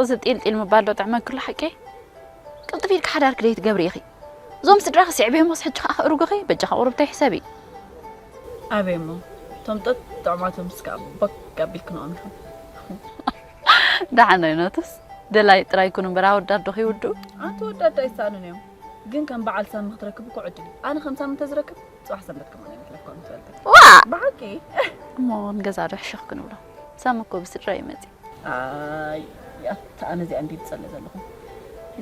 እዚ ጢልጢል ምባል ዶ ጥዕመክሉ ሓቂ? ቅልጥፍ ኢልካ ሓዳርኪ ደይትገብሪ ኢኺ። እዞም ስድራኺ ስዕብዮሞስ ሕጂ ከኣ ከእርጉኺ፣ በጃኻ ቁሩብ ተይሕሰቢ። ኣበይ እሞ፣ እቶም ጠጥ ጥዑማቶም እስከ ቦግ ኣቢልክንኦም ኢኹም። ደሓን ኣይነቱስ፣ ደላይ ጥራይ ኩን እምበር ኣወዳት ዶ ከይውድኡ? ኣንቲ ወዳት ኣይሳእኑን እዮም። ግን ከም በዓል ሳሚ ክትረክብ እኮ ዕድል እዩ። ኣነ ከም ሳሚ እንተዝረክብ፣ ጽባሕ ሰንበት ከማን ኣይመሕለፍኩን ትፈልጥ። ዋ! ብሓቂ? እሞ ንገዛ ዶ ሕሽኽ ክንብሎ? ሳሚ እኮ ብስድራ እዩ መጺኡ። ኣይ፣ ኣታ ኣነ እዚኣ እንድየ ዝጸልእ ዘለኹ።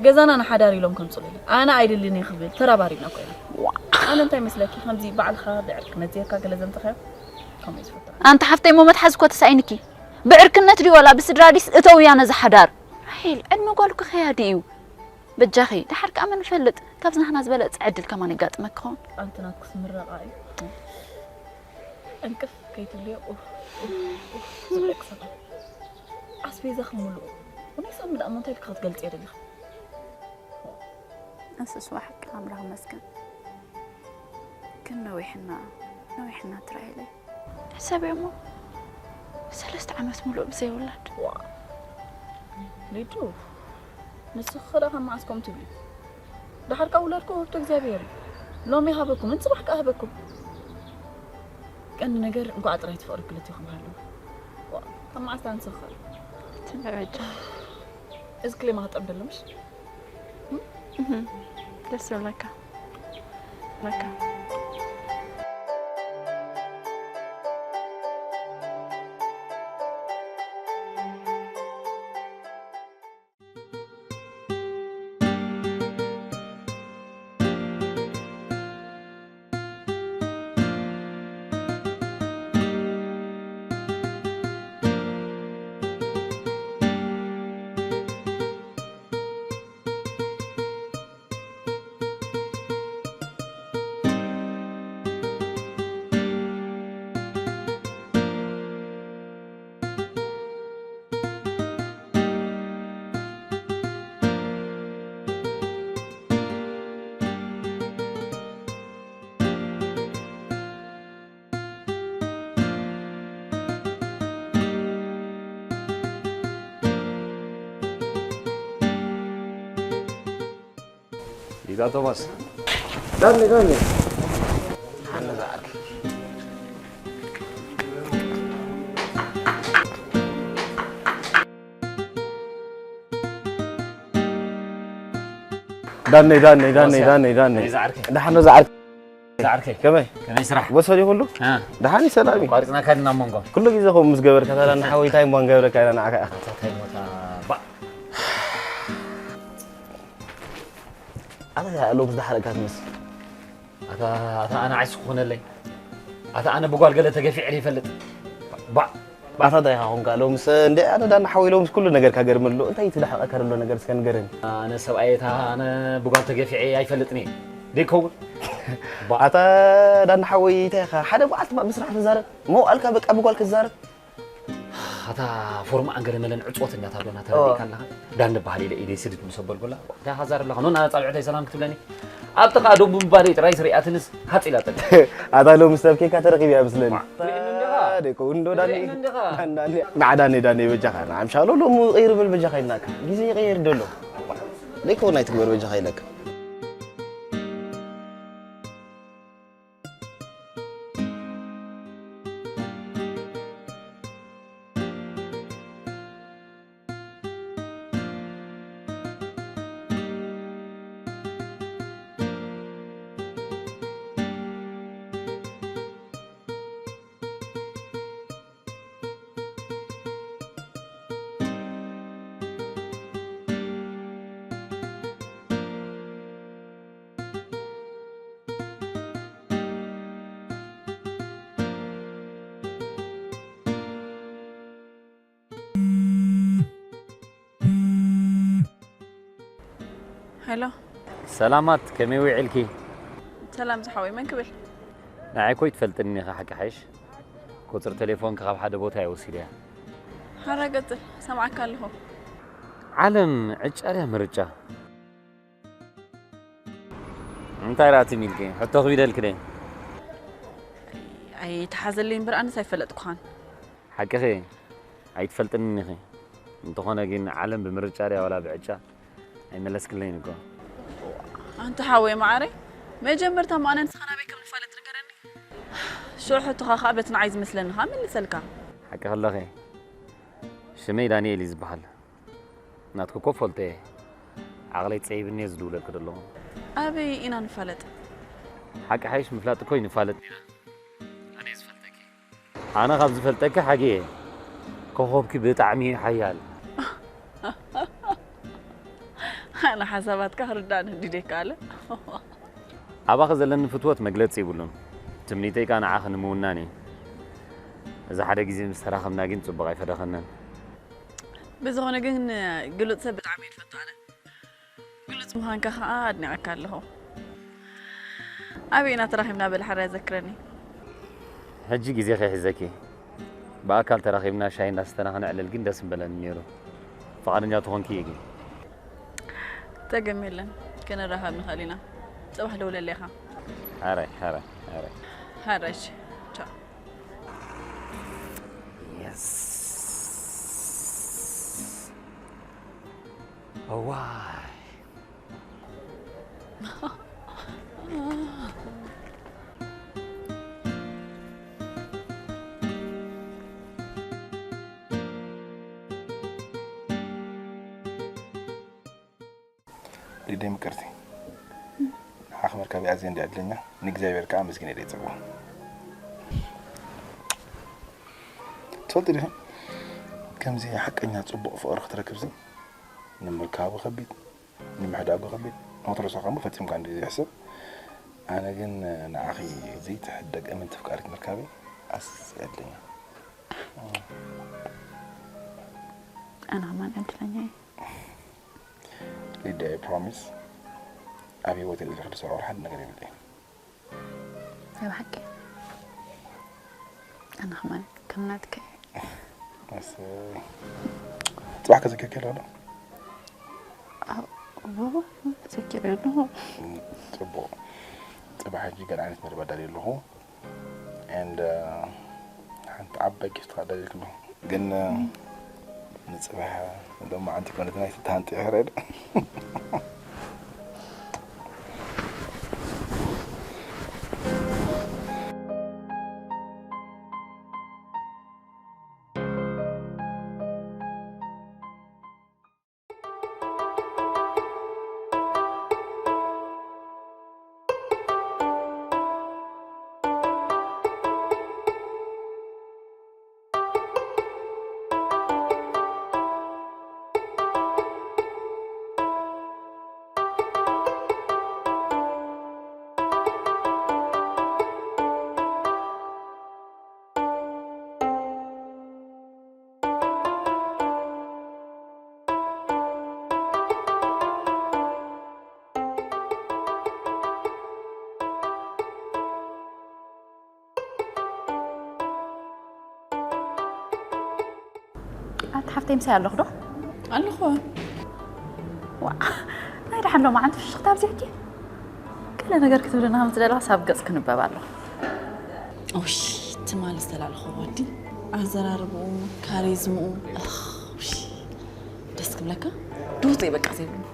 ገዛና ንሓዳር ኢሎም ከምጽኡለይ። ኣነ ኣይደልን እየ ክብል ተራባሪብና እኮ ኢና። ዋ! ኣነ እንታይ መስለኪ፣ ከምዚ ባዕልኻ ብዕርክነት ዜርካ ገለ ዘምጽኻዮ? ከምኡ እዩ ዝፈቱ። ኣንቲ ሓፍተይ እሞ መትሓዚ እኮ ተሳኢንኪ። ብዕርክነት ድዩ ዋላ ብስድራ ዲስ እተውያ ነዚ ሓዳር? ራሄል፣ ዕድመ ጓል እኮ ከያዲ እዩ። በጃኺ፣ ደሓር ከኣ መን ይፈልጥ፣ ካብዚ ናህና ዝበለጸ ዕድል ከማን የጋጥመኪ ይኸውን። ኣንቲ ናትክስ ምረቓ እዩ። እንቅፍ ከይትብልዮ፣ ኡፍ፣ ኡፍ፣ ኡፍ፣ ዝብለኪ ዘሎ። ኣስቤዛ ክምልኡ። እኔ ሳሚ ደኣ እሞ እንታይ ኢልኪ ክትገልጽዮ ደሊኺ? እንስስ፣ ሓቂ ኣምላኽ ይመስገን። ግን ነዊሕና፣ ነዊሕና ትራይለይ። ሕሰብዮ እሞ፣ ሰለስተ ዓመት ሙሉእ ብዘይ ውላድ። ዋ። ሊዱ፣ ንስኺ ኸ ደኣ ካብ መዓስ ከምኡ ትብሊ? ደሓር ካብ ውላድኩም ውህብቶ እግዚኣብሔር እዩ። ሎሚ ሃበኩምን ጽባሕ ከኣ ሃበኩም። ቀንዲ ነገር እንኳዕ ጥራይ ትፈቕዱ ክልቴኹም ሃለዉ። ዋ፣ ካብ መዓስ ደኣ ንስኺ ኸ? ትንበረጃ። እዚ ክሌማ ክጠም ደሎ ምሽ? እህ፣ ደስ ይብለካ። ለካ። ሊዳ ቶማስ። ዳኒ፣ ዳኒ። ሓነ ዝዓርከይ። ዳኒ፣ ዳኒ፣ ዳኒ፣ ዳኒ፣ ዳኒ። ናይ ዝዓርከይ። ደሓን ዶ ዝዓርከይ? ዝዓርከይ። ከመይ? ከመይ ስራሕ? በሰል ይኹሉ? አ። ደሓን እዩ፣ ሰላም እዩ። ቋሪጽናካ ድና መንጎ? ኩሉ ግዜ ከምኡ ምስ ገበርካ፣ ታዲያ ንሓወይ እንታይ እሞ ንገብረካ ኢና ንዓኻ? እንታይ ሞታ? ባ- ኣታ ያ ሎምስ ዝሓረካ ትመስል። ኣታ፣ ኣታ ኣነ ዓይስ ክኾነለይ። ኣታ ኣነ ብጓል ገለ ተገፊዐ ይፈልጥ። ባ- ኣታ እንታይ ኢኻ ኾንካ ሎምስ? እንደ ኣነ ዳና ሓወይ ሎምስ ኩሉ ነገርካ ገርመሎ። እንታይ እዩ ትዳሕረቀካ ዘሎ ነገር እስከ ንገረኒ። ኣነ ሰብኣይ እታ ኣነ ብጓል ተገፊዐ ኣይፈልጥን እየ። ደይከውን? ባ- ኣታ ዳና ሓወይ እንታይ ኢኻ? ሓደ መዓልቲ ባ ብስራሕ ትዛረብ። መውዓልካ በቃ ብጓል ክትዛረብ። ኣታ ፎርማኣን ገለ መለን ዕጽወት እንዳታ ዶና እዋ። ተረዲእካ ኣለኻ? ዳን በሃል ኢለ ኢደይ ስድድ ምስ ኣበልኩላ፣ እንታይ ሃዛር ኣለኻ? ኖና ጻብዕተይ ሰላም ክትብለኒ? ኣብቲ ኸኣ ዶ ብምባለይ ጥራይ ስሪኣትንስ ሃጽ ኢላ ጠፊኣ። ኣታ ሎሚ ሰብ ኬካ ተረኺብያ ምስለኒ። ዋ፣ ትርእየኒ እንዲኻ? ደይኮ፣ እንዶ ዳኒ። ትርእየኒ እንዲኻ? ዳኒ፣ ዳኒ። ንዓ ዳኒ፣ ዳኒ፣ በጃኻ። ንዓ ምሻሎ ሎሚ ቀይር በል በጃኻ ኢልናካ። ግዜ ይቀይር ደሎ። ደይኮ፣ ናይ ትግበር በጃኻ ኢለካ። ሄሎ። ሰላማት፣ ከመይ ውዒልኪ? ሰላም ዝሓወይ፣ መን ክብል? ንዓይ እኮ ይትፈልጥኒ ኢኻ፣ ሓቂ ሓይሽ። ቁጽሪ ቴሌፎንኪ ካብ ሓደ ቦታ እየ ወሲደያ። ሓራ ቀጽል፣ ሰምዓካ ኣለኹ። ዓለም ዕጫ ድያ ምርጫ? እንታይ ደኣ ትም ኢልኪ? ሕቶ ክቢደልኪ ድየ? ኣይተሓዘለይ እምበር ኣነስ ኣይፈለጥኩኻን። ሓቅኺ፣ ኣይትፈልጥንን ኢኺ። እንተኾነ ግን ዓለም ብምርጫ ድያ ዋላ ብዕጫ? ኣይመለስክለይን እኮ። ኣንታ ሓወይ መዓረይ፣ መጀመርታ እሞ ኣነ ንስኻ ናበይ ከም ንፋለጥ ንገረኒ። ሽዑ ሕቶኻ ኸኣ በቲ ንዓይ ዝመስለኒ ኸኣ መልሰልካ። ሓቂ ከለኺ፣ ሽመይ ዳንኤል እዩ ዝበሃል። ናትኪ እኮ ፈልጦ እየ። ዓቕለይ ጸቢብኒ እየ ዝድውለልኪ ዘለኹ። ኣበይ ኢና ንፋለጥ? ሓቂ ሓይሽ ምፍላጥ እኮ እዩ ንፋለጥ ኢና። ኣነ እየ ዝፈልጠኪ። ኣነ ካብ ዝፈልጠኪ ሓጊየ። ኮኾብኪ ብጣዕሚ እዩ ሓያል። ኣነ ሓሳባትካ ክርዳእኒ እንዲደ ይከኣለ። ኣባኺ ዘለኒ ፍትወት መግለጺ ይብሉን። ትምኒተይ ከኣ ንዓኺ ንምውናን እዩ። እዚ ሓደ ግዜ ምስ ተራኸብና ግን ጽቡቕ ኣይፈደኸንን። ብዝኾነ ግን ግሉጽ ሰብ ብጣዕሚ እየ ዝፈቱ ኣነ። ግሉጽ ምዃንካ ከኣ ኣድኒቐካ ኣለኹ። ኣበይ ኢና ተራኺብና በል ሓራይ ዘክረኒ። ሕጂ ግዜ ከይሕዘኪ፣ ብኣካል ተራኺብና ሻሂ እንዳስተና ክነዕልል ግን ደስ ምበለኒ ነይሩ። ፍቓደኛ ተኾንኪ እየ ግን። ጸገም የለን፣ ክንራኸብ ንኽእል ኢና። ጽባሕ ደውለለይ ኢኻ። ሓራይ፣ ሓራይ፣ ሓራይ። ሓራይ፣ እሺ። ቻው። የስ። እዋይ። ሊደይ ምቅርቲ፣ ንዓኺ ምርካበይ ኣዝየ እንድየ ዕድለኛ፣ ንእግዚኣብሔር ከኣ ኣመስጊነ እየ ጽውዖ። ትፈልጢ ዲኺ፣ ከምዚ ሓቀኛ ጽቡቕ ፍቕሪ ክትረክብሲ ንምርካቡ ከቢድ፣ ንምሕዳጉ ከቢድ፣ ንኽትረስዖ ከኣ እሞ ፈጺምካ እንድዩ ዘይሕሰብ። ኣነ ግን ንዓኺ ዘይትሕደግ እምንቲ ፍቃሪት ምርካበይ ኣዝየ ዕድለኛ። ኣነ ከማን ዕድለኛ እየ። ሊድያ፣ I promise፣ ኣብ ህይወተይ ዝልሕዱ ሰብኣውር ሓደ ነገር የብለይን። ናይ ብሓቂ? ኣነ ከማን ከም ናትካ እየ። እሰይ። ጽባሕ ከዘኪርኪ ኣለኹ ዶ? ኣዎ፣ ዘኪረ ኣለኹ። ጽቡቕ። ጽባሕ ሕጂ ገለ ዓይነት መደብ ኣዳልየ ኣለኹ። And፣ uh፣ ሓንቲ ዓባይ ጊፍት ኣዳልየልኪ ኣለኹ። ግን፣ uh፣ ንጽባሕ ሎማዓንቲ ኮነት ናይ ትተሃንጢ ሕረድ። ኣቲ ሓፍተይ፣ ምሳይ ኣለኹ ዶ? ኣለኹ። ዋ፣ ናይ ደሓን ሎማዓንቲ ፍሽኽታ ኣብዚሕኪ። ገለ ነገር ክትብልና ከም ዝደለኻስ ኣብ ገጽ ክንበብ ኣሎ። ኦሽ፣ ትማሊ ዝተላለኹ ወዲ ኣዘራርብኡ፣ ካሪዝምኡ፣ እኽ፣ ኦሽ፣ ደስ ክብለካ። ዱርዘይ በቃ ዘይብሉ።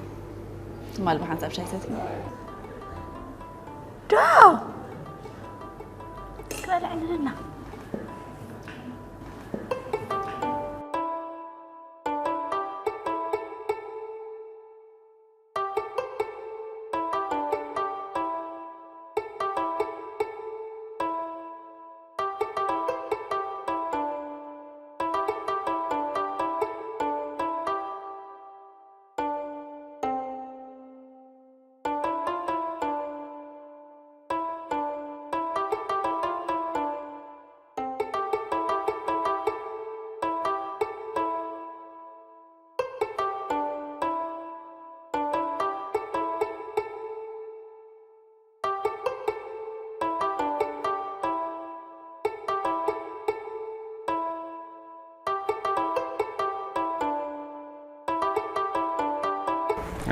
ትማሊ ብሓንሳብ ሻይ ሰትዩ። ዶ! ክበልዕ ንህና።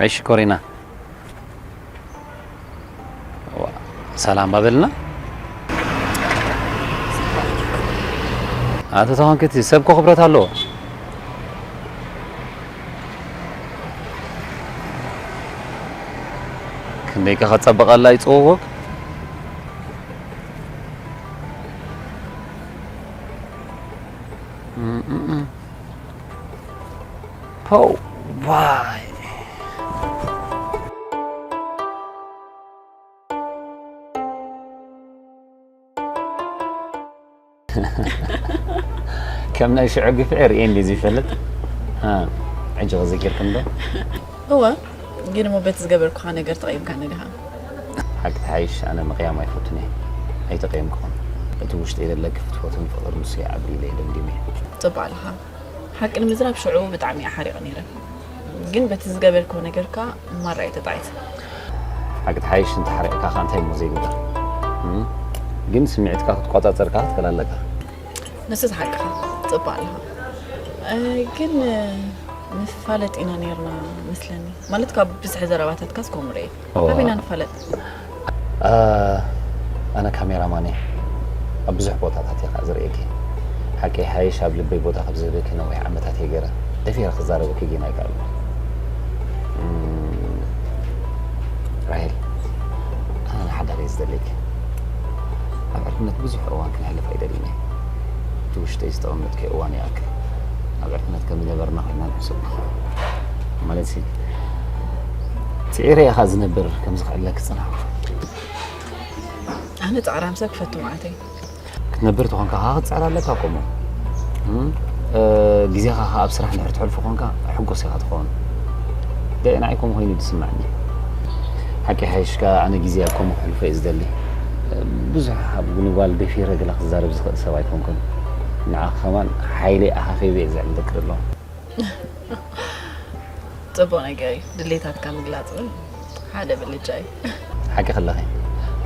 እሺ ኮሪና። ዋ፣ ሰላም ባበልና። ኣቶ ተኾንክቲ ሰብ እኮ ክብረት ኣለዎ። ደይካ ከጸብቐላ ይጽውውክ። ፖው፣ ዋይ። ከም ናይ ሽዑ ግፍዒ ርእየ እንዲ ዝፈልጥ። እ፣ ሕጂ ክዝኪርኩም ዶ? እወ፣ ግን እሞ በቲ ዝገበርኩኻ ነገር ተቐይምካኒ ዲኻ? ሓቂ ተሓይሽ፣ ኣነ ምቕያም ኣይፈቱን እየ። ኣይተቐየምኩኹን። እቲ ውሽጠይ ዘለኪ ፍትወትን ፍቕርን ንሱ ይዓቢ ኢለ እየ ደምዲመ። ጽቡቕ ኣለኻ። ሓቂ ንምዝራብ ሽዑ ብጣዕሚ እየ ሓሪቐ ነይረ። ግን በቲ ዝገበርክዎ ነገርካ ማራ እየ ተጣዒሰ። ሓቂ ተሓይሽ፣ እንተሓሪቕካ ከኣ እንታይ እሞ ዘይግበር? እም? ግን ስምዒትካ ክትቆጻጸር ከኣ ክትክእል ኣለካ። ንሱስ ሓቅኻ፣ ጽቡቕ ኣለኻ። እ፣ ግን፣ እ፣ ንፋለጥ ኢና ነይርና መስለኒ። ማለት ካብ ብዝሒ ዘረባታትካስ ከምኡ ርእየ። እወ። ኣበይና ንፋለጥ? እ፣ ኣነ ካሜራማን እየ። ኣብ ብዙሕ ቦታታት እየ ከኣ ዝርእየኪ። ሓቂ ሓይሽ ኣብ ልበይ ቦታ ካብ ዝህበኪ ነዊሕ ዓመታት እየ ገይረ። ደፊረ ክዛረበኪ ግን ኣይከኣልኩ። እም፣ ራሄል፣ ኣነ ንሓዳር እየ ዝደልየኪ። ኣብ ዕርክነት ብዙሕ እዋን ክነሕልፍ ኣይደልን እየ። እቲ ውሽጠይ ዝተቐመጥኩ እዋን ይኣክል። ኣብ ዕርክነት ከም ዝነበርና ኮይና ንሕሰብ። ማለትሲ፣ ጽዒረ ኢኻ ዝነብር ከም ዝኽዕለክ ጽናሕ። ኣነ ጻዕራም ሰብ ክፈቱ መዓተይ። ክትነብር ተኾንካ ኸዓ ክትጽዕር ኣለካ ከምኡ። እም፣ እ፣ ግዜኻ ኸዓ ኣብ ስራሕ እንድሕር ትሕልፎ ኾንካ ሕጉስ ኢኻ ትኸውን። ደይ ንዓይ ከምኡ ኮይኑ እዩ ዝስምዓኒ። ሓቂ ሓይሽ ከኣ ኣነ ግዜ ኣብ ከምኡ ከሕልፎ እየ ዝደሊ። ብዙሕ ኣብ ንጓል ደፊረ ገለ ክዛረብ ዝኽእል ሰብ ኣይኮንኩን። ንዓኻ ከማን ሓይለይ ኣኻኺበ እየ ዘዕልለኪ ዘለኹ። ጽቡቕ ነገር እዩ። ድሌታትካ ምግላጽ እውን ሓደ ብልጫ እዩ። ሓቂ ከለኺ፣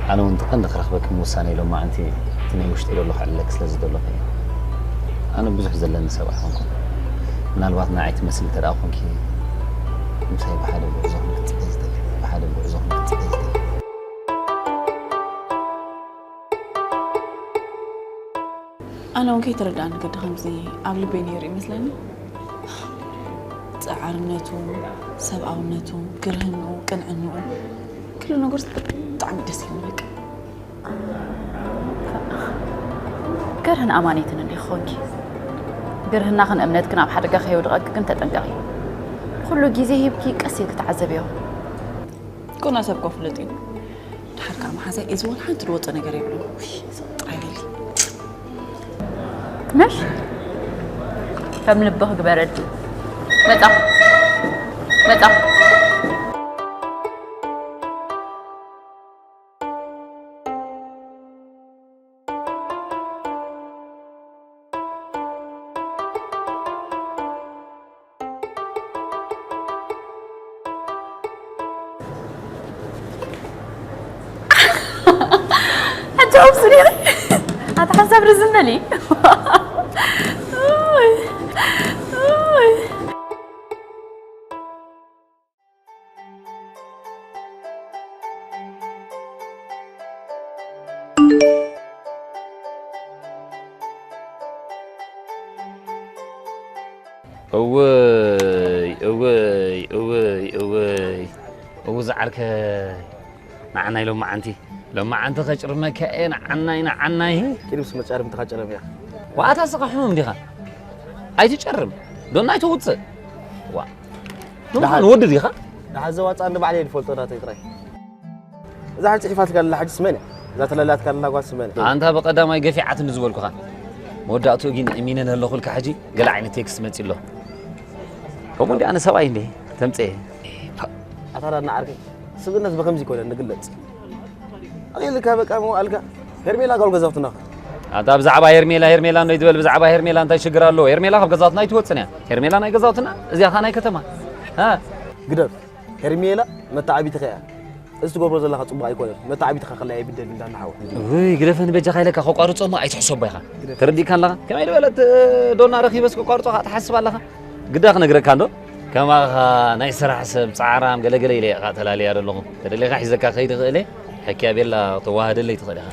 ኣነ እውን እቲ ቀንዲ ክረኽበኪ ምውሳነይ ሎማዓንቲ እቲ ናይ ውሽጠይ ዘሎ ከዕልለኪ ስለ ዝደለኹ እየ። ኣነ ብዙሕ ዘለኒ ሰብ ኣይኮንኩን። ምናልባት ንዓይ ትመስሊ እንተ ደኣ ኮንኪ፣ ምሳይ ብሓደ ጉዕዞ ክንክጽበይ ዝደሊ፣ ብሓደ ጉዕዞ ክንክጽበይ ዝደሊ። ኣነ እውን ከይተረድኣኒ ግዲ ከምዚ ኣብ ልበይ ነይሩ ይመስለኒ። ጻዕርነቱ፣ ሰብኣውነቱ፣ ግርህንኡ፣ ቅንዕንኡ፣ ኩሉ ነገሩ ብጣዕሚ ደስ ይብል በቃ። ግርህን ኣማኒትን እንዲኺ ኾንኪ። ግርህናኽን እምነትክን ኣብ ሓደጋ ከየውድቐኪ ግን ተጠንቀቒ። ኩሉ ግዜ ሂብኪ ቀስ ኢልኪ ተዓዘብዮ። ኮና ሰብ ኮ ፍለጥ እዩ። ድሓር ከዓ መሓዛይ እዚ ወላ ሓንቲ ዝወፀ ነገር የብሉን። ውይ፣ ሰብ ጥራይ በሊ። ምሽ? ከም ልብኽ ግበረዲ። መጻ። መጻ። ሕጂ ኣብሱ ነይረ። ኣታ ሓንሳብ ርዝን በሊ። ኡይ፣ ኡይ። እውይ፣ እውይ፣ እውይ፣ እውይ፣ እውይ፣ ዝዓርከይ። ንዓናይ ሎማዓንቲ፣ ሎማዓንቲ ከጭርመካ እየ፣ ንዓናይ፣ ንዓናይ። ኪድ ምስ መጫርምትኻ ጨረም እያ። ዋኣታ ስኻ ሕሙም ዲኻ? ኣይትጨርም። ዶና ኣይትውፅእ። ዋ። ደሓን። ንወዲ ዲኻ? ደሓን ዘዋፅኣኒ ባዕለይ እየ ዝፈልጦ ናተይ ጥራይ። እዛ ሓንቲ ጽሒፋትካ ኣላ ሕጂ ስመን እያ። እዛ ተላልያትካ ኣላ ጓል ስመን እያ። ኣንታ ብቐዳማይ ገፊዓትኒ ዝበልኩኻ። መወዳእትኡ ግን እሚነ ኣለኹልካ ሕጂ ገለ ዓይነት ቴክስት መጺ ኣሎ። ከምኡ እንዲ ኣነ ሰብኣይ እንዲ ተምጽኤ። ኣታ ዳና ዓርከይ፣ ስብእነት ብኸምዚ ይኮነ ንግለጽ። ኣኺልካ በቃ መዋእልካ። ሄርሜላ ጓል ገዛውትና። ኣታ ብዛዕባ ሄርሜላ፣ ሄርሜላ እንዶ ይትበል፣ ብዛዕባ ሄርሜላ እንታይ ሽግር ኣለዎ? ሄርሜላ ካብ ገዛውትና ኣይትወጽን እያ። ሄርሜላ ናይ ገዛውትና፣ እዚኣ ኸኣ ናይ ከተማ። ሃ? ግደፍ። ሄርሜላ መተዓቢትኻ እያ። እዚ ትገብሮ ዘለኻ ጽቡቕ ኣይኮነን። መተዓቢትኻ ከላ ይብደል እንዳ ንሓወ። ውይ፣ ግደፈኒ በጃኻ ኢለካ፣ ከቋርጾ እሞ ኣይትሕሰቦ ኢኻ። ተረዲእካ ኣለኻ? ከመይ ዝበለት ዶና ረኺበስ ከቋርጾ ኸኣ ትሓስብ ኣለኻ? ግዳ ክነግረካ እንዶ? ከማኻ ናይ ስራሕ ሰብ፣ ጻዕራም፣ ገለገለ ኢለ እየ ኸኣ ተላልያ ዘለኹ። ተደሊኻ ሒዘካ ከይድ እኽእል እየ። ሕክያ ቤላ ከተዋህደለይ ትኽእል ኢኻ።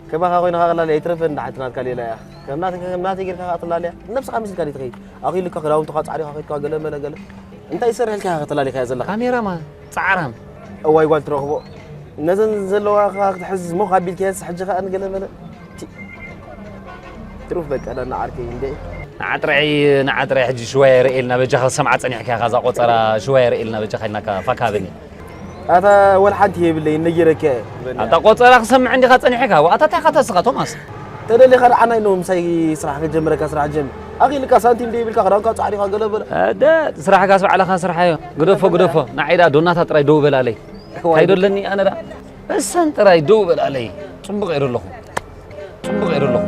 ከማኻ ኮይንኻ ኸላ ኣይትረፈን፣ ንዓቲ ናትካ ሌላ እያ። ከም ናተይ፣ ከም ናተይ ጌርካ ኸኣ ትላልያ። ነብስኻ መሲልካ ድዩ ትኸይድ? ኣኺሉካ ክዳውንትኻ ጻዕሪኻ ከይድካ ገለ መለ ገለ። እንታይ ይሰርሕ ኢልካ ኢኻ ከተላሊኻያ ዘለኻ? ካሜራማን፣ ጻዕራም። እዋይ ጓል ትረኽቦ። ነዘን ዘለዋ ከኣ ክትሕዝ ሞኽ ኣቢልካየስ፣ ሕጂ ከኣ ንገለ መለ። ቲ-፣ ትሩፍ በቃ፣ ዳና ዓርከይ እንዴ። ንዓጥራይ፣ ንዓጥራይ ሕጂ ሽዋየ ርእየልና፣ በጃኻ ሰምዓ ጸኒሕካ ኢኻ፣ እዛ ቆጸራ ሽዋየ ርእየልና፣ በጃኻ ኢልናካ፣ ፋካ ሃበኒ። ኣታ ወላ ሓንቲ የብለይ፣ ነጊረካ እየ። ኣታ ቆጸራ ክሰምዕ እንዲኻ ጸኒሕካ፣ ኣታ እንታይ ኢኻ ተስኻ፣ ቶማስ? ተደሊኻ ደኣ ናይ ኖ ምሳይ ስራሕ ክጀምረካ፣ ስራሕ ጀምር። ኣኺልካ ሳንቲም ደይብልካ፣ ክዳንካ ጻዕሪኻ ገለ በለ። ኣደ፣ ስራሕካስ ባዕልኻ ስርሓዮ። ግደፎ፣ ግደፎ። ንዓይ ደኣ ዶናታ ጥራይ ደው በላለይ። እንታይ ዶ ኣለኒ ኣነ ደኣ? እሰን ጥራይ ደው በላለይ። ጽቡቕ እየ ዶ ኣለኹ። ጽቡቕ እየ ዶ ኣለኹ።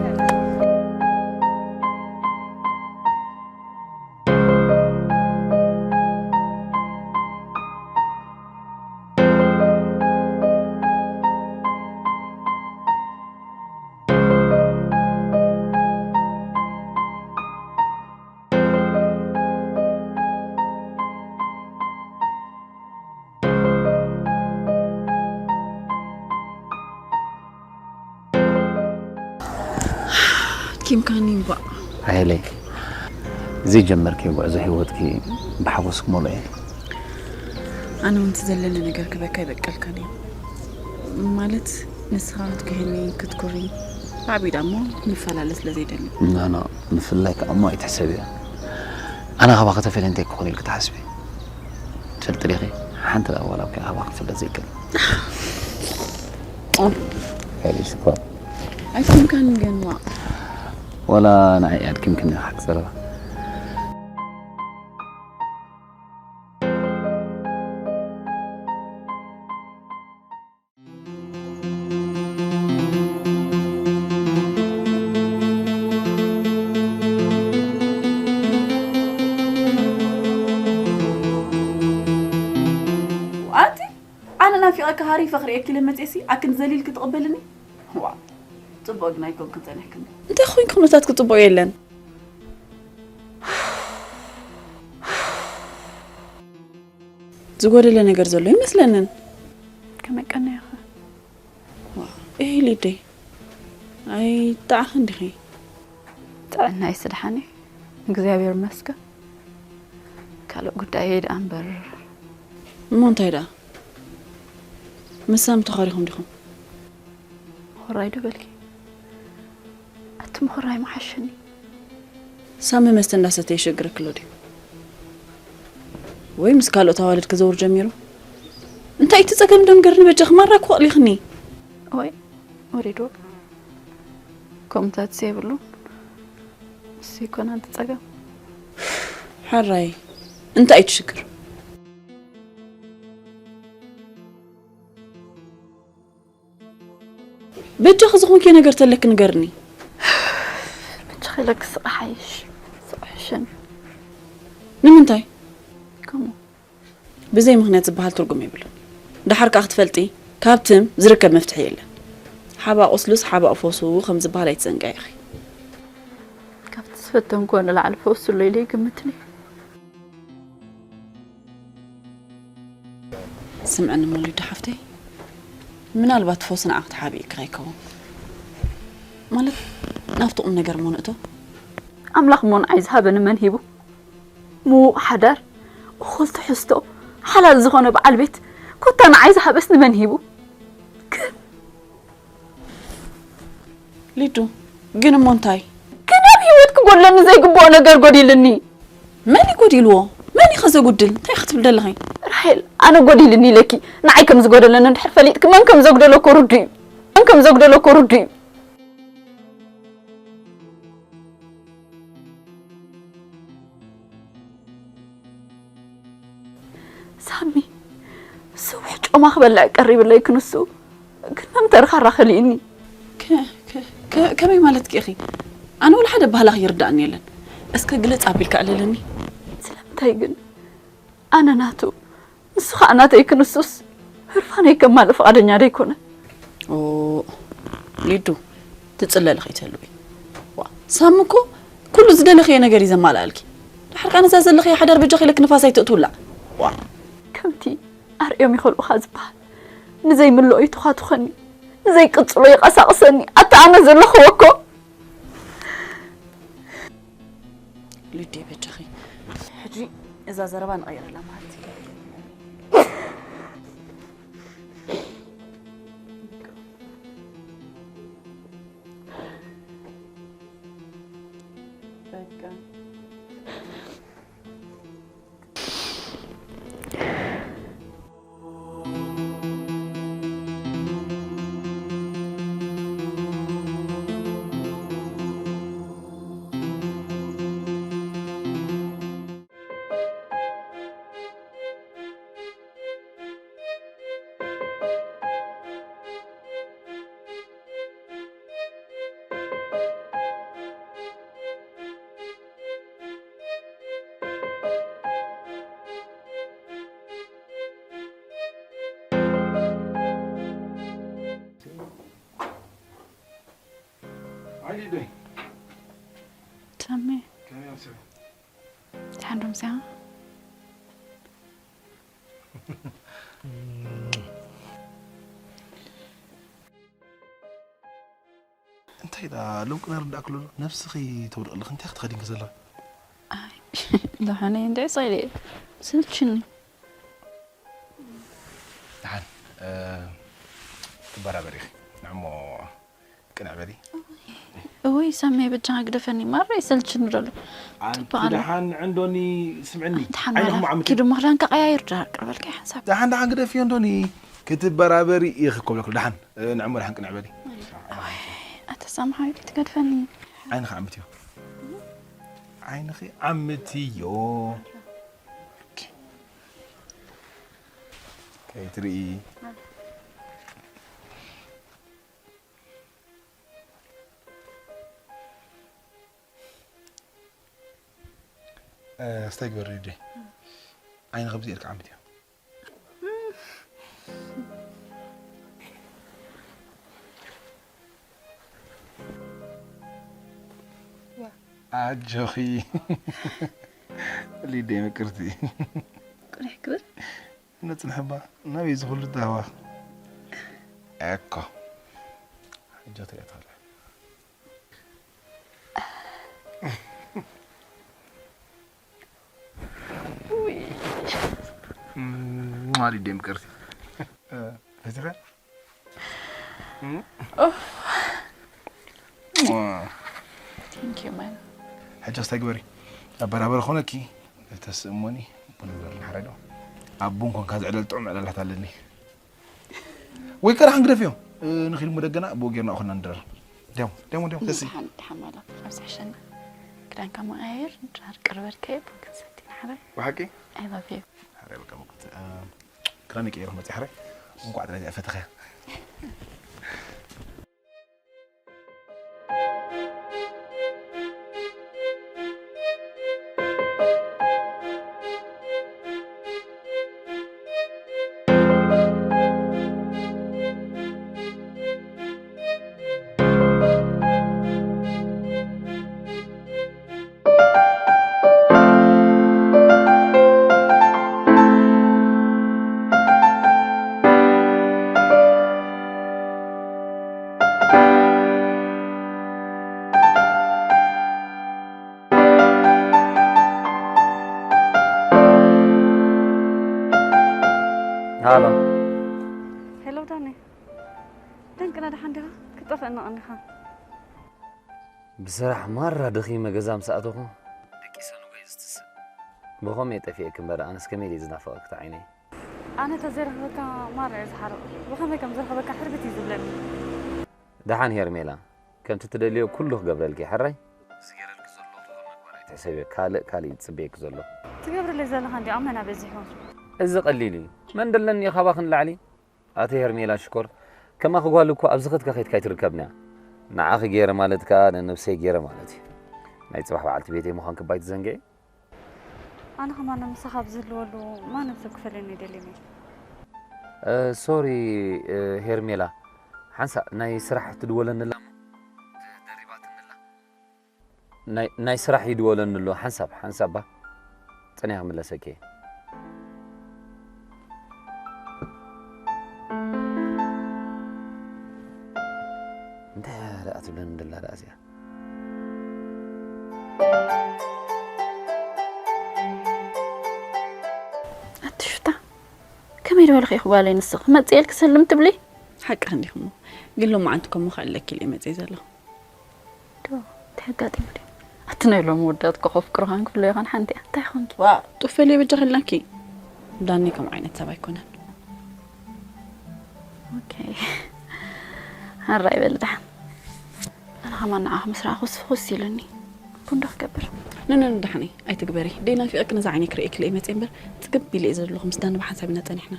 ኪም ካኒ እምባእ። ኣየለይ፣ ዘይጀመርክዮ ጉዕዞ ህይወትኪ ብሓጎስ ክመልኦ እየ። ኣነ እውን እቲ ዘለኒ ነገር ክበካ ኣይበቀልካን እዩ። ማለት ንስኻ ክትጉህኒ፣ ክትኩሪ፣ ብዓብዩ ደኣ እሞ ክንፈላለ ስለ ዘይደሊ። ኖ፣ ኖ፣ ምፍላይ ከኣ እሞ ኣይትሕሰብዮ። ኣነ ካባኺ ተፈልየ እንታይ ክኾን ኢልኪ ትሓስቢ? ትፈልጢ ዲኺ? ሓንቲ ደኣ ዋላ እኳ ካባኺ ክፍለ ዘይክእል። ከሊሽ እኮ። ኣይኮንካን ግን ዋ። ዋላ ንዓይ ኣድኪምክኒ ሓቂ ዘረባ። ኣንቲ ኣነ ናፊቐካ ሃሪፈ ክርእየኪ ኢለ መፅኤሲ ኣክን ዘሊል ክትቕበልኒ? ዋ፣ ፅቡቕ ግን ኣይኮንክን ጸኒሕክኒ። እንታይ ኮይንኪ? ኩነታትኪ ፅቡቕ የለን። ዝጎደለ ነገር ዘሎ ይመስለንን። ከመይ ቀኒኺ? ዋ፣ እሂ ሊደይ፣ ኣይጣዕኽን ዲኺ? ጥዕናይስ ደሓን እዩ፣ እግዚኣብሔር ይመስገን። ካልእ ጉዳየይ ደኣ እምበር። እሞ እንታይ ደኣ? ምስ ሳሚ ተኻሪኹም ዲኹም? ምኹራይ ዶ በልኪ? ኣቲ ምኹራይ ምሓሸኒ። ሳሚ መስተ እንዳሰተየ ይሸግረኪ ኣሎ ድዩ? ወይ ምስ ካልኦት ኣዋልድ ክዘውር ጀሚሩ? እንታይ እቲ ጸገም ደንገርኒ በጃኺ፣ ማራ እኮ ኣቕሊኽኒ። ወይ ወሪድዎ። ከምኡታት የብሉን። እሱ ይኮን ኣንቲ ጸገም። ሓራይ፣ እንታይ እዩ እቲ ሽግር? በጃኺ ዝኾንኪ ነገር ተለኪ ንገርኒ። በጃኺ ለኪ ስቕ ሓይሽ፣ ስቕ ሕሸኒ። ንምንታይ? ከምኡ። ብዘይ ምኽንያት ዝበሃል ትርጉም የብሉን። ደሓር ከኣ ክትፈልጢ፣ ካብ ትም ዝርከብ መፍትሒ የለን። ሓባእ ቁስሉስ ሓባእ ፈውሱ ከም ዝበሃል ኣይትዘንግዒ ኢኺ። ካብቲ ዝፈተንክዎ ንላዕሊ ፈውሱ ኣሎ ኢለ ይግምት ነይረ። ስምዕኒ እሞ ሊዱ ሓፍተይ፣ ምናልባት ፈውሲ ንዓኺ ተሓቢእኪ ከይከውን። ማለት ናብቲ ቁም ነገር እሞ ንእቶ። ኣምላኽ እሞ ንዓይ ዝሃበኒ መን ሂቡ? ምዉቕ ሓዳር፣ እኹል ትሕዝቶ፣ ሓላል ዝኾነ በዓል ቤት፣ ኮታ ንዓይ ዝሃበስ ንመን ሂቡ? ግን ሊዱ፣ ግን እሞ እንታይ? ግን ኣብ ህይወት ክጎድለኒ ዘይግብኦ ነገር ጎዲልኒ። መን እዩ ጎዲልዎ? መን እዩ ከ ዘጉድል? እንታይ ክትብል ደለኺ? ራሄል፣ ኣነ ጎዲልኒ ኢለኪ ንዓይ ከም ዝጎደለኒ እንድሕር ፈሊጥኪ መን ከም ዘጉደሎ እኮ ርዱእ እዩ። መን ከም ዘጉደሎ እኮ ርዱእ እዩ። ሳሚ፣ ስቡሕ ጮማ ክበልዕ ቀሪብለይ ክንሱ፣ ግን መምተሪ ካራ ከሊእኒ። ከ-፣ ከ-፣ ከ-፣ ከመይ ማለትኪ ኢኺ? ኣነ ወላ ሓደ ባህላኺ ይርዳእኒ የለን። እስከ ግልጽ ኣቢልካ ኣዕልለኒ። ስለምንታይ ግን? ኣነ ናቱ፣ ንሱ ኸኣ ናተይ ክንሱስ፣ ህርፋነይ ከማልእ ፍቓደኛ ደይኮነ። ኦ፣ ሊዱ፣ ትጽለሊ ከይትህልዊ። ዋ፣ ሳሚ እኮ ኩሉ ዝደለኽዮ ነገር እዩ ዘማልኣልኪ። ድሓር ከኣ ነዛ ዘለኽያ ሓዳር በጃኺ ኢለኪ ንፋስ ኣይተእትውላ። ዋ። ከምቲ ኣርእዮም ይኸልኡኻ ዝበሃል፣ ንዘይምልኦ ይተዃትኾኒ፣ ንዘይቅጽሎ ይቐሳቕሰኒ። ኣታ ኣነ ዘለኽዎ እኮ። ሊዱ በጃኺ። ሕጂ እዛ ዘረባ ንቐይረላ ማለት እዩ። ኣይሊደይ። ተሜ። ከመይ ኣምሲኻ? ደሓን ዶ ምሳኻ? እንታይ ደኣ ሎም ቅነ ርዳእ ክሎ ነብስኺ ተውድቕ ኣለኺ፣ እንታይ ክትኸዲን ከ ዘለኺ? ኣይ፣ ደሓነይ እንድዒ ጸይለ እየ። ስልችኒ። ደሓን፣ እ፣ ትበራበሪ ኢኺ። ንዕሞ ቅንዕ በሊ። እውይ፣ ሳሚ፣ በጃኻ ግደፈኒ። ማራ ይሰልችኒ ደሎ። ኣንቲ ጽቡቕ ኣሎ። ደሓን ዕንዶኒ ስምዕኒ። ደሓን ኣይንኹም ማራ። ዓምቲ። ኪዱ እሞ ክዳንካ ቀያይር፣ ደሓን ቅርበልካ ይሓንሳብ። ደሓን፣ ደሓን ግደፍዮ እንዶኒ። ክትበራበሪ ኢኺ እኮ ብለክሉ። ደሓን፣ እ፣ ንዕሞ ደሓን ቅንዕ በሊ። ኣይ፣ ኣተ ሳሚ ሓወይ፣ ትገድፈኒ። ዓይንኻ ዓምትዮ። ዓይንኺ ዓምትዮ። ከይትርኢ። እ፣ ስታይ ግበሪ ሊደይ። ዓይንኺ ብዚ ኢልካ ዓምትዮ። ኣጆኺ ሊደይ ምቅርቲ። ቅንዕ ክብል። ነጽንሐባ ናበይ ዝኹሉ ዳዋ። እኮ። ሕጂ ትሪኦ ትኽእሊ። ውይ። እም፣ ሊደይ ምቅርቲ። እ፣ ፈቲኻ? እም? ኡፍ። እም። Thank you, man። ሕጂ ኣስታይ ግበሪ። ኣበራበሪ ኾነኪ። ተስእሞኒ ቡን ግበሪ ንሓረዶ። ኣብ ቡን ኮንካ ዝዕለል ጥዑም ዕላላት ኣለኒ። ወይ ከ ደሓን ግደፍዮ። እ፣ ንኺድ እሞ ደገና ብኡ ጌርና እኹልና ንድረር። ደም፣ ደም፣ ደም፣ ከሲ። ደሓን፣ ደሓን ማላ። ኣብዚ ሕሸና። ክዳንካ መቐያየር፣ ድራር ቅርበልካ እየ፣ ቡን ክንሰቲ ንሓረ። ብሓቂ? I love you። ሓረ በቃ መቁት። እ፣ ክዳን ቀይሩ መጽእ ሓረ። እንኳዕ ጥራይ ፈተኸያ። ሃሎ። ሄሎ ዳኒ፣ ደንቅና ደሓን ዲኻ? ክትጠፍአና ቀኒኻ። ብስራሕ ማራ ደኺመ ገዛ ምስ ኣተኹ፣ ደቂሰ ንጎይ ዝትስእ። ብኸመይ ጠፊኤኪ እምበር፣ ኣነስ ከመይ ድየ ዝናፍቐኪ እታ ዓይነይ። ኣነ ተዘይረኽበካ ማራ እየ ዝሓርቕ። ብኸመይ ከም ዝረኽበካ ሕርብት እዩ ዝብለኒ። ደሓን ሄርሜላ፣ ከምቲ ትደልዮ ኩሉ ክገብረልኪ፣ ሕራይ? ዝገረልኪ ዘሎ ጥዑም ምግባር ኣይትሕሰብዮ፣ ካልእ ካልእ እዩ ዝጽበየኪ ዘሎ። ትገብረለይ ዘለኻ እንዲ ኣመና በዚሑ። እዚ ቀሊል እዩ። መን ደለኒ እዩ ካባኺ ንላዕሊ? ኣቲ ሄርሜላ ሽኮር፣ ከማኺ ጓል እኮ ኣብዚ ኸትካ ኸይድካ ኣይትርከብን እያ። ንዓኺ ገይረ ማለት ከኣ ንነብሰይ ገይረ ማለት እዩ። ናይ ጽባሕ በዓልቲ ቤተይ ምዃንኪ እባ ኣይትዘንግዒ። ኣነ ከማን ምሳኻ ኣብ ዝህልወሉ ማንም ሰብ ክፈልየኒ ኣይደልን እየ። እ፣ ሶሪ፣ እ፣ ሄርሜላ፣ ሓንሳእ ናይ ስራሕ ትድወለኒ ኣላ እሞ፣ ደሪባትኒ ኣላ። ናይ፣ ናይ ስራሕ ይድወለኒ ኣሎ። ሓንሳብ፣ ሓንሳብ ባ። ጸኒሐ ክምለሰኪ እየ። እንታይ እያ ደኣ ትብለኒ ደላ ደኣ እዚኣ? ኣቲ ሹታ፣ ከመይ ዝበልኺ ኢኺ ጓለይ ንስኺ? መጽእ ኢልኪ ሰልም ትብሊ? ሓቅኺ እንዲኺ እሞ፣ ግን ሎማዓንቲ እኮ ምኽኣል ኣለኪ ኢለ መጽእ ዘለኹ። ዶ፣ እንታይ ኣጋጢሙ ድዩ? ኣቲ ብትንትኖ ኢሎም መወዳእትኩ ከፍቅሩኻን ክፍለዩኻን ሓንቲ እያ። እንታይ ኾንኪ? ዋ፣ ጡፍ በልዮ በጃኺ ኢልናኪ። ዳኒ ከምኡ ዓይነት ሰብ ኣይኮነን። ኦኬ። ሕራይ በል ደሓን። ኣነ ኸማን ንዓኺ ምስ ረኣኹ ስኹስ ኢሉኒ። ቡን ዶ ክገብር? ኖ፣ ኖ፣ ኖ፣ ደሓነይ፣ ኣይትግበሪ። ደይ ናፊቐኪ ነዛ ዓይነይ ክርእየኪ ኢለ እየ መፅየ እምበር፣ ፅግብ ኢለ እየ ዘለኹ። ምስ ዳኒ ብሓንሳብ ኢና ፀኒሕና።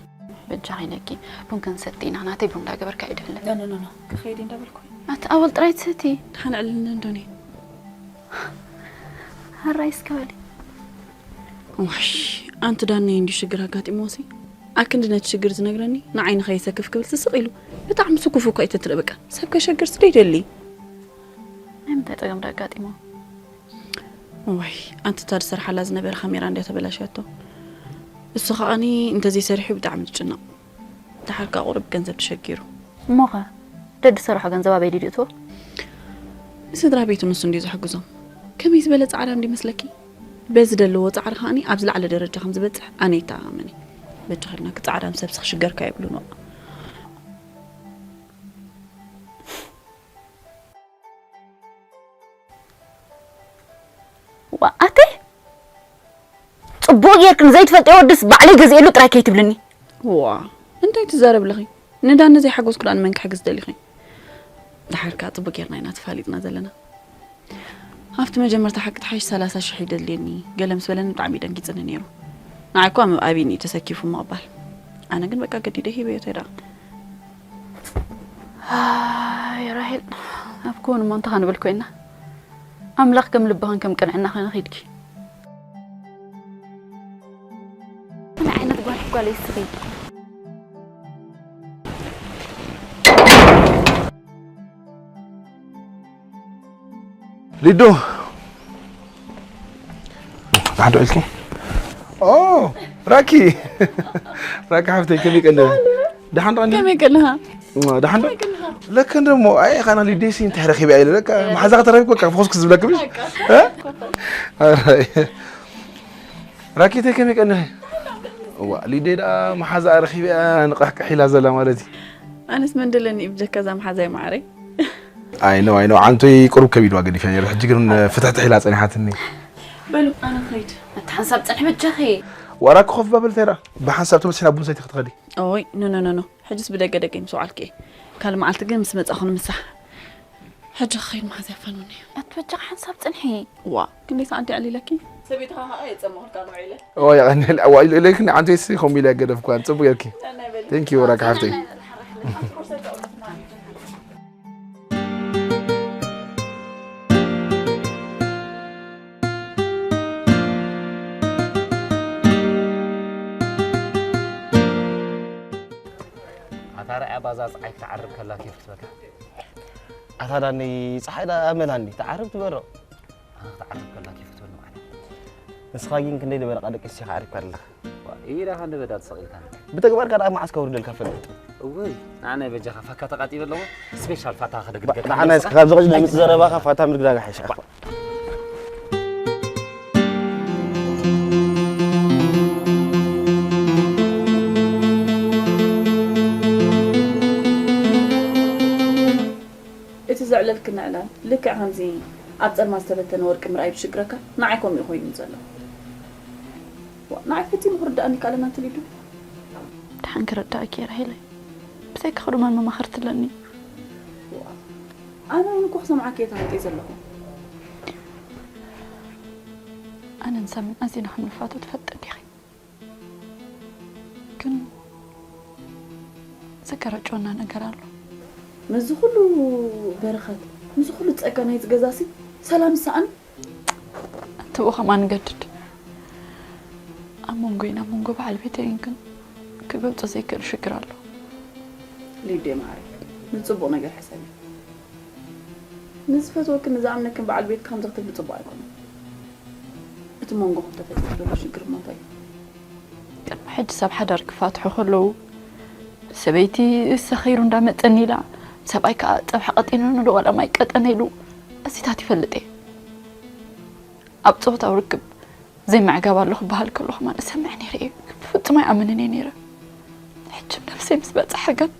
በጃኺ ኢለኪ፣ ቡን ክንሰቲ ኢና። ናተይ ቡን እንዳገበርካ እዩ ድሕለ። ኖ፣ ኖ፣ ኖ፣ ኖ። ክኸይድ እየ እንዳበልኩ። ኣቲ ኣወል ጥራይ ትሰቲ። ደሓን ዕልልና እንዶኒ። ሕራይ እስከ በሊ። ዋይ፣ ኣንቲ ዳነይ እንዲዩ ሽግር ኣጋጢምዎሲ። ኣክንዲ ነቲ ሽግር ዝነግረኒ፣ ንዓይ ንኸይሰክፍ ክብል ስስቕ ኢሉ። ብጣዕሚ ስኩፍ እኳ ኣይተትርኢ በቃ። ሰብ ከሸግርስ ደይደሊ። ናይ ምንታይ ጸገም ዶ ኣጋጢሞ? ዋይ፣ ኣንቲ እታ ዝሰርሓላ ዝነበረ ካሜራ እንድያ ተበላሽያቶ። እሱ ኸኣኒ እንተዘይሰሪሑ ብጣዕሚ ዝጭነቕ። ደሓር ከኣ ቁሩብ ገንዘብ ተሸጊሩ። እሞኸ? ደድሰርሖ ገንዘብ ኣበይ ድዩ ዝእትዎ? ንስድራ ቤቱ ንሱ እንድዩ ዝሕግዞም። ከመይ ዝበለ ጻዕራም ድዩ መስለኪ? በዚ ዘለዎ ጻዕሪ ከኣኒ ኣብ ዝለዓለ ደረጃ ከም ዝበጽሕ ኣነ ይተኣማመን እየ። በጃኺ ኢልናኪ ጻዕራም ሰብሲ ክሽገርካ የብሉን ዋእ። ዋእ ኣቲ ጽቡቕ ጌርኪ ንዘይትፈልጥዮ ወድስ ባዕለይ ገዚኤሉ ጥራይ ከይትብልኒ። ዋ እንታይ ትዛረቢ ኣለኺ? ንዳኒ ዘይሓገዝኩ ደኣ ንመን ክሕግዝ ደሊኺ? ደሓር ከኣ ጽቡቕ ጌርና ኢና ተፋሊጥና ዘለና። ኣብቲ መጀመርታ ሓቂ ተሓይሽ ሰላሳ ሽሕ ይደልየኒ ገለ ምስ በለኒ ብጣዕሚ እዩ ደንጊጽኒ ነይሩ። ንዓይ እኳ መብኣቢኒ እዩ ተሰኪፉ ምቕባል። ኣነ ግን በቃ ገዲደ ሂበዮ ተይ ደኣ። ኣይ ራሄል ኣብ ክውን እሞ እንታይ ክንብል ኮይና? ኣምላኽ ከም ልብኽን ከም ቅንዕናኽን ኺድኪ። እንታይ ዓይነት ጓል ጓል ይስኺ? ሊዱ ዳሕዶ ኢልኪ ኦ ራኪ ራኪ ሓፍተይ ከመይ ቀለ ደሓን ዶ ከመይ ቀለኻ ደሓን ዶ ለከን ደሞ ኣይ ኻና ሊደሲ እንታይ ረኺበ ኢለ ለካ መሓዛ ከተረኪብ በቃ ፈኹስ ክዝብለክ ብሽ እ ኣራይ ራኪተይ ከመይ ቀለ ዋ ሊደይ ደኣ መሓዛ ረኺበ ንቕሕቅሕ ኢላ ዘላ ማለት እዩ ኣነስ መንደለኒ ብጀካ ዛ መሓዛይ ማዕረይ ኣይ ነው ኣይ ነው ዓንቶይ ቁሩብ ከቢድዋ ገዲፈ ነይረ ሕጂ ግን ፍትሕቲ ሒላ ጸኒሓትኒ በሉ ኣነ ኸይድ እቲ ሓንሳብ ጽንሒ በጃኺ ዋራ ክኸፍ ባብል ተራ ብሓንሳብ ተመልሲና ቡን ሰይቲ ክትኸዲ ኦይ ኖ ኖ ኖ ኖ ሕጅስ ብደገ ደገ ምስ ውዓልኪ ካልእ መዓልቲ ግን ምስ መጻኹ ንምሳሕ ሕጂ ክኸይድ መሓዝ ያፋንውኒ እዩ እቲ በጃኺ ሓንሳብ ጽንሒ ዋ ክንደይ ሰዓት ዕሊለኪ ሰበይትኻ ከዓ የጸመኽልካ ንውዒለ ኦ የቐንል ኣዋ ኢሉ ኢለይክኒ ዓንቶይ ሲ ከምኡ ኢለ ገደፍኳ ጽቡቅ ጌርኪ ቴንክ ዩ ወራካ ሓፍተይ ኣታ ረኣያ ባዛ ፀሓይ ክትዓርብ ከላ ኬፍ ክትበካ ኣታ ዳኒ ፀሓይ ዳ ኣመላኒ ትዓርብ ትበሮ ኣነ ክትዓርብ ከላ ኬፍ ክትበል ማለት ንስኻ ግን ክንደይ ዝበለቃ ደቂ ኣንስትዮ ክዓርብካ ኣለኻ ኢዳ ኸንደ በዳል ሰቒልካ ብተግባርካ ደኣ መዓስ ከውርደልካ ፈልጥ እውይ ንዓናይ በጃኻ ፋካ ተቃጢበ ኣለዎ ስፔሻል ፋታ ከደግድገካ ንዓናይ እስከ ካብዚ ቅድሚ ምጽ ዘረባኻ ፋታ ምድግዳግ ሓይሻ እቲ ዘዕለልክኒ ዕላል ልክዕ ከምዚ ኣብ ጸልማት ዝተበተነ ወርቂ ምርኣይ ድሽግረካ? ንዓይ ከምኡ እዩ ኮይኑ ዘሎ። ዋ፣ ንዓይ ፈጺሙ ክርድኣኒ ኣይከኣለን ኣንቲ ሊዱ። ደሓን ክርድኣኪ እየ ራሄለይ። ብዘይካኺ ድማ መማኽርቲ ኣለኒ። ዋ፣ ኣነ እውን እኮ ክሰምዓኪ እየ ተሃንጥየ ዘለኹ። ኣነን ሳሚን ኣዚና ከም ንፋቶ ትፈልጢ እንዲኺ። ግን ዘገረጨወና ነገር ኣሎ። ምስዚ ኩሉ በረኸት፣ ምስዚ ኩሉ ጸጋ ናይዚ ገዛሲ ሰላም ይሰኣን። ኣንተ ብኡ ከማን ንገድድ። ኣብ መንጎይን ኣብ መንጎ በዓል ቤተይን ግን ክገልጾ ዘይክእል ሽግር ኣሎ። ሊዴ ማዕረይ፣ ንጽቡቕ ነገር ሕሰቢ። ንዝፈትወክን ንዝኣምነክን በዓል ቤትኪ ከምዚ ክትብሊ ጽቡቕ ኣይኮነን። እቲ መንጎኹም ተፈጢሩ ዘሎ ሽግር እሞ እንታይ እዩ? ቅድሚ ሕጂ ሰብ ሓዳር ክፋትሑ ከለዉ ሰበይቲ ሰኺሩ እንዳመጸኒ ኢላ ሰብኣይ ከኣ ጸብሒ ቀጢኑኒ ዶ ዋላ ማይ ቀጠነ ኢሉ እዚታት ይፈልጥ እየ። ኣብ ጾታዊ ርክብ ዘይምዕጋብ ኣሎ ክበሃል ከሎ ከማን እሰምዕ ነይረ እየ። ብፍጹም ኣይኣምንን እየ ነይረ። ሕጂ ነብሰይ ምስ በጽሐ ግን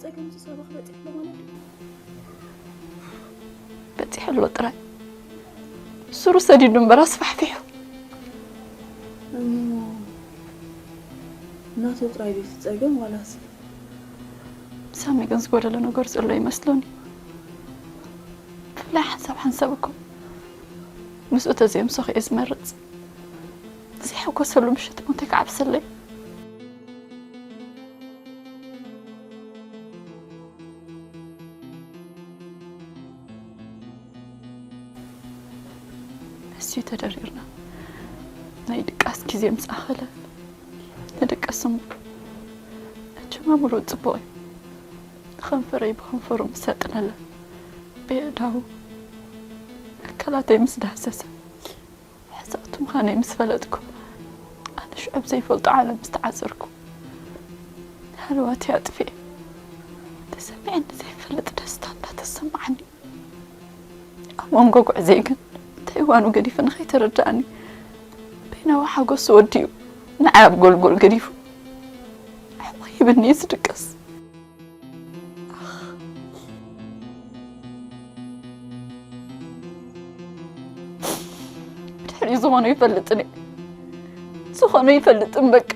ጸገም ዝሰበኽ በጺሕሎ ማለት ድዩ? በጺሑ ኣሎ ጥራይ። ስሩ ሰዲዱ እምበር ኣስፋሕፊሑ። እሞ ናቱ ጥራይ ድዩ እቲ ጸገም ዋላስ? ሳሚ ግን ዝጎደለ ነገር ዘሎ ይመስለኒ። ብፍላይ ሓንሳብ ሓንሳብ እኮ ምስኡ ተዘየምሰኹ እየ ዝመርጽ። ዘይሕጎሰሉ ምሸት እሞ እንታይ ክዓብሰለይ? እሱ ተደሪርና ናይ ድቃስ ግዜ ምስ ኣኸለ ንድቀስ እሞ። ኣጀማምርኡ ጽቡቕ እዩ። ከንፈረይ ብኸንፈሩ ምስ ኣጥለለ ብየእዳዉ ኣካላተይ ምስ ዳህሰሰ ሕዛእቱ ምዃነይ ምስ ፈለጥኩ፣ ኣነ ሽዑ ኣብ ዘይፈልጦ ዓለም ምስ ተዓዘርኩ ሃለዋተይ ኣጥፊኤ። ተሰሚዕኒ ዘይፈልጥ ደስታ እንዳተሰማዓኒ ኣብ መንጎ ጉዕዘይ ግን እንታይ እዋኑ ገዲፉ ንኸይተረድኣኒ በይናዊ ሓጎሱ ወዲኡ ንዓይ ኣብ ጎልጎል ገዲፉ ሕቑ ይብኒ እዩ ዝድቅስ። ብድሕሪኡ ዝኾኖ ይፈልጥን እየ። ዝኾኖ ይፈልጥን በቃ።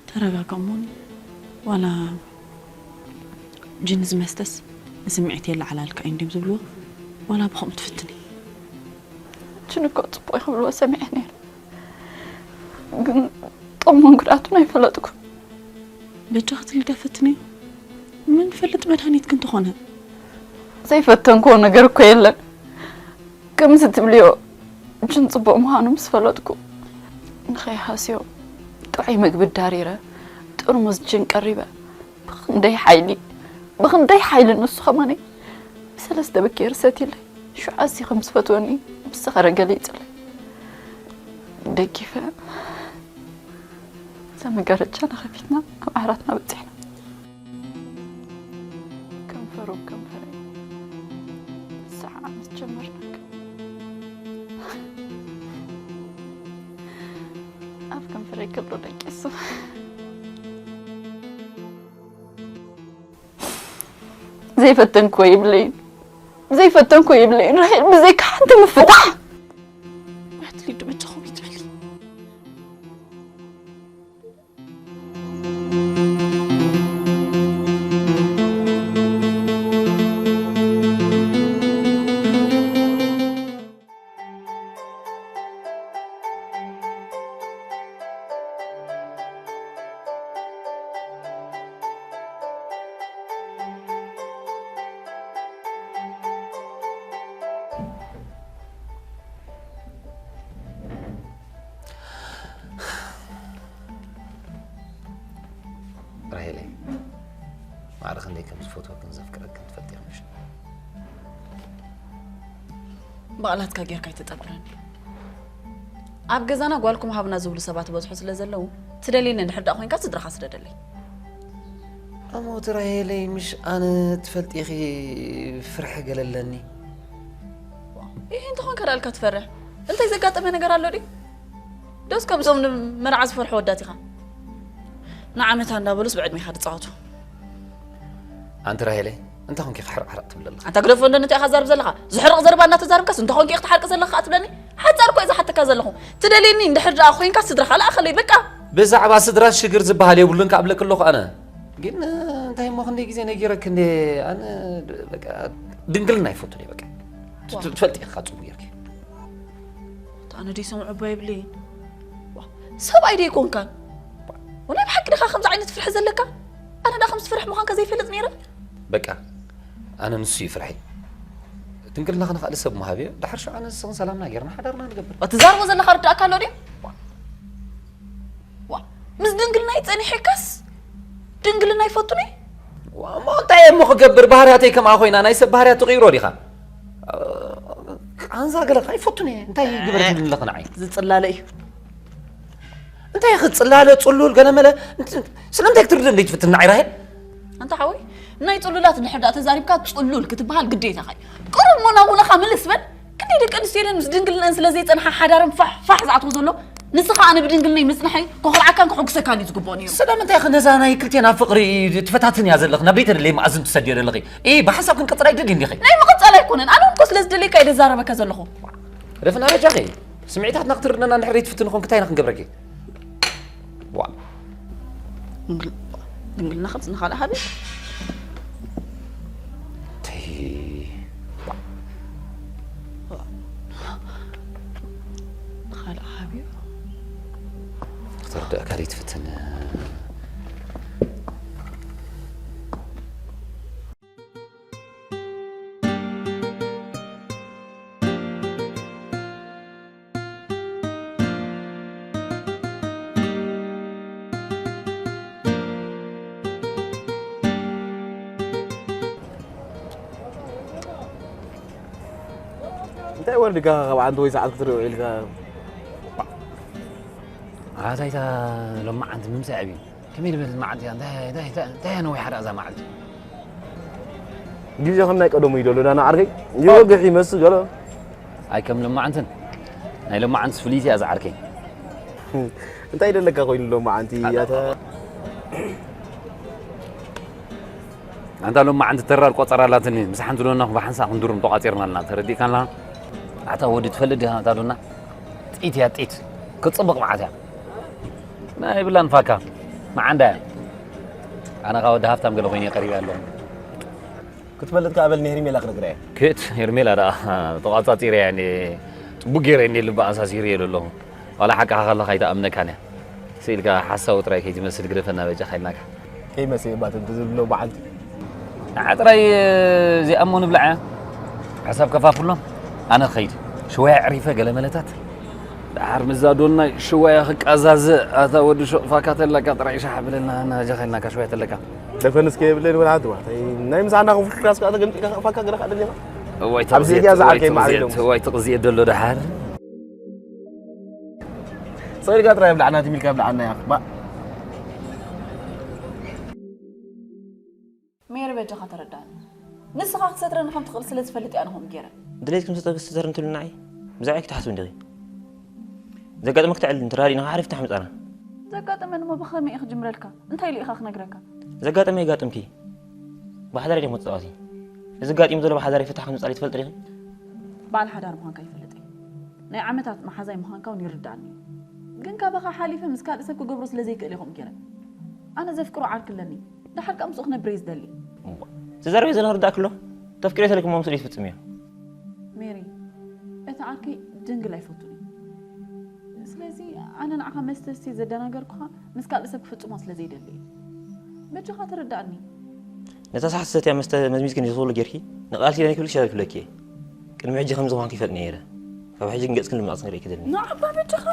ተረጋግኦሞን ዋላ ጅን ዝመስተስ ንስምዒት የለዓላልካ እዩ እንዲም ዝብልዎ ዋላ ብኸምኡ ትፍትኒ። ጅን እኮ ጽቡቕ እዩ ክብልዎ ሰሚዐ ነይረ፣ ግን ጥቕሙን ጉድኣቱን ኣይፈለጥኩን። በጃ ክትልዳ ፈትንዮ። ምን ፈልጥ መድሃኒት ክንተኾነ ዘይፈተንክዎ ነገር እኮ የለን። ከምዚ ትብልዮ ጅን ጽቡቕ ምዃኑ ምስ ፈለጥኩ ንኸይሃስዮ ጥዑይ ምግቢ ዳሪረ ጥርሙዝ ጅን ቀሪበ ብኽንደይ ሓይሊ ብኽንደይ ሓይሊ ንሱ ኸማነይ ብሰለስተ ብኬር ሰትይለይ ሽዑ ኣዝዩ ከም ዝፈትወኒ ምስ ሰኸረ ገሊጽለይ ደጊፈ እዛ መጋረጃና ኸፊትና ኣብ ዓራትና በጺሕና። ከንፈሩ ከንፈረይ ሰዓዓ ምስ ጀመርና ኣብ ከንፈረይ ክብሎ ደቂሱ ዘይፈተንክዎ ይብለይን ዘይፈተንክዎ ይብለይን ራሄል ብዘይካ ሓንቲ ምፍታሕ ኣትሊዱ በጃኹም ይትበል። ራሄለይ፣ ማዕረ ክንደይ ከም ዝፈትወክን ዘፍቅረክን ትፈልጢ ኢኺ ምሽ? ብቓላትካ ጌርካ ኣይተጠብረኒ። ኣብ ገዛና ጓልኩም ሃብና ዝብሉ ሰባት ይበዝሑ ስለ ዘለዉ፣ ትደልየኒ እንድሕር ደኣ ኮይንካ ስድራኻ ስደደለይ። እሞ እቲ ራሄለይ ምሽ ኣነ ትፈልጢ ኢኺ ፍርሒ ገለ ኣለኒ። ይህ እንተኾንካ ደኣ ኣልካ ትፈርሕ? እንታይ ዘጋጠመ ነገር ኣሎ ድዩ? ዶስ ከምዞም ንመርዓ ዝፈርሑ ወዳት ኢኻ? ንዓመታ እንዳበሉስ ብዕድሜኻ ዝጻወቱ። ኣንቲ ራሄለይ፣ እንታይ ኮንኪ ኢኺ ሕርቕ ሕርቕ ትብሊ ዘለኺ? ኣንታ ግደፎ እንዶ ነቲ ኢኻ ትዛርብ ዘለኻ። ዝሕርቕ ዘረባ እናተዛረብካስ እንታይ ኮንኪ ኢኺ ትሓርቂ ዘለኻ ከኣ ትብለኒ? ሓጻር እኮ እየ ዝሓተካ ዘለኹ። ትደልየኒ እንድሕር ደኣ ኮይንካ ስድራኻ ለኣኸለይ በቃ። ብዛዕባ ስድራ ሽግር ዝበሃል የብሉን ከኣ እብለኪ ኣለኹ ኣነ። ግን እንታይ እሞ ክንደይ ግዜ ነጊረኪ እንደ ኣነ በቃ ድንግልና ይፈቱ እየ በቃ። ዋ። ትፈልጢ ኢኻ ጽቡቕ ጌርኪ። ኣነ ደይ ሰምዖ እባ የብለይን። ዋ፣ ሰብኣይ ደይ ኮንካን? ወናይ ብሓቂ ድኻ ከምዚ ዓይነት ፍርሒ ዘለካ? ኣነ ደኣ ከምዚ ፍርሒ ምዃንካ ዘይፈልጥ ነይረ። በቃ፣ ኣነ ንሱ እዩ ፍርሒ። ድንግልና ክንኻእል ሰብ ምሃብ እየ። ድሓር ሽዑ ኣነ ንስኽን ሰላምና ጌርና ሓዳርና ንገብር። ዋ፣ ትዛርቦ ዘለኻ ርዳእካ ኣሎ ድዩ? ዋ፣ ምስ ድንግልናይ ጸኒሐካስ ድንግልና ይፈቱኒ? ዋ፣ እሞ እንታይ እየ እሞ ክገብር? ባህርያተይ ከምኣ ኮይና ናይ ሰብ ባህርያት ትቕይሮ ዲኻ? ቃንዛ ገለ ከኣ ይፈቱን እየ። እንታይ ግበር ትብልኒ ኣለኺ ንዓይ? ዝጽላለ እዩ። እንታይ ክጽላለ፣ ጽሉል፣ ገለ መለ፣ እንት-፣ ስለምንታይ ክትርድእኒ ትፍትን ንዓይ ራሄል? ኣንታ ሓወይ፣ ናይ ጽሉላት እንድሕር ደኣ ተዛሪብካ ጽሉል ክትበሃል ግዴታኻ እዩ። ቅሩብ ሞና ውለኻ ምልስ በል። ደቂ ኣንስትዮ ኢለን ምስ ድንግልነን ስለ ዘይጸንሓ ሓዳረን ፋሕ ፋሕ ዝኣትዎ ዘሎ፣ ንስኻ ኣነ ብድንግልነይ ምጽንሐይ ከኹርዓካን ከሐጉሰካን እዩ ዝግብኦ ነይሩ። ስለምንታይ ኢኺ ነዛ ናይ ክልቴና ፍቕሪ ትፈታትን እያ ዘለኺ? ናብ ዘይተደለየ መኣዝን ትሰድዮ ዘለኺ? ኢ ብሓሳብ ክንቅጽል ኣይደልይ እንዲኺ? ናይ ምቕጻል ኣይኮነን። ኣነ እውን እኮ ስለ ዝደለየካ እየ ደዛረበካ ዘለኹ። ረፍና በጃኺ፣ ስምዒታትና ክትርድነና እንድሕር ዘይትፍትኒ ኮንኪ እንታይ ኢና ክንገብረኪ? ዋ። ድንግል-፣ ድንግልና ኸብጽ ንኻልእ ሃቢ። ተይ። ንኻልእ ሃቢ። ክትርድኣካ ዘይትፍትን። እንታይ ወሪድካ ካብ ዓንዲ ወይ ሰዓት ክትሪኦ ኢልካ? ኣታ ኣይታ ሎማዓንቲ ምምሳይ ዓብዩ። ከመይ ዝበለት መዓልቲ እያ? እንታይ፣ እንታይ፣ እንታይ፣ እንታይ እያ ነዊሓ ደኣ እዛ መዓልቲ? ግዜ ከም ናይ ቀደሙ እዩ ዘሎ፣ ዳና ዓርከይ። ይወግሕ ይመስል ገለ። ኣይ ከም ሎማዓንትን። ናይ ሎማዓንትስ ፍልይቲ እያ እዛ ዓርከይ። እንታይ ደለካ ኮይኑ ሎማዓንቲ? ኣታ ኣታ ኣንታ ሎማዓንቲ ተራር ቆጸራ ኣላትኒ። ምስ ሓንቲ ዶና ብሓንሳእ ክንድሩም ተቋጺርና ኣለና። ተረዲእካና? ኣታ ወዲ ትፈልጥ ዲኻ እታ ዶና? ጢት እያ ጢት። ክጽብቕ መዓት እያ። ናይ ብላን ፋካ። መዓንዳ እያ። ኣነ ኸኣ ወዲ ሃፍታም ገለ ኮይነ ቀሪበ ኣለኹ። ክትፈልጥ ከኣ በልኒ ሄርሜላ ክነግራ እየ። ክት ሄርሜላ ደኣ ተቋጻጺረ እያ እንዴ? ጽቡቅ ገይረ እንዴ ልባ ኣሳሲረ እየ ዘለኹ። ዋላ ሓቅኻ ከለኻ ኣይትኣምነካን እያ። ስኢልካ ሓሳዊ ጥራይ ከይትመስል ግደፈና በጃኻ ኢልናካ። ከይመሰየ ባት እንተ ዝብሎ በዓልቲ። ንዓ ጥራይ እዚኣ እሞ ንብልዓ። ሓሳብ ከፋፍሎም። ኣነ ክኸይድ። ሽወያ ዕሪፈ ገለ መለታት። ደሓር ምዛ ዶና ሽወያ ክቃዛዘ ኣታ ወዲ ሹቕ ፋካ ተለካ ጥራይ ሻሕ ብለና ናጃኻ ኢልናካ ሽወያ ተለካ። ደፈንስ ከየብለኒ ወላ ሓንቲ ዋሕታ። ናይ ምሳና ክፍልፍል ራስካ ተገምጢልካ ፋካ ገረኻ ደሊኻ። እዋይ ኣብዚ እዚኣ ዝዓርከይ ማዕሪሎም። እዋይ ትቕዝየ ደሎ ደሓር። ሰሪጋ ጥራይ ብላዕና ትሚልካ ብላዕና ያኽ። ባ- ሜሪ በጃኻ ተረዳእኒ። ንስኻ ክትሰትረኒ ከም ትኽእል ስለ ዝፈልጥ እየ ኣነ ከምኡ ገይረ። ድሌትኩም ሰተርኒ ትብልናዒ? ብዛዕባይ ክትሓስብ እንዲኺ? ዘጋጠመ ክትዕልን ተራዲእና ሓሪፍ ታሕ ምጻና። ዘጋጠመ እሞ ብኸመይ እየ ክጅምረልካ? እንታይ ኢሉ ኢኻ ክነግረካ? ዘጋጠመ የጋጥምኪ። ብሓዳር ዲኹም ትጻወቲ? እዚ ጋጢሙ ዘሎ ብሓዳር ይፍታሕ ከም ዝጻል ትፈልጥ ዲኺ? በዓል ሓዳር ምዃንካ ይፈልጥ እየ። ናይ ዓመታት መሓዛይ ምዃንካ እውን ይርዳእኒ እዩ። ግን ካባኻ ሓሊፈ ምስ ካልእ ሰብ ክገብሮ ስለ ዘይክእል እየ ከምኡ ገይረ። ኣነ ዘፍቅሮ ዓርኪ ኣለኒ። ደሓር ከኣ ምስኡ ክነብር እየ ዝደሊ። እሞ፣ ትዛረብዮ ዘለኺ ርዳእኪ ኣሎ? ተፍቅርዮ ተልኪ እሞ ምስኡ ትፍጽምዮ? ሜሪ፣ እቲ ዓርከይ ድንግል ኣይፈቱን እዩ። ስለዚ ኣነ ንዓኻ መስተ ስቴ ዘደናገርኩኻ ምስ ካልእ ሰብ ክፍጽሞ ስለ ዘይደሊ እዩ። በጃኻ ተረዳእኒ። ነታ ሰሓት ዝሰትያ መስተ መዝሚዝኪ ንዝኽብሉ ጌርኪ ንቓል ኪዳን ይክብልሽ ኣይክብለኪ እየ። ቅድሚ ሕጂ ከምዚ ምዃንኪ ይፈልጥ ነይረ። ካብ ሕጂ ግን ገጽኪ ንምናቕ ክንርኢ ክደልኒ። ንዓባ በጃኻ።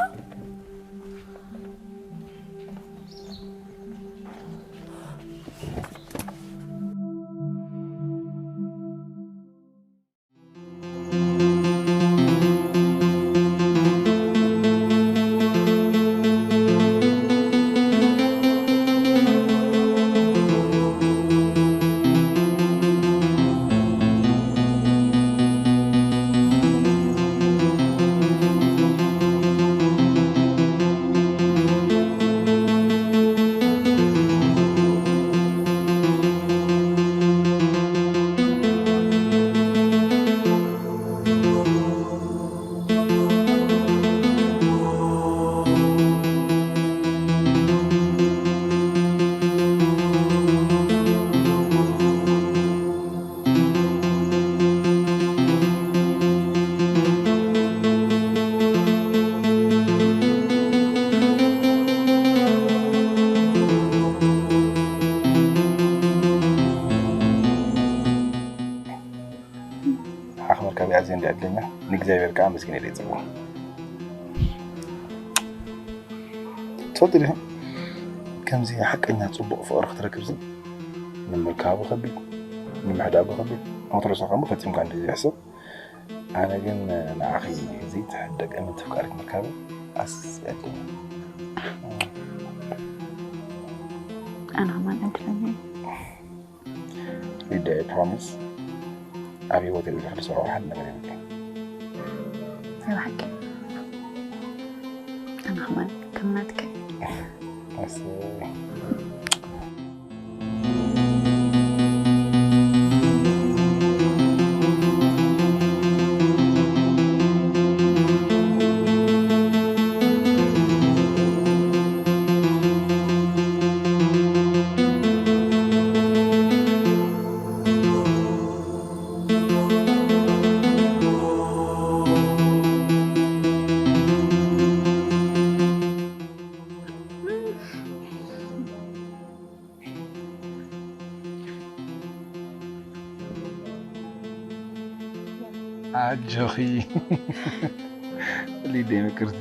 ሓኽመርካቢ ኣዝየ እንዲ ዕድለኛ፣ ንእግዚኣብሔር ከኣ ኣመስግነ ኢለ ይጽውዖ። ትፈልጢ ዲኺ፣ ከምዚ ሓቀኛ ጽቡቕ ፍቕሪ ክትረክብሲ፣ ንምርካቡ ከቢድ፣ ንምሕዳጉ ከቢድ፣ ንኽትረስዖ ከኣ ፈጺምካ እንዲ ዘይሕሰብ። ኣነ ግን ንዓኺ ዘይትሕደግ እምንቲ ፍቃሪት ምርካበይ ኣዝዩ ዕድለኛ። ኣነ ከማን ዕድለኛ እየ። ሊዳ፣ I promise፣ ኣብ ህይወተይ ብዙሕ ዝሰርሖ ሓደ ነገር የብለይን። ናይ ብሓቂ ኣነ ከማን ከም ናትካ እየ። ኣሰይ። ኣጆኺ ሊደይ ምቅርቲ።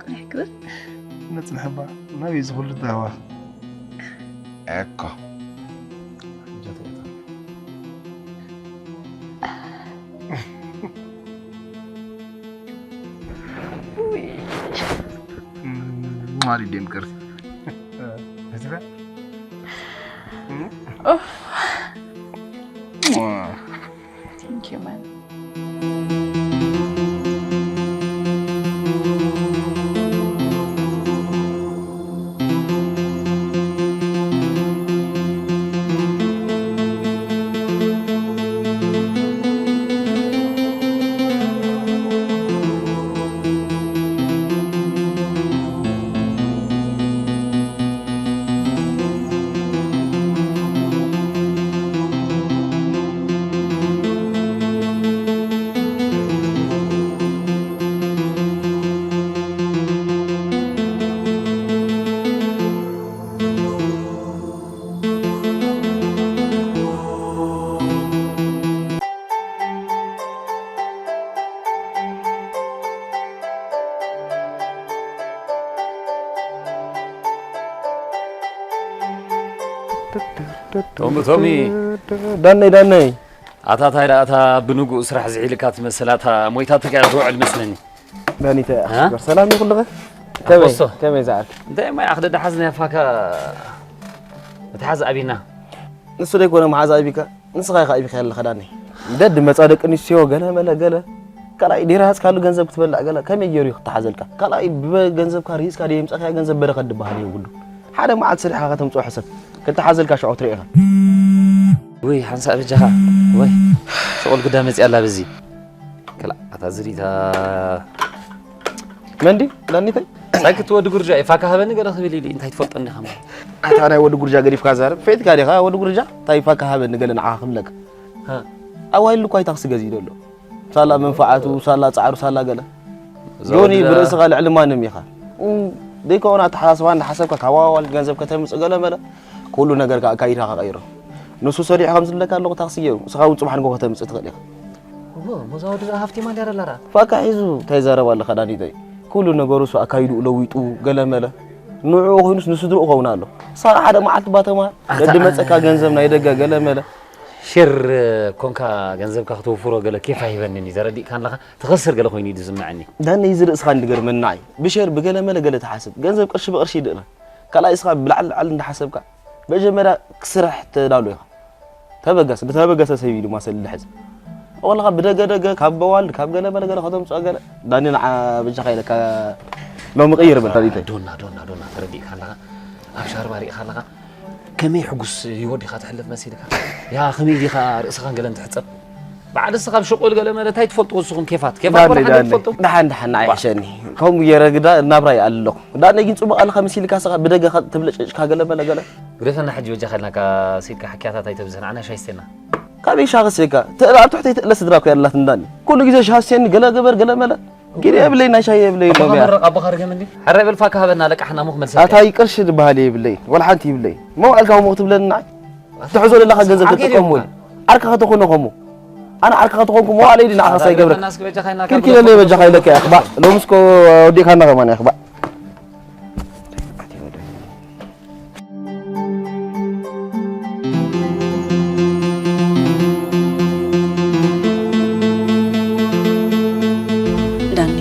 ቅኑዕ ክብል። ነጽንሕባ ናበይ ዝኹሉ ዳዋ? እኮ። ሟሪ ደም ቅርሲ። እዚበ? ኡፍ። Thank you, man. ቶሚ፣ ቶሚ። ዳነይ፣ ዳነይ። ኣታ ታይ ደኣ፣ ኣታ ብንጉእ ስራሕ ዝዒልካ ትመስል፣ ኣታ ሞይታ ተጋር ትውዕል መስለኒ። ዳኒተ፣ እ? ኣኽበር፣ ሰላም ይኹልኸ? ከመይ፣ ኣኾስቶ። ከመይ ዝኣክ? እንታይ ማይ ኣኽደ ደሓዝ ናይ ፋካ፣ መትሓዝ ኣቢና። ንሱ ደይኮነ መሓዝ ኣቢካ፣ ንስኻ ኢኻ ኣቢኻ ያለኻ ዳኒ። ደድ መጻ ደቂ ኣንስትዮ ገለ መለ ገለ። ካልኣይ ዲራ ሃጽካሉ ገንዘብ ክትበልዕ ገለ። ከመይ ገይሩ እዩ ክተሓዘልካ? ካልኣይ ብገንዘብካ ሪስካ ደይ የምጻእካ ገንዘብ በረኸት ድበሃል የብሉ። ሓደ መዓልቲ ሰሪሕኻ ከተምጽኦ ሕሰብ። ክተሓዘልካ ሽዑ ትርኢ ኢኻ። ወይ ሓንሳእ በጃኻ። ወይ ሸቑል ግዳ መጺኣ ኣላ በዚ። ክላ ኣታ ዝሪታ መንዲ ዳኒተይ ሳክት ወዲ ጉርጃ ይፋካ ሃበኒ ገለ ክብል ኢሉ እንታይ ትፈልጠኒ ዲኻ? ኣታ ናይ ወዲ ጉርጃ ገዲፍካ ዛረብ። ፈይትካ ዲኻ ወዲ ጉርጃ? እንታይ ይፋካ ሃበኒ ገለ ንዓኻ ክብለካ። ሃ። ኣዋይሉ እኳ እዩ ታክሲ ገዚኡ ዘሎ። ሳላ መንፈዓቱ፣ ሳላ ጻዕሩ፣ ሳላ ገለ። እዛ ጆኒ ወዲ ብርእስኻ ልዕሊ ማንም ኢኻ። እም፣ ደይከውን ኣተሓሳስባ እንዳሓሰብካ ካብ ኣዋዋል ገንዘብ ከተምጽእ ገለ መለ ኩሉ ነገር ከኣ ኣካይድካ ከቐይሮ። ንሱ ሰሪሑ ከም ዝብለካ ኣለኹ ታክሲ ገይሩ። ንስኻ እውን ጽባሕ ንግሆ ከተምጽእ ትኽእል ኢኻ። እሞ፣ እሞ እዛ ወዲ እዛ ሃፍቲማ እንድያ ደላ ደኣ? ፋካ ሒዙ እንታይ ይዛረብ ኣለኻ ዳኒተይ? ኩሉ ነገሩ እሱ ኣካይድኡ ለዊጡ ገለ መለ። ንዕኡ ኮይኑስ ንስድርኡ ኸውን ኣሎ። ንስኻ ሓደ መዓልቲ ባተማ ኣታ ደዲ መጸካ ገንዘብ ናይ ደገ ገለ መለ። ሸር ኮንካ ገንዘብካ ክተውፍሮ ገለ ኬፍ ኣይበንን እዩ። ተረዲእካ ኣለኻ? ትኸስር ገለ ኮይኑ እዩ ዝስምዐኒ። ዳኒ እዚ ርእስኻ እንድገርመና እዩ። ብሸር ብገለ መለ ገለ ትሓስብ። ገንዘብ ቅርሺ ብቅርሺ ይድእና። ካልኣይ እስኻ ብላዕሊ ላዕሊ እንዳሓሰብካ መጀመርያ ክስራሕ ተዳሉ ኢኻ። ተበገስ፣ ብተበገሰ ሰብ ኢሉ ማሰል ልሕዝ። ወላኻ ብደገ ደገ ካብ በዋልድ ካብ ገለ መለ ገለ ከተምጽኦ ገለ ዳኒ ንዓ በጃኻ ኢለካ ሎሚ ቅይር በል ታሪተይ። ዶና፣ ዶና፣ ዶና፣ ተረዲእካ ኣለኻ። ኣብ ሻርባ ሪእኻ ኣለኻ። ከመይ ሕጉስ ህይወት ዲኻ ትሕልፍ መሲልካ? ያ ከመይ ዲኻ ርእስኻን ገለን ትሕጸብ? በዓል እስኻ ኣብ ሽቁል ገለ መለ እንታይ ትፈልጡ ንስኹም ኬፋት? ኬፋት ዳኒ፣ ወላ ሓደ ዳኒ። ትፈልጡ? ደሓን፣ ደሓን፣ ንዓይ ሕሸኒ። ከምኡ ገይረ ግዳ ናብራ ይኣሊ ኣለኹ። ዳኒ ግን ጽቡቕ ኣለኻ መሲልካ እስኻ ብደገ ከ ትብለጭጭካ ገለ መለ ገለ። ግደፈና ሕጂ በጃኻ ኢልናካ ሲልካ ሕክያታት ኣይተብዝሕ፣ ንዓና ሻሂ ስቴና። ካበይ ሻሂ ስቴካ? ትእለ ኣብ ትሕተይ ትእለ ስድራ እኮ ያላት እንዳኒ። ኩሉ ግዜ ሻሂ ስቴኒ፣ ገለ ግበር፣ ገለ መለ። ጊዜ የብለይ፣ ናይ ሻሂ የብለይ፣ ኣቦኻ ሎምያ። መረቕ፣ ኣቦኻ ርገም እንዲ። ሕረ በል ፋካ ሃበና፣ ለቃሕና ሙኽ መልሰካ። ኣታ ይቅርሺ ዝበሃል የብለይ፣ ወላ ሓንቲ ይብለይ። መዋዕልካ ሙኽ ትብለኒ ንዓይ። ትሕዞ ዘለኻ ገንዘብ ዓርኪ ተጠቀምሉ። ዲኹም? ዓርካ ከተኾነ ኸሙ። ኣነ ዓርካ ከተኾንኩ መዋዕለይ ዲ ንዓኻ ኣታ ሳይገብረካ። በጃኻ ኢልና ክልኪለለይ በጃኻ ኢለካ ኢኻ፣ ባዕ። ሎምስኮ ወዲእካና ከማን ኢኻ፣ ባዕ። ዳኒ፣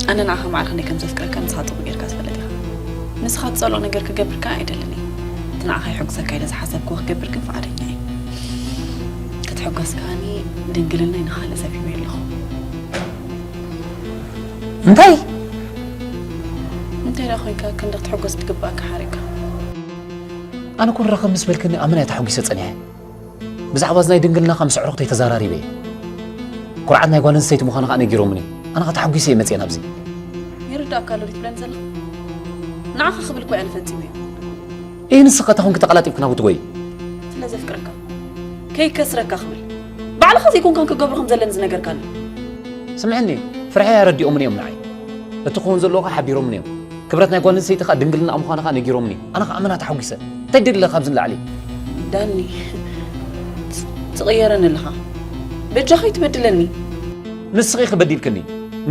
ኣነ ንዓኻ ማዕረ ከመይ ከም ዘፍቅረካ ንስኻ ጽቡቕ ጌርካ ትፈልጥ ኢኻ። ንስኻ ትጸልኦ ነገር ክገብር ከኣ ኣይደልን እየ። እቲ ንዓኻ የሐጉሰካ ኢለ ዝሓሰብክዎ ክገብር ግን ፍቓደኛ እየ። ክትሕጎስ ከኣኒ ድንግልናይ ንኻልእ ሰብ ሂበዮ ኣለኹ። እንታይ? እንታይ ደኣ ኮይንካ ክንዲ ክትሕጎስ ትግባእካ ሓሪካ? ኣነ እኮ ንራኸብ ምስ በልክኒ ኣመና እየ ተሓጒሰ ጸኒሐ። ብዛዕባ እዚ ናይ ድንግልናኻ ምስ ኣዕሩኽተይ ተዛራሪበ እየ። ኩርዓት ናይ ጓል ኣንስተይቲ ምዃኑ ከዓ ነጊሮምኒ። ኣነ ከዓ ተሓጒሰ እየ መፅየ ናብዚ። ይርዳእካ ኣሎ ድዩ ትብለኒ ዘለኻ? ንዓኻ ክብል እኮ እየ ኣነ ፈጺመዮ። ይህ ንስኻ እታ ኮንክ ተቐላጢፍክ ናብኡ ትጎይ። ስለ ዘፍቅረካ ከይከስረካ ክብል ባዕልኻ ዘይኮንካን ክገብሮ ከም ዘለኒ ዝነገርካኒ። ስምዕኒ፣ ፍርሐይ ኣረዲኦምኒ እዮም ንዓይ። እቲ ክኸውን ዘለዎ ከዓ ሓቢሮምኒ እዮም። ክብረት ናይ ጓል ኣንስተይቲ ከዓ ድንግልና ምዃኑ ከዓ ነጊሮምኒ። ኣነ ከዓ ኣመና ተሓጒሰ። እንታይ ደሊ ኣለካ ካብዚ ንላዕሊ? ዳኒ፣ ትቕየረኒ ኣለኻ። በጃኻ ይትበድለኒ። ንስኺ ክበዲልክኒ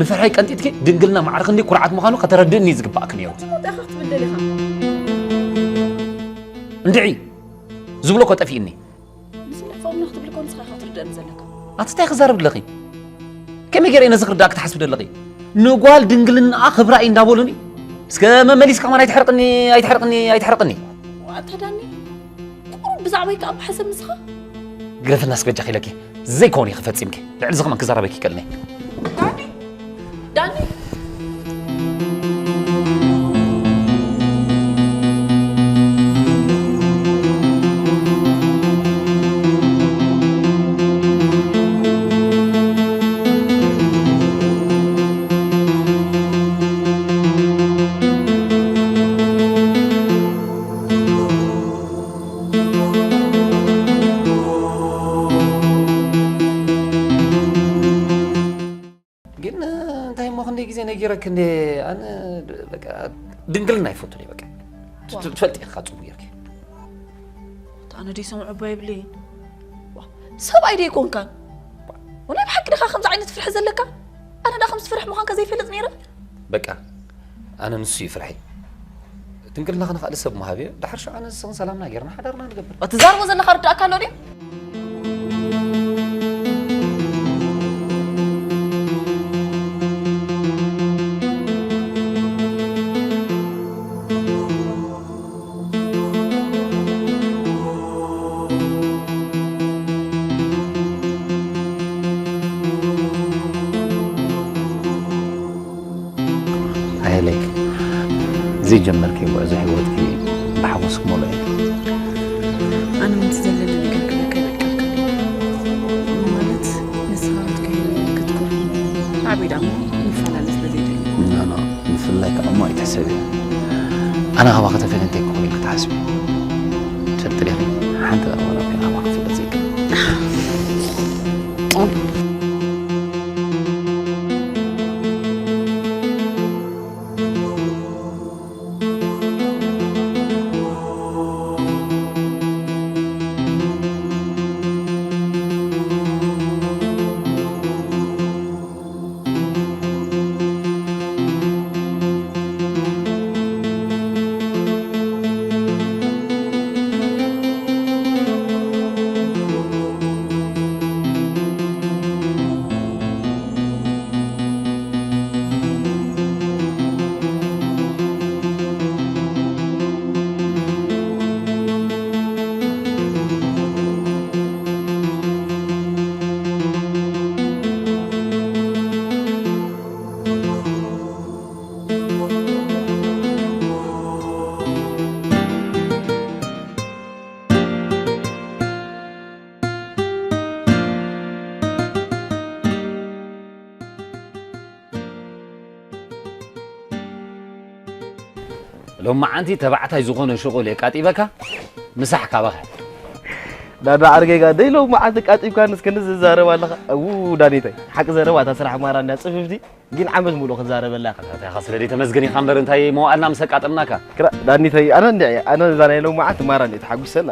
ንፍርሐይ ቀንጢጥኪ ድንግልና ማዕረ ክንደይ ኩርዓት ምዃኑ ከተረድእኒ እዩ ዝግባእክ ነይሩ። ጽቡቕ ኢኻ ክትብል ደሊኻ። እንድዒ ዝብሎ እኮ ጠፊእኒ። ንስለ ፎምና ክትብል እኮ ንስኻ ኢኻ ክትርደእኒ ዘለካ። ኣቲ እንታይ ክዛረብ ኣለኺ? ከመይ ገይረ ነዚ ክርዳእክ ትሓስቢ ደለኺ? ንጓል ድንግልናኣ ክብራ እዩ እንዳበሉኒ። እስከ መመሊስካ ከማን ኣይትሕርቅኒ፣ ኣይትሕርቅኒ፣ ኣይትሕርቅኒ። ዋታ ዳኒ፣ ቁሩብ ብዛዕባይ ከኣ ብሓሰብ ንስኻ። ግደፍና እስከ በጃኺ ኢለኪ። ዘይከውን ኢኺ ፈጺምኪ። ልዕሊ እዚ ከማን ክዛረበኪ ይክእልኒ። ዳኒ፣ ዳኒ። ግን እንታይ እሞ ክንደይ ግዜ ነጊረክ እንደ ኣነ በቃ ድንግልና ይፈቱ በቃ። ዋ። ትፈልጥ ኢኻ ጽቡቅ ጌርኪ። ኣነ ደይ ሰምዑ እባ ይብለይን። ዋ፣ ሰብኣይ ደይ ኮንካን? ወናይ ብሓቂ ደኻ ከምዚ ዓይነት ፍርሒ ዘለካ? ኣነ ዳ ከምዚ ፍርሒ ምዃንካ ዘይፈልጥ ነይረ? በቃ ኣነ ንሱ እዩ ፍርሒ። ድንግልና ከነኻእል ሰብ ምሃብ እዩ። ድሓር ሽዑ ኣነ ንስኽን ሰላምና ጌርና ሓዳርና ንገብር። ትዛርቦ ዘለኻ ርዳእካ ኣሎ ድዩ? ኣየለይ ዘይጀመርኪ ጉዕዞ ህይወትኪ ብሓጎስ ክመልኦ እዩ። ኣነ ምንቲ ዘለኒ ነገር ክበካ ይበቃልካ ማለት ንስኻ ክትኮ ክትኮር ዓብይ ዳሞ ንፈላለ ስለ ዘይደሊ ኖ ኖ ምፍላይ ከኣ እሞ ኣይትሕሰብ እዩ። ኣነ ካባኺ ተፈልየ እንታይ ክኸውን ኢልኪ ትሓስቢ? ትፈልጢ ዲኺ ሓንቲ ደኣ ዋላ ኮይና ካባኺ ክፍለጥ ዘይክእል። ሎማዓንቲ ተባዕታይ ዝኾነ ሽቑል የቃጢበካ ምሳሕ ካባኻ። ዳዳ ዓርገጋ ደይ ሎማዓንቲ ቃጢብካ ንስክኒ ዝዛረብ ኣለኻ። እው ዳኒተይ ሓቂ ዘረባ እታ ስራሕ ማራ እንዳ ጽፍፍቲ ግን ዓመት ሙሉእ ክዛረበላ። ኣታ ኢኻ ስለ ደይ ተመስገን ኢኻ እምበር እንታይ መዋእልና ምስ ኣቃጠምናካ። ክራ ዳኒተይ ኣነ እንድዒ ኣነ እዛ ናይ ሎማዓንቲ ማራ እንድዒ ተሓጒሰላ።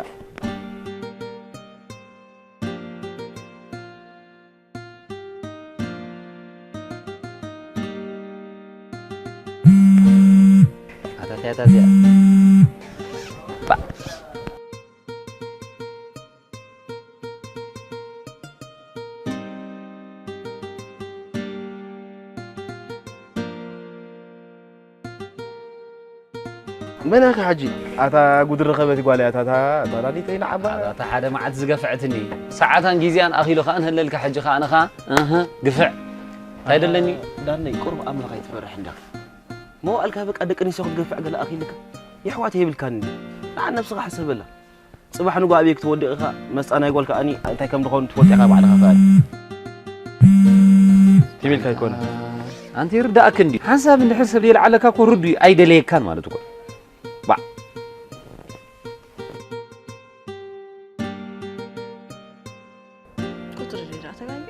ኣታ እንታይ እያ እዚኣ? መን ኢኻ ሕጂ? ኣታ ጉድ ረኸበት ጓል እያ፣ ኣታ፣ ኣታ፣ ኣታ ዳኒተይ ንዓባ። ኣታ ሓደ መዓልቲ ዝገፍዐትኒ፣ ሰዓታን ግዜኣን ኣኺሉ ከኣ ንህለልካ፣ ሕጂ ከኣ ኣነ ከኣ፣ እህ፣ ግፍዕ። እንታይ ደለኒ? ዳነይ፣ ቁሩብ ኣምላኽ ኣይትፈርሕ እንዳ። መዋእልካ በቃ ደቂ ኣንስትዮ ክትገፍዕ ገለ ኣኺልካ? የሕዋት የብልካን እንዲ። ንዓ ነብስኻ ሕሰበላ። ጽባሕ ንግሆ ኣበይ ክትወድቕ ኢኻ? መስጣ ናይ ጓል ከኣኒ እንታይ ከም ዝኾኑ ትፈልጥ ኢኻ ባዕልኻ ከኣኒ። ትም ኢልካ ኣይኮነን። ኣንቲ ይርዳእክ እንዲ። ሓንሳብ እንድሕር ሰብ የልዓለካ እኮ ርዱ እዩ፣ ኣይደለየካን ማለት እኮ። ባዕ። ቁጽሪ ሌላ ተጋጊ።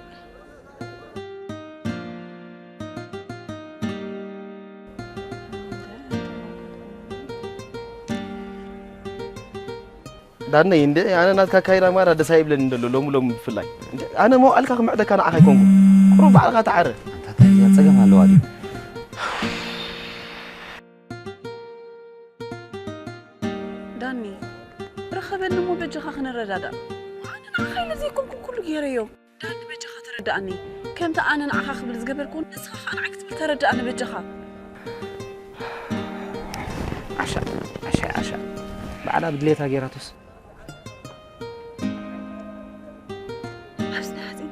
ዳነይ እንደ ኣነ ናትካ ካይዳ ማራ ደስ ኣይብለኒ እንደሎ ሎሚ ሎሚ ብፍላይ። እንደ ኣነ መዋእልካ ክምዕደካ ንዓኻ ኣይኮንኩ። ቁሩብ ባዕልኻ ተዓረ። ኣንታ እንታይ እያ ጸገም ኣለዋ ድዩ? ዳኒ፣ ርኸበኒ እሞ በጃኻ ክንረዳዳእ። ኣነ ንዓኻ ኢለ ዘይኮንኩ ኩሉ ገይረዮ። ዳኒ በጃኻ ተረዳእኒ። ከምቲ ኣነ ንዓኻ ክብል ዝገበርኩ ንስኻ ኸኣ ንዓይ ክትብል ተረዳእኒ በጃኻ። ዓሻ፣ ዓሻ፣ ዓሻ። ባዕላ ብድሌታ ገይራቶስ። ኣብዚ ንሓጺኒ።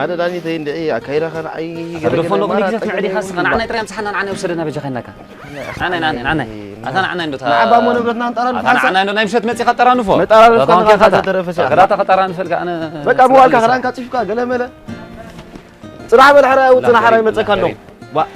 ኣነ ዳኒተይ እንድዒ ኣካይዳኻ ንዓይ ኣታ ገለ ገለ ግደፎ፣ ሎሚ ማራ ግዜ ትምዕድ ኢኻ ጠይቀኒ እስኻ። ንዓናይ ጥራይ ምሳሕና ንዓናይ ውሰደና በጃኻ ኢልናካ። ኣነ፣ ኣነ፣ ኣነ፣ ኣነ። ኣታ ንዓናይ እንዶ ታ-፣ ንዓባ እሞ ንብረትና ኣንጠራርፍ ኣታ ሓንሳብ። ንዓናይ እንዶ ናይ ምሸት መጺኻ ኣጠራንፎ። ነጠራርፍ ኣታ ከለኻ ኮንካ እታ ተተረፈ ሲኣ። ክዳታ ከጠራንፈልካ ኣነ በቃ መዋልካ ክዳንካ ጽፊፍካ ገለ መለ። ጽናሕ በል ሕራይ፣ ኣው ጽናሕ ሕራይ መጸካ ኣሎ። ዋ።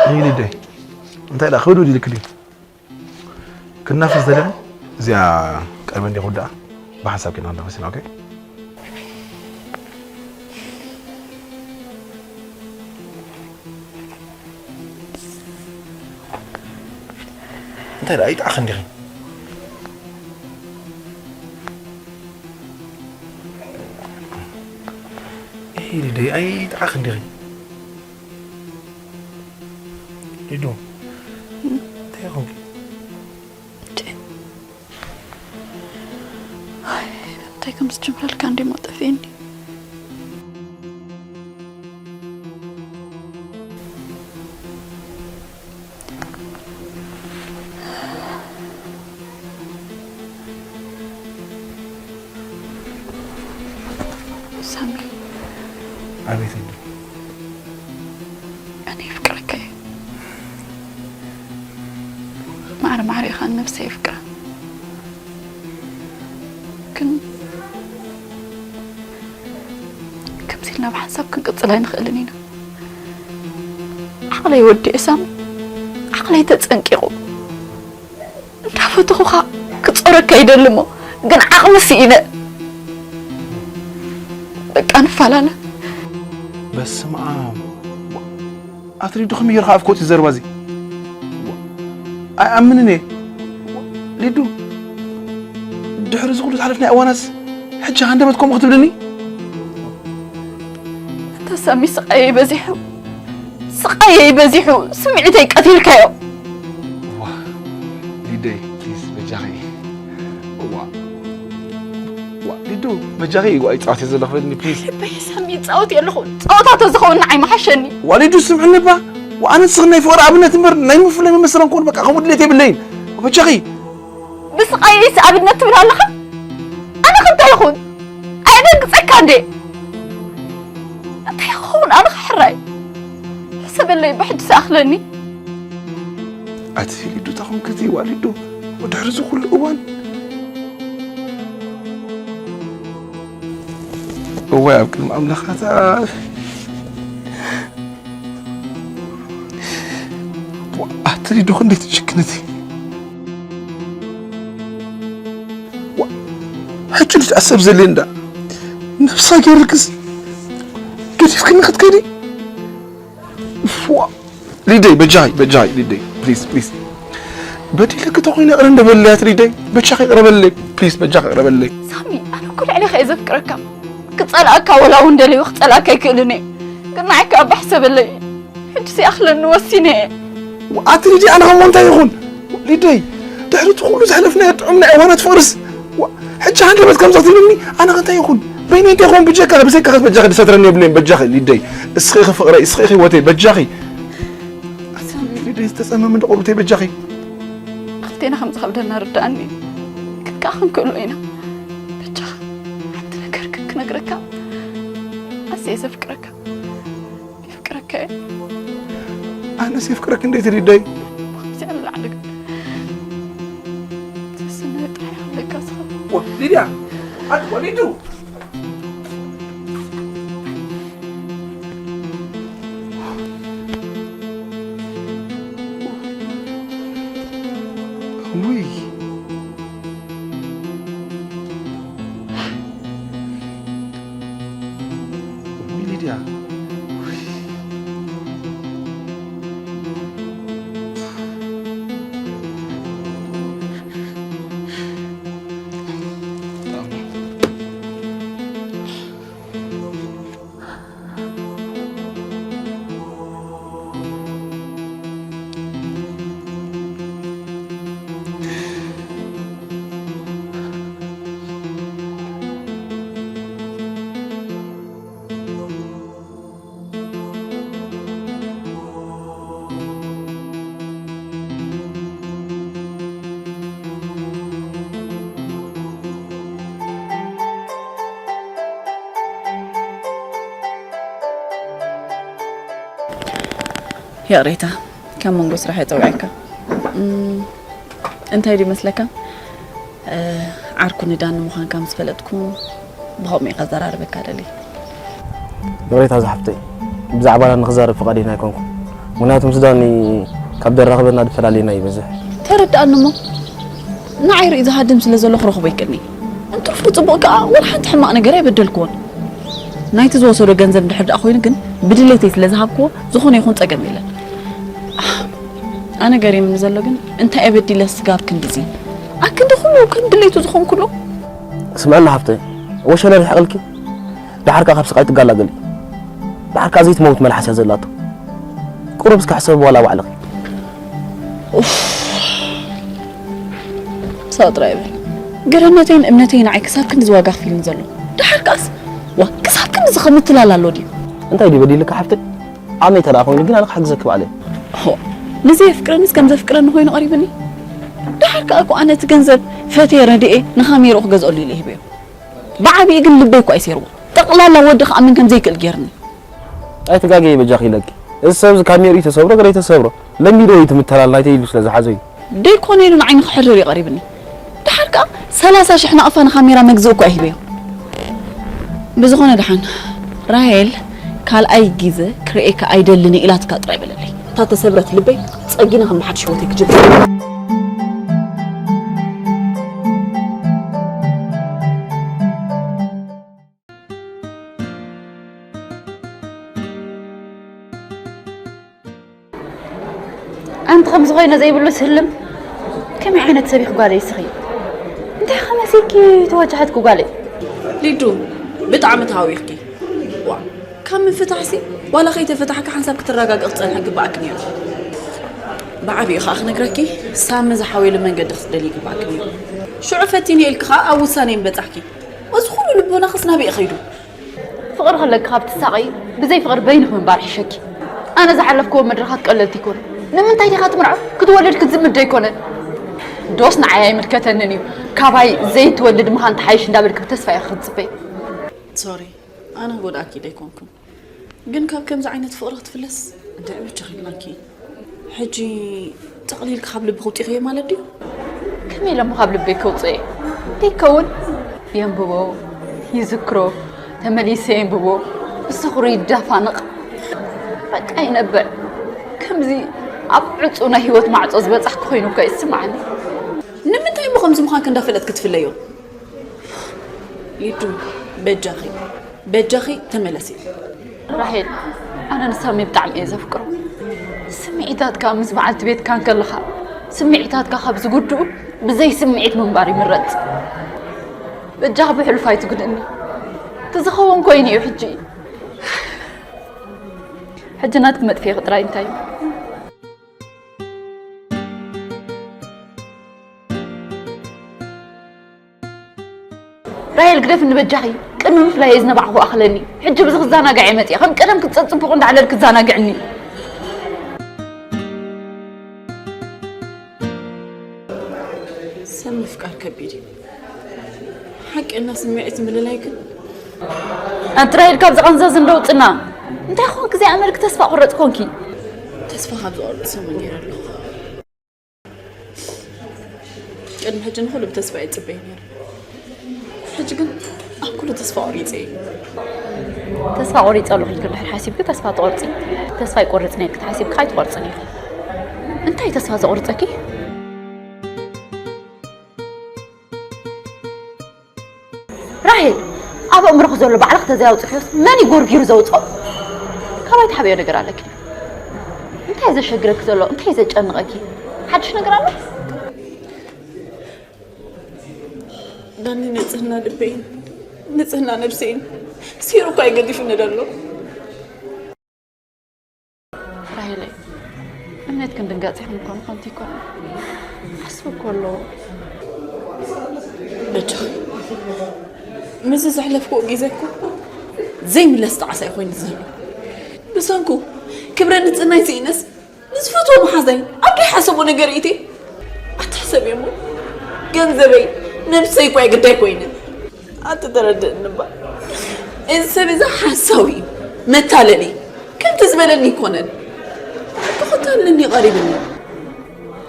ይህ ልደይ እንታይ ዳ ክብድ ውድ ይልክልኝ ክናፈስ ዘለና እዚኣ ቀርበ እንዲ ኩዳ ብሓንሳብ ኪና እንዳፈሲና ኦኬ። እንታይ ደኣ ኣይጠዓኽን ዲኺ? እሂ፣ ሊደይ፣ ኣይጠዓኽን ዲኺ? ሊዱ፣ እንታይ ኾንኪ? እንታይ ከም ዝጅምረልካ እንዲሞ ጠፊእኒ። ሳሚ። ኣቤት እንዶ። ኣነ የፍቅረካ እየ። ማዕረ ማዕረ ኢኻ ንነብሰይ የፍቅራ። ግን ከምዚ ኢልና ብሓንሳብ ክንቅጽል ኣይንኽእልን ኢና። ዓቕለይ ወዲኡ ሳሚ። ዓቕለይ ተጸንቂቑ። እንዳፈተኹኻ ክጾረካ ይደሊ እሞ ግን ዓቕሚ ስኢነ። በቃ ንፈላለ። በስመ ኣብ። ኣቲ ሊዱ ከመይ ጌርካ ኣፍ ከውጽእ ዘረባ እዚ? ኣይኣምንን እየ። ሊዱ፣ ድሕሪ እዚ ኩሉ ዝሓለፍናዮ እዋናስ ሕጂ ሃንደበት ከምኡ ክትብልኒ? ኣታ ሳሚ ስቓየይ በዚሑ። ስቓየይ በዚሑ፣ ስምዒተይ ቀቲልካዮ። ዋ፣ ሊደይ፣ ፕሊዝ፣ በጃኺ። ዋ፣ ዋ፣ ሊዱ፣ በጃኺ፣ ዋ፣ ይጻወት እየ ዘለኹ፣ በልኒ፣ ፕሊዝ። ልበይ ሳሚ፣ ይጻወት እየ ኣለኹ። ጸወታ ተዝኸውን ንዓይ ምሓሸኒ። ዋ፣ ሊዱ፣ ስምዕኒ እባ። ዋ፣ ኣነ ንስኽን ናይ ፍቕሪ ኣብነት እምበር፣ ናይ ምፍላይ መመሰላ እንኮን፣ በቃ፣ ከምኡ ድሌት የብለይን። በጃኺ። ብስቓየይስ ኣብነት ትብል ኣለኻ? ኣነ ከ እንታይ ይኹን? ኣየደንግጸካ እንዴ? እንታይ ይኸውን? ኣነ ከ ሕራይ? ሕሰበለይ፣ ብሕጂ ዝኣኽለኒ። ኣቲ ሊዱ፣ እንታይ ኾንኪ? እዚ ዋ ሊዱ፣ ድሕሪ እዚ ኩሉ እዋን። እዋይ፣ ኣብ ቅድሚ ኣምላኽ ኣታ። ዋ፣ ኣቲ ሊዱ፣ ክንደይ ትጭክን እቲ። ዋ፣ ሕጂ ልጅ ኣሰብ ዘልየ እንዳ ነብሳ ገይርክስ ገዲፍክኒ ክትከዲ? ዋ፣ ሊደይ፣ በጃኺ፣ በጃኺ፣ ሊደይ፣ ፕሊዝ፣ ፕሊዝ። በዲለኪ ተኾይነ ይቕረ እንደበለያት፣ ሊደይ፣ በጃኺ ይቕረ በለለይ፣ ፕሊዝ፣ በጃኺ ይቕረ በለለይ። ሳሚ፣ ኣነ እኮ ልዕሌኻ እየ ዘፍቅረካ። ክጸልኣካ ወላ እውን ደልዩ ክጸልኣካ ኣይክእልን እየ። ግን ንዓይ ከኣ ባሕ ሰበለይ። ሕጂ ሲኣኽለኒ ወሲነ እየ። ኣቲ ሊደይ፣ ኣነ ኸሞ እንታይ ይኹን? ሊደይ፣ ድሕሪ እቲ ኩሉ ዘሕለፍናዮ ጥዑም ናይ እዋናት ፍቕርስ፣ ዋ፣ ሕጂ ሃንደበት ከምዚ ክትብልኒ፣ ኣነ ከ እንታይ ይኹን? በይነይ እንታይ ይኹን? ብጀካ፣ ብዘይካ ከስ በጃኺ ድሰትረኒ የብለይን፣ በጃኺ ሊደይ። እስኺ ኢኺ ፍቕረይ፣ እስኺ ኢኺ ህይወተይ፣ በጃኺ። ኣቲ ሊደይ፣ ዝተጸመመ እንዶ ቆርብተይ፣ በጃኺ። ክልቴና ከም ዝኸብደና ርድኣኒ። ግን ከኣ ክንክእሎ ኢና። በጃኻ፣ ሓንቲ ነገር ግን ክነግረካ። ኣዝየ ዘፍቅረካ። የፍቅረካ እየ። ኣነስ የፍቅረክ እንዴት ሊደይ? ካብዚኣ ንላዕሊ ግን ትስነ ጥራሕ ኣለካ ዝኸውን። ዋ፣ ሊድያ፣ ኣት ወሊዱ። ውይ። ሊድያ። ይቕሬታ፣ ካብ መንጎ ስራሕ እየ ጸዊዐካ። እም፣ እንታይ ድዩ መስለካ? እ፣ ዓርኩ ንዳኒ ምዃንካ ምስ ፈለጥኩ፣ ብኸምኡ እየ ከዘራርበካ ደልየ። ይቕሬታ ዝሓፍተይ፣ ብዛዕባና ንኽዛረብ ፍቓደኛ ኣይኮንኩን። ምኽንያቱ ምስ ዳኒ ካብ ደራኽበና ድፈላልየና ይበዝሕ። ተረድኣኒ እሞ፣ ንዓይ ርእዩ ዝሃድም ስለ ዘሎ ክረኽቦ ይክእልኒ። እንትርፎ ጽቡቕ ከኣ፣ ወላ ሓንቲ ሕማቕ ነገር ኣይበደልክዎን። ናይቲ ዝወሰዶ ገንዘብ እንድሕር ደኣ ኮይኑ ግን፣ ብድሌተይ ስለ ዝሃብክዎ፣ ዝኾነ ይኹን ጸገም የለን። ኣነ ገሪምኒ ዘሎ ግን፣ እንታይ እየ በዲለ ስጋብ ክንድዚ? ኣክንዲ ኩሉ ከም ድሌቱ ዝኾንኩሉ? ስምዕና ሃፍተይ፣ ወሸለ ርሕቕልኪ፣ ደሓር ከኣ ካብ ስቓይ ትገላገሊ። ደሓር ከኣ ዘይትመውት መልሓስ እያ ዘላቶ። ቁሩብ እስከ ሕሰቢ ዋላ ባዕልኺ። ኡፍ። ሳው ጥራይ በል። ገረነተይን እምነተይን ንዓይ ክሳብ ክንድዚ ዋጋ ከፊሉኒ ዘሎ። ደሓር ከኣስ፣ ዋ፣ ክሳብ ክንድዚ ከምትላል ኣሎ ድዩ? እንታይ ድዩ በዲልካ ሓፍተይ? ኣመይ ተደኣ ኮይኑ ግን ኣነ ክሕግዘኪ ባዕለይ። ሆ፣ ንዘየፍቅረንስ ከም ዘፍቅረኒ ኮይኑ ቀሪብኒ። ደሓር ከኣ እኮ ኣነ እቲ ገንዘብ ፈትየ ረድኤ ንኻሜርኡ ክገዝኣሉ ኢለ ሂበዮ። ብዓቢኡ ግን ልበይ እኮ ኣይሴርዎ። ጠቕላላ ወዲ ክኣምን ከም ዘይክእል ጌርኒ። ኣይትጋገዪ በጃኺ ኢለኪ። እዚ ሰብ እዚ ካሜርኡ ተሰብሮ ገለ ተሰብሮ። ለሚዶ እዩ ትምተላል ናይተይ ኢሉ ስለ ዝሓዞ እዩ። ደይኮነ ኢሉ ንዓይ ንኽሕርር እዩ ቀሪብኒ። ደሓር ከኣ ሰላሳ ሽሕ ናቕፋ ንኻሜራ መግዝኢ እኮ እየ ሂበዮ። ብዝኾነ ደሓን፣ ራሄል ካልኣይ ግዜ ክርእየካ ኣይደልን እየ ኢላትካ ጥራይ በለለይ። እታ ተሰብረት ልበይ ጸጊና ከም ብሓድሽ ህይወተይ ክጅምር። ኣንቲ ከምዚ ኮይነ ዘይብሉ ስልም፣ ከመይ ዓይነት ሰብ ኢኺ ጓለይ እስኺ? እንታይ ከመሲልኪ ተወጃሃትኪ ጓለይ? ሊዱ፣ ብጣዕሚ ተሃዊኽኪ። ዋ፣ ካብ ምፍታሕሲ ዋላ ከይተፈታሕኪ ሓንሳብ ክትረጋግኢ ክጸንሐ ግባኣኪ ነይሩ። ብዓቢኡ ከኣ ክነግረኪ፣ ሳሚ ዝሓወየሉ መንገዲ ክትደልዪ ግባኣኪ ነይሩ። ሽዑ ፈቲነ ኢልኪ ከኣ ኣብ ውሳኔ ምበጻሕኪ። እዚ ኩሉ ልቦናኽስ ናበይ ከይዱ? ፍቕሪ ከለኪ ካብ ትሳቐዪ፣ ብዘይ ፍቕሪ በይንኺ ምንባር ይሕሸኪ። ኣነ ዝሓለፍክዎ መድረኻት ቀለልቲ ኣይኮኑን። ንምንታይ ዲኻ ትምርዖ? ክትወልድ ክትዝምድ ዶ ኣይኮነን? ዶስ ንዓይ ኣይምልከተንን እዩ። ካባይ ዘይትወልድ ምዃን ትሓይሽ እንዳበልኪ ብተስፋ ኢኺ ክትጽበዪ። ሶሪ፣ ኣነ ክጎድኣኪ ዶ ኣይኮንኩን። ግን ካብ ከምዚ ዓይነት ፍቕሪ ክትፍለስ እንታይ ምቸኺ ኢልናኪ። ሕጂ ጠቕሊልካ ካብ ልቢ ከውፂእኽዮ ማለት ድዩ? ከመይ ኢለ እሞ ካብ ልበይ ከውፅኦ እየ? ደይከውን? የንብቦ፣ ይዝክሮ፣ ተመሊሰ የንብቦ፣ ብስኽሩ ይዳፋነቕ። በቃ ይነበር። ከምዚ ኣብ ዕፁ ናይ ህይወት ማዕፆ ዝበፃሕኩ ኮይኑ እኮ ይስማዓኒ። ንምንታይ እሞ ከምዚ ምዃንኪ እንዳፈለጥኪ ትፍለዮ? ሊዱ፣ በጃኺ፣ በጃኺ ተመለሲ። ራሄል፣ ኣነ ንሳሚ ብጣዕሚ እየ ዘፍቅሮ። ስምዒታትካ ምስ በዓልቲ ቤትካ እንከለኻ፣ ስምዒታትካ ካብ ዝጉድኡ ብዘይ ስምዒት ምንባር ይምረጽ። በጃኻ ብሕሉፍ ኣይትጉድእኒ። እቲ ዝኸውን ኮይኑ እዩ ሕጂ። ሕጂ ናትኪ መጥፍኤኺ ጥራይ እንታይ እዩ? ራሄል ግደፍኒ በጃኺ፣ ቅድሚ ምፍላይ እየ ዝነባዕኹ ኣኽለኒ። ሕጂ ብዚ ክዘናጋዕ እየ መፂአ፣ ከም ቀደም ክትፀፅብቑ እንዳዕለል ክዘናግዕኒ። ሰብ ምፍቃር ከቢድ እዩ። ሓቂ እና ስምዒት ምልላይ ግን። ኣንቲ ራሄል ካብዚ ቐንዘዝ እንደውፅና። እንታይ ኾንኪ ዘይኣመልክ ተስፋ ቁረፅ ኮንኪ? ተስፋ ካብ ዝቆርፅ ሰሙን ነይረ ኣለኹ። ቅድሚ ሕጂ ንኹሉ ብተስፋ እየ ዝፅበዮ ነይረ። ሕጂ ግን ኣብ ኩሉ ተስፋ ቆሪፀ እየ። ተስፋ ቆሪፀ ኣለኹ ኢልኪ እንድሕር ሓሲብኪ ተስፋ ትቆርፂ። ተስፋ ይቆርፅን እየ ኢልኪ ተሓሲብኪ ኣይትቆርፅን ኢኺ። እንታይ ተስፋ ዘቑርፀኪ? ራሄል፣ ኣብ ኣእምሮኺ ዘሎ ባዕልኺ ተዘያውፅኽዮስ መን እዩ ጎርጊሩ ዘውፅኦ? ካባይ ትሓብዮ ነገር ኣለኪ? እንታይ ዘሸግረኪ ዘሎ? እንታይ ዘጨንቐኪ? ሓድሽ ነገር ኣሎ? ዳኒ ንጽህና ልበይን ንጽህና ነብሰይን ሲሩ እኳ ይገዲፍኒ ዘሎ። ራሄለይ፣ እምነትክን ድንጋጽ ይኹን እኮ ንኾንቲ ይኮን። ዓስቢ እኮ ኣለዎ። በጃኺ፣ ምስዚ ዘሕለፍክዎ ግዜ እኮ ዘይምለስ ጣዕሳ እዩ ኮይኑ ዘሎ። ብሰንኩ ክብረ ንጽህናይ ስኢነስ፣ ንዝፈትዎ መሓዛይ ኣብ ዘይሓሰቦ ነገር ኢቴ ኣትሕሰብ እሞ፣ ገንዘበይ ነብሰይ እኳ የግዳይ ኮይነ። ኣትተረድእኒ እባ። እዚ ሰብ እዚ ሓሳዊ እዩ፣ መታለሊ። ከምቲ ዝበለኒ ኣይኮነን። ብኸታለኒ ቀሪብኒ።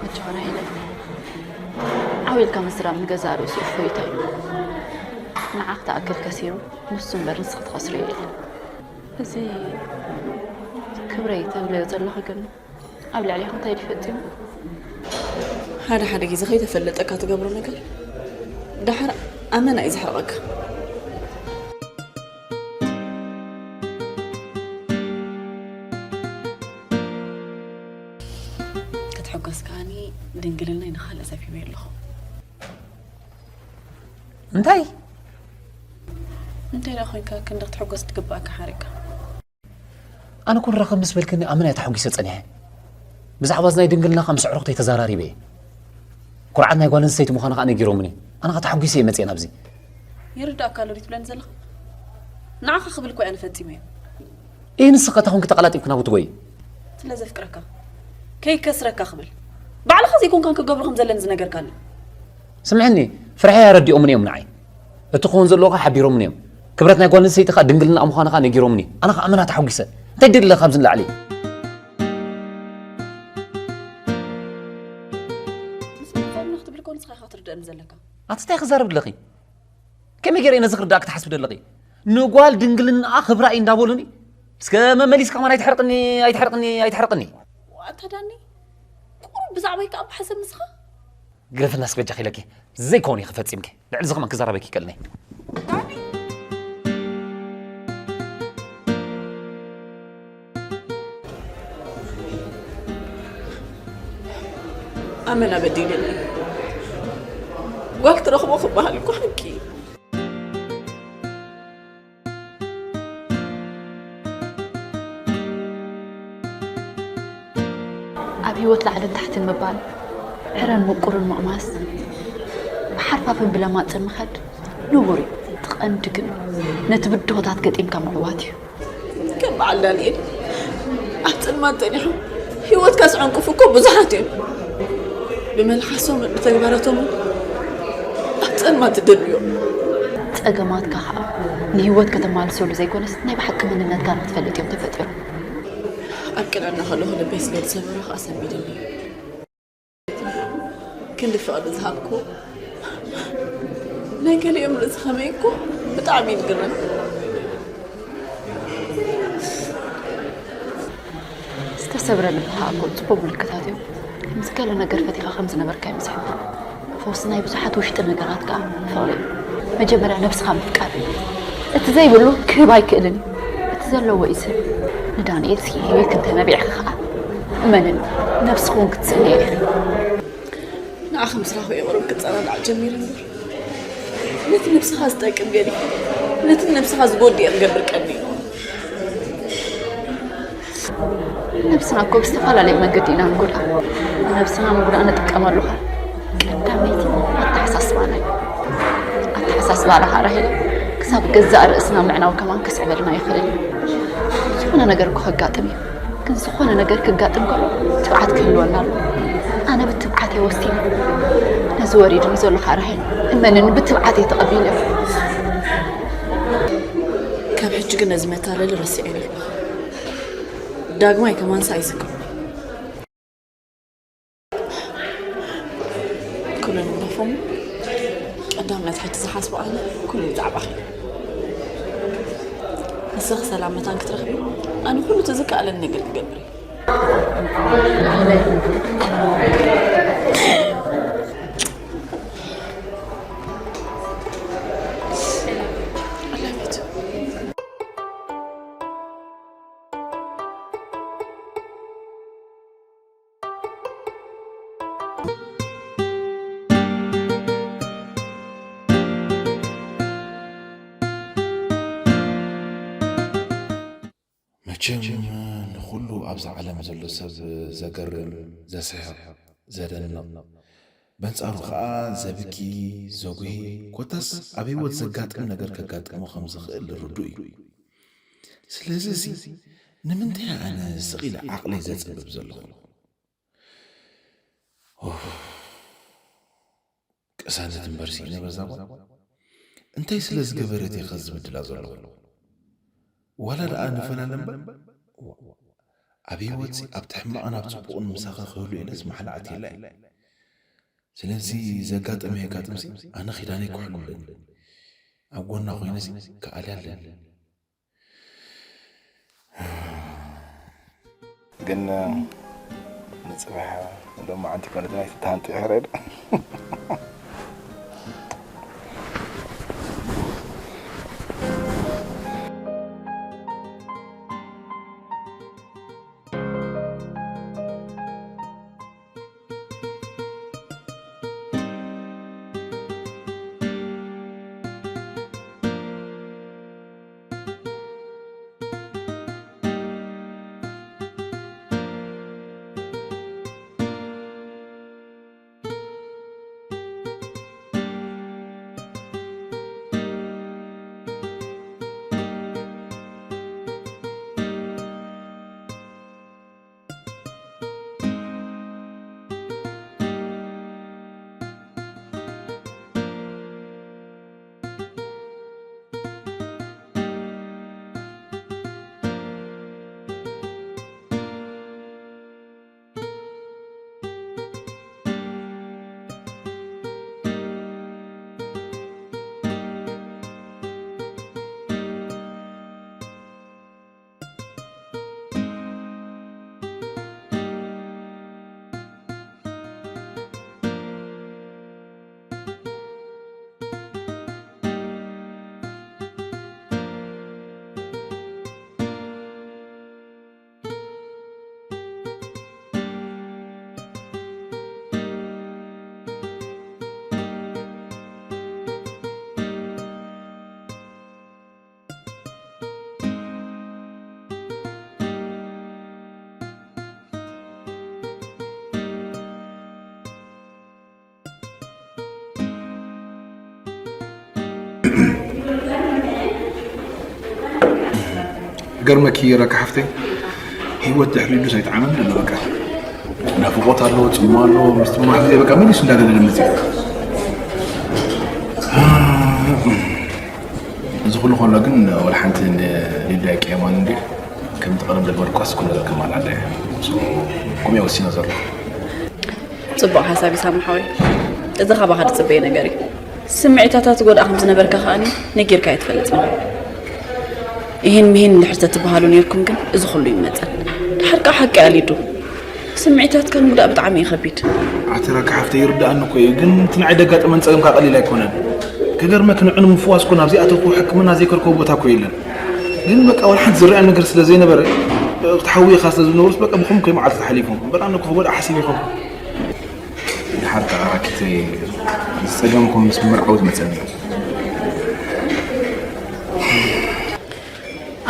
ኣጆኻ ራሄለ፣ ዓው ኢልካ ምስራም ንገዛእ ርእሱ እፎይታ እዩ። ንዓኽ ትኣክል ከሲሩ፣ ንሱ እምበር ንስኺ ትኸስርዮ የለን። እዚ ክብረይ ተብለዮ ዘለኺ ግን ኣብ ልዕሌኺ እንታይ ድዩ ፈጺሙ? ሓደ ሓደ ግዜ ከይተፈለጠካ ትገብሮ ነገር ደሓር ኣመና እዩ ዘሕርቐካ። ክትሕጎስ ከኣኒ ድንግልናይ ንኻልእ ሰፊበዮ ኣለኹ። እንታይ? እንታይ ደኣ ኮይንካ ክንዲ ክትሕጎስ ትግባኣካ ሓሪቕካ? ኣነ እኮ ንራኸብ ምስ በልክኒ ኣመና እየ ተሓጒሰ ጸኒሐ። ብዛዕባ እዚ ናይ ድንግልናኻ ምስ ኣዕሩኽተይ ተዛራሪበ እየ። ኩርዓት ናይ ጓል ኣንስተይቲ ምዃንኻ ነጊሮምኒ። ኣነ ኸኣ ተሓጒሰ እየ መጽየ ናብዚ። ይርዳእካ ኣሎ ድዩ ትብለኒ ዘለኻ? ንዓኻ ክብል እኮ እየ ኣነ ፈጺመዮ። እየ ንስኻ እታ ኾንኪ ተቐላጢፍኪ ናብኡ ትጎይ። ስለ ዘፍቅረካ። ከይከስረካ ክብል። ባዕልኻ ዘይኮንካን ክገብሮ ከም ዘለኒ ዝነገርካኒ። ስምዕኒ፣ ፍርሐይ ኣረዲኦምኒ እዮም ንዓይ። እቲ ክኾን ዘለዎ ኸኣ ሓቢሮምኒ እዮም። ክብረት ናይ ጓል ኣንስተይቲ ኸኣ ድንግልና ምዃኑ ኸኣ ነጊሮምኒ። ኣነ ኸኣ ኣመና ተሓጒሰ። እንታይ ደሊ ኣለካ ካብዚ ንላዕሊ? ምስ መን ፋሉና ክትብል እኮ ንስኻ ኢኻ ክትርደእኒ ዘለካ። ኣቲ እንታይ ክዛረብ ኣለኺ? ከመይ ገይረ እየ ነዚ ክርዳእኪ ትሓስቢ ደለኺ? ንጓል ድንግልናኣ ክብራ እዩ እንዳበሉኒ። እስከ መመሊስካ ከማን ኣይትሕርቅኒ፣ ኣይትሕርቅኒ፣ ኣይትሕርቅኒ። ዋእ ኣታ ዳኒ፣ ቁሩብ ብዛዕባይ ከኣ ብሓሰብ ንስኻ? ግደፍና እስኪ በጃኺ ኢለኪ። ዘይከውን ኢኺ ፈጺምኪ። ልዕሊ እዚ ከማን ክዛረበኪ ይክእልኒ። ኣመና በዲለኒ። ጓል ትረኽቦ ክበሃል እኮ ሓቂ እዩ። ኣብ ህይወት ላዕልን ታሕትን ምባል፣ ዕረን ምቁርን ምቕማስ፣ ብሓርፋፍን ብለማጽን ምኸድ ንቡር እዩ። እቲ ቀንዲ ግን ነቲ ብድሆታት ገጢምካ ምዕዋት እዩ። ከም በዓል ዳንኤል ኣብ ጸልማት ጸኒሖም ህይወትካ ዝዕንቅፉ እኮ ብዙሓት እዮም። ብመልሓሶምን ብተግባራቶምን ኣብ ጸልማት ትደልዮም። ጸገማትካ ኸኣ ንህይወት ከተማልሰሉ ዘይኮነስ ናይ ብሓቂ መንነትካ ንክትፈልጥ እዮም ተፈጢሮም። ኣብ ቅንዕና ከለኹ ልበይ ስለ ዝሰበረ ኸኣ ሰንቢድኒ እዩ። ክንዲ ፍቕሪ ዝሃብኩ ናይ ገሊኦም ርእሲ ከመይ እኮ ብጣዕሚ ይግርም። ዝተሰብረ ልቢ ከኣ እኮ ጽቡቕ ምልክታት እዮም። ከምዚ ገለ ነገር ፈቲኻ ከም ዝነበርካ እዮም ዝሕብሩ። ፈውሲ ናይ ብዙሓት ውሽጢ ነገራት ከኣ ፍቕሪ እዩ። መጀመርያ ነብስኻ ምፍቃር እዩ። እቲ ዘይብሉ ክህብ ኣይክእልን እዩ። እቲ ዘለዎ እዩ ዝህብ። ንዳንኤል እስኪ ህይወት እንተ ነቢዕኺ ከኣ እመንኒ፣ ነብስኺ እውን ክትስእንያ ኢኺ። ንዓኺ ምስ ረኣኹ እየ ቁሩብ ክጸናናዕ ጀሚረ እምበር፣ ነቲ ነብስኻ ዝጠቅም ገዲፈ ነቲ ነብስኻ ዝጎድእ እየ ክገብር ቀኒየ። ነብስና እኮ ብዝተፈላለየ መንገዲ ኢና ንጎድኣ። ንነብስና ምጉዳእ ንጥቀመሉ ኸኣ ቀዳመይቲ ኣተሓሳስባና እዩ። ኣተሓሳስባና ኸኣ ራሄል ክሳብ ገዛእ ርእስና ምዕናው ከማን ከስዕበልና ይኽእል እዩ። ዝኾነ ነገር እኮ ከጋጥም እዩ። ግን ዝኾነ ነገር ክጋጥም ከሎ ትብዓት ክህልወና ኣሎ። ኣነ ብትብዓት እየ ወሲነ። ነዚ ወሪዱኒ ዘሎ ኸኣ ራሄል እመንኒ ብትብዓት እየ ተቐቢለዮ። ካብ ሕጂ ግን ነዚ መታለሊ ረሲዐ ኣለኹ። ዳግማይ ከማንስ ኣይዝክሮን። ኩሉ ንግደፎም። ቀዳምነት ሕጂ ዝሓስቦ ኣነ ኩሉ ብዛዕባኺ እዩ። ንስኺ ሰላም መታን ክትረኽቢ ኣነ ኩሉ እቲ ዝከኣለኒ ነገር ክገብር እየ። መቸም ንኹሉ ኣብዛ ዓለም ዘሎ ሰብ ዘገርም፣ ዘስሕቕ፣ ዘደንቕ፣ በንጻሩ ኸኣ ዘብኪ፣ ዘጉሂ፣ ኮታስ ኣብ ህይወት ዘጋጥም ነገር ከጋጥሞ ከም ዝኽእል ርዱእ እዩ። ስለዚ እዚ ንምንታይ ኣነ ስቕ ኢለ ዓቕለይ ዘጽብብ ዘለኹ? ኦህ፣ ቅሳነት እምበር ስኢነ በዛ ጓል። እንታይ ስለ ዝገበረት እየ ከዚ ዝብድላ ዘለኹ? ዋላ ደኣ ንፈላለ እምበር፣ ኣብ ህይወትሲ ኣብቲ ሕማቕን ኣብ ጽቡቕን ምሳኺ ክህሉ ኢለስ ማሕላ ኣትየላ እየ። ስለዚ ዘጋጠመ የጋጥምሲ ኣነ ኪዳነይ ክሕሉ ኣለኒ። ኣብ ጎና ኮይነሲ ክኣልያ ኣለኒ። ግን ንጽባሕ ሎማዓንቲ ኮነት ናይ ፍትሃን ጥሕረድ። ገርመኪ ረካ ሓፍተይ፣ ህይወት ድሕሪ ኢሉስ ኣይጠዓመን ዘሎ። በቃ ናፍቆት ኣሎ፣ ጽሞ ኣሎ፣ ምስትምማዕ ግዜ በቃ መሊሱ እንዳገደደ መጽዩ። እዚ ኩሉ ከሎ ግን ወላ ሓንቲ ንሊዳ ኣይቀየማን እንዲ ከምቲ ቀደም ዘግበርኳስ ኩሉ ነገር ከማልኣለ እየ። ከምኡ ወሲነ ዘሎ። ጽቡቕ ሓሳብ እዩ ሳሚ ሓወይ። እዚ ካባኻ ዝጽበዮ ነገር እዩ። ስምዒታታት ጎድኣ ከም ዝነበርካ ከኣ ነጊርካ ኣይትፈልጥን። ይህን ምሂን እንድሕር ተትበሃሉ ነርኩም ግን እዚ ኩሉ ይመጸን። ድሓር ከኣ ሓቂ ኣሊዱ። ስምዒታትካ ንምጉዳእ ብጣዕሚ እዩ ከቢድ። ኣቲ ራኪ ሓፍተይ ይርድኣኒ እኮ እዩ፣ ግን እቲ ንዓይ ደጋጠመን ጸገም ከኣ ቀሊል ኣይኮነን። ክገርመኪ ንዑ ንምፍዋስ እኮ ናብዚ ኣተኩ ሕክምና ዘይከድኮ ቦታ እኮ የለን። ግን በቃ ወላ ሓንቲ ዝረኣየኒ ነገር ስለ ዘይነበረ፣ እቲ ሓውየኻ ስለ ዝነበሩስ በቃ ብኹም ከይ መዓልቲ ተሓሊፎም። እምበር ኣነ እኮ ክጎድኣ ሓሲበ ኣይኮንኩን። ድሓር ከኣ ራኪተይ፣ እዚ ጸገምኩም ምስ ምርዓው ዝመጸኒ እዩ።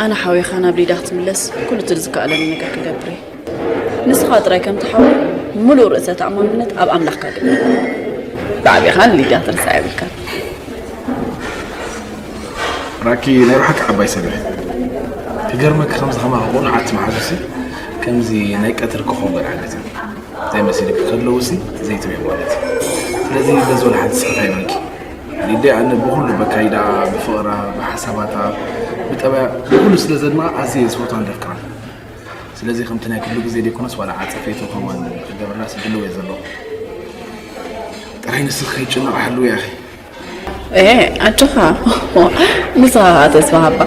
ኣነ ሓዊኻ ናብ ሊዳ ክትምለስ ኩሉ እቲ ዝከኣለኒ ነገር ክገብር እየ። ንስኻ ጥራይ ከምቲ ሓወይ ምሉእ ርእሰ ተኣማንነት ኣብ ኣምላኽካ ግበር። ብዓቢኻ ንሊዳ ትርሳዕ የብልካን። ራኪ ናይ ብሓቂ ዓባይ ሰብ ኢኺ። ክገርመኪ ከምዚ ከማኺ ቁኑዓት መሓዙሲ ከምዚ ናይ ቀትሪ ኮኾብ ገለ ዓይነት እዮም። እንታይ መሲልኪ ከለውሲ ዘይትብዒ ማለት እዩ። ስለዚ በዚ ወላ ሓንቲ ስኽፍ ኣይበልኪ። ሊደይ ኣነ ብኹሉ በካይዳ፣ ብፍቕራ፣ ብሓሳባታ፣ ብጠባያ፣ ብኹሉ ስለ ዘድንቓ ኣዝየ ዝፈትዋን ዘፍቅራን። ስለዚ ከምቲ ናይ ኩሉ ግዜ ዘይኮነስ ዋላ ዓጸፌቱ ከማን ክገብረላሲ ድልው እየ ዘለኹ። ጥራይ ንስኺ ከይትጭነቒ ሓልዊ ያኺ። ኤ፣ ኣጆኻ። ንስኻ ኸኣ ተስፋ ሃባ።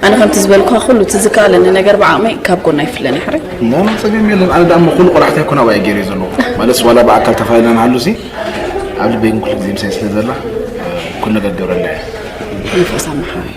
ኣነ ከምቲ ዝበልኩኻ ኩሉ እቲ ዝከኣለኒ ነገር ብዓቕመይ ካብ ጎና ኣይፍለን እየ፣ ሕራይ? ኖ፣ ኖ፣ ጸገም የለን። ኣነ ደኣ እሞ ኩሉ ቆላሕታይ እኮ ናብኣ እየ ገይረዮ ዘለኹ። ማለትስ ዋላ ብኣካል ተፋሊና ንሃሉሲ፣ ኣብ ልበይ ግን ኩሉ ግዜ ምሳይ ስለ ዘላ፣ ኩሉ ነገር ገብረላ እየ። ንፉዕ ሳሚ ሓወይ።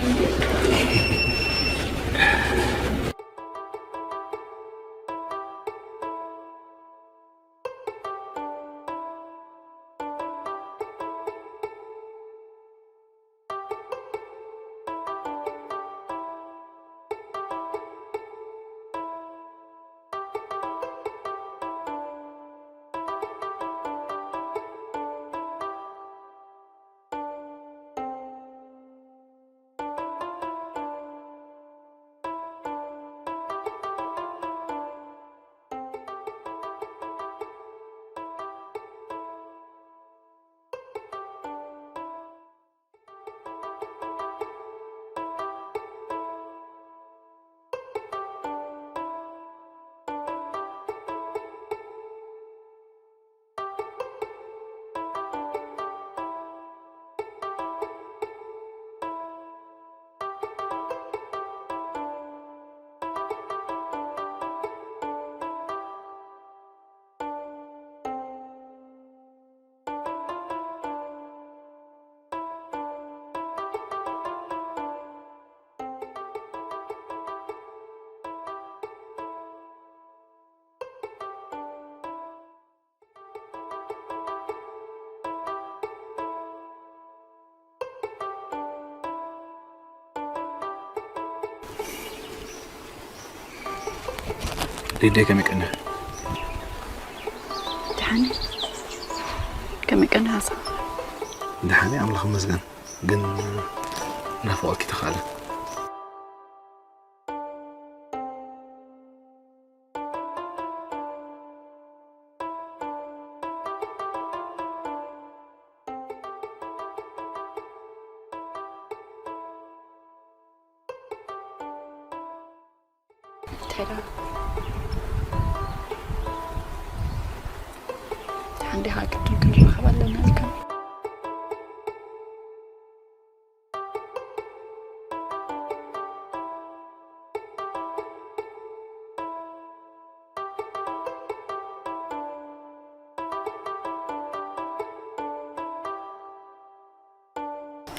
ሊደይ ከመይ ቀኒኺ? ደሓን እየ። ከመይ ቀኒኻ ንስኻ? ደሓን እየ፣ ኣምላኽ ይመስገን። ግን ናፍቖኪ ተኻእለ። እንታይ ደኣ? ደሓን ዲኻ? ቅድም ክንራኸብ ኣለና ኢልካ።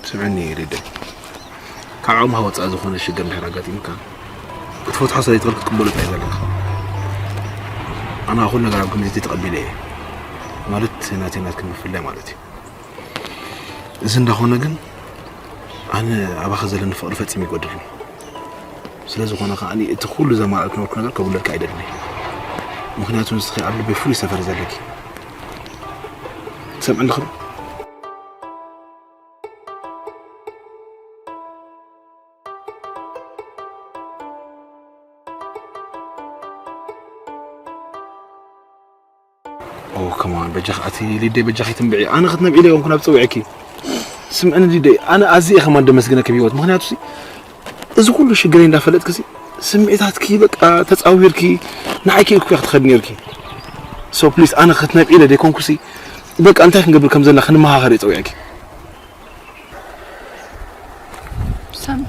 ስምዕኒ ሊደይ፣ ካብ ዓቕምኻ ወጻኢ ዝኾነ ሽግር እንድሕር ኣጋጢሙካ፣ ክትፈትሖ ስለ ዘይትኽእል ክትቅበሎ ጥራይ ዘለካ። ኣነ ኩሉ ነገር ኣብ ግምት ተቐቢለ እየ። ማለት ናተይ ናትክን ምፍላይ ማለት እዩ። እዚ እንዳኾነ ግን ኣነ ኣባኻ ዘለኒ ፍቕሪ ፈጺሙ ይጎድል። ስለ ዝኾነ ከኣ እቲ ኩሉ ዘማልኣልኩ ነበርኩ ነገር ከጉድለልካ ኣይደልን። ምኽንያቱ ንስኺ ኣብ ልበይ ፍሉይ ሰፈር ዘለኪ። ትሰምዕኒ ዲኺ? ኦ፣ ከማን በጃኺ ኣቲ ሊደይ፣ በጃኺ ትንብዒ። ኣነ ክትነብዒ ኢለ ኣይኮንኩን ኣብ ጸዊዐኪ። ስምዕኒ ሊደይ፣ ኣነ ኣዝየ ከማን ደመስግነኪ ብህይወት። ምኽንያቱ ሲ፣ እዚ ኩሉ ሽግረይ እንዳፈለጥኪ ሲ፣ ስምዒታትኪ በቃ ተጻዊርኪ፣ ንዓይ ከይልኩ ክትኸዲ ነርኪ። So please ኣነ ክትነብዒ ኢለ ደይኮንኩሲ በቃ እንታይ ክንገብር ከም ዘለና ክንመሃኸር እየ ጸዊዐኪ። ሳሚ፣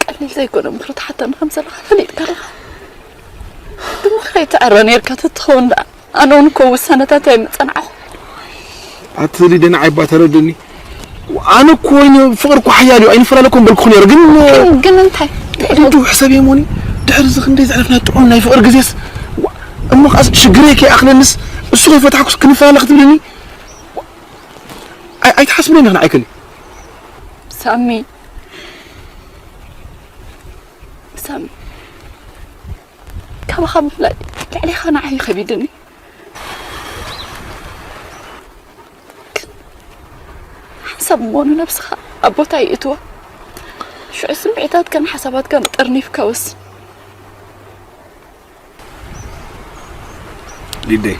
ቀሊል ዘይኮነ ምኽሪ ትሓተኒ ከም ዘለኻ ፈሊጥካ ኣለኻ። ብምኽረይ ትዕረ ነይርካ ተትኸውን ደኣ ኣነ እውን እኮ ውሳነታት ኣይምጸናዕኹ። ኣቲ ሊደ ንዓይ እባ ተረድእኒ። ኣነ እኮ ወይኒ ፍቕሪ እኮ ሓያል እዩ ኣይንፈላለ እኮ በልኩ ነይረ ግን ግን ግን እንታይ ሊዱ ሕሰብ የሞኒ ድሕሪ እዚ ክንደይ ዘሕለፍና ጥዑም ናይ ፍቕሪ ግዜስ ዋ፣ እሞ ከዓስ ሽግረይ ከይኣኽለንስ እሱ ከይፈታሕኩስ ክንፈላለ ክትብልኒ ዋ፣ ኣይ- ኣይትሓስብለይ ንኽን ኣይክል ሳሚ ሳሚ ካባኻ ምፍላይ ልዕሌኻ ንዓይ ከቢድኒ። ሓንሳብ እሞ ንነብስኻ ኣብ ቦታ ይእትዋ። ሽዑ ስምዒታትካን ሓሳባትካን ጠርኒፍካ ወስን። ሊደይ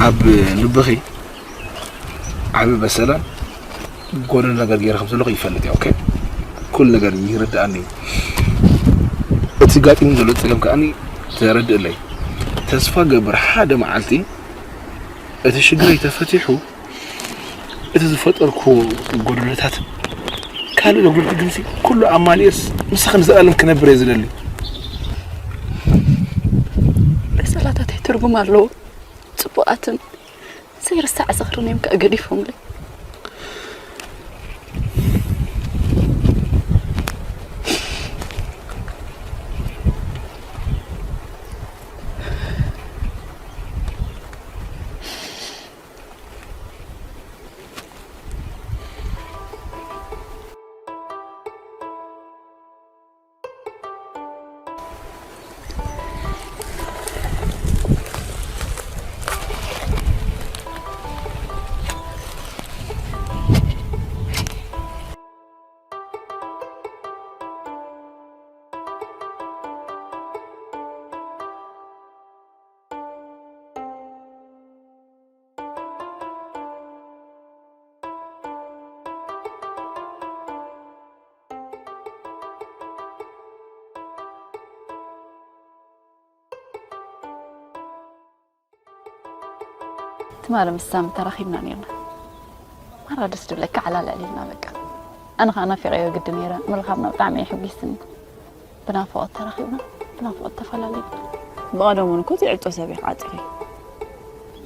ኣብ ልብኺ ዓቢ በሰላን ጎደሎ ነገር ገይረ ከም ዘለኹ ይፈልጥ እየ። ኦኬ ኩሉ ነገር ይርድኣኒ እዩ። እቲ ጋጢሙ ዘሎ ጸገም ከኣኒ ተረድእለይ። ተስፋ ገብር ሓደ መዓልቲ እቲ ሽግረይ ተፈቲሑ እቲ ዝፈጠርኩዎ ጎደሎታት ካልእ ለጉልቲ ግንሲ ኩሉ ኣማሊኤስ ምሳኺ ንዘለኣለም ክነብር እየ ዝደሊ። በሰላታተይ ትርጉም ኣለዎ። ጽቡቓትን ዘይርሳዕ ዝኽርን እዮም ከኣ ገዲፎምለይ። ትማሊ ምስ ሳሚ ተራኺብና ኔርና። ማራ ደስ ድብለካ ዓላል ኣዕሊልና በቃ። ኣነ ኸዓ ናፊቐዮ ግዲ ኔረ። ምርኻብና ብጣዕሚ ኣየሐጒስኒ። ብናፍቖት ተራኺብና ብናፍቖት ተፈላለና። ብቐደሙን እኮ ዘይዕጾ ሰብ ኢኺ ዓጺኺ።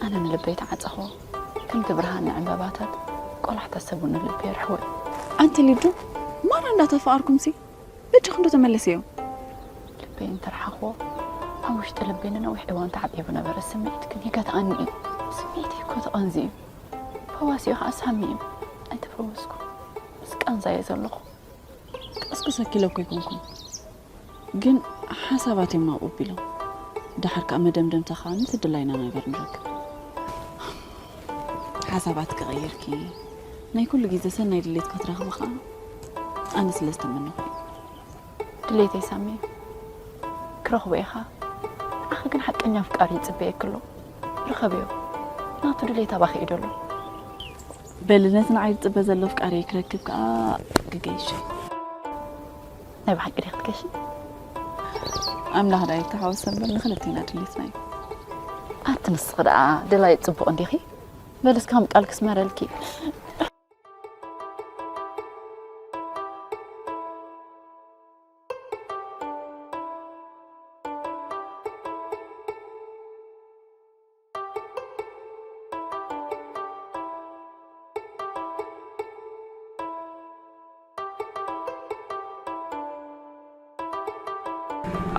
ኣነ ንልበይ ተዓጸኽዎ። ከምቲ ብርሃን ንዕምበባታት ቆላሕታ ሰብ እውን ንልቢ የርሕዎ እዩ። ኣንቲ ሊዱ ማራ እንዳተፋቐርኩምሲ በጃኹም ዶ ተመለስዮ። ልበይ እንተረሓኽዎ ኣብ ውሽጢ ልበይ ንነዊሕ እዋን ተዓጺቡ ነበረ። ስምዒት ግን ይገትኣኒ እዩ። ስምዒተይ እኮ ተቐንዚ እዩ። ፈዋሲኡ ኸዓ ሳሚ እዩ። ኣይተፈወስኩ ምስ ቃንዛ እየ ዘለኹ። ቀስቅሰኪ ኢለ እኮ ኣይኮንኩን፣ ግን ሓሳባት እዮም ናብኡ ኣቢሎም። ደሓር ከኣ መደምደምታ ከኣ ነቲ ድላይና ነገር ንረክብ። ሓሳባትኪ ቀይርኪ ናይ ኩሉ ግዜ ሰናይ ድሌት ክትረኽቢ ከኣ ኣነ ስለ ዝተመነኹ እዩ። ድሌተይ ሳሚ እዩ። ክረኽቦ ኢኻ። ንዓኺ ግን ሓቀኛ ኣፍቃሪ ይጽበየኪ ኣሎ። ርኸብዮ። ናቱ ድሌት ኣባኺ እዩ ዘሎ። በሊ ነቲ ንዓይ ዝጽበ ዘሎ ኣፍቃሪየይ ክረክብ ከኣ ክገይሽ እየ። ናይ ብሓቂ ዲኺ ክትገይሺ? ኣምላኽ ደኣ ይተሓወስ እምበር ንኽልቴና ድሌትና እዩ። ኣቲ ንስኺ ደኣ ደላዪ ጽቡቕ እንዲኺ። በሊ እስከ ከም ቃል ክስመረልኪ።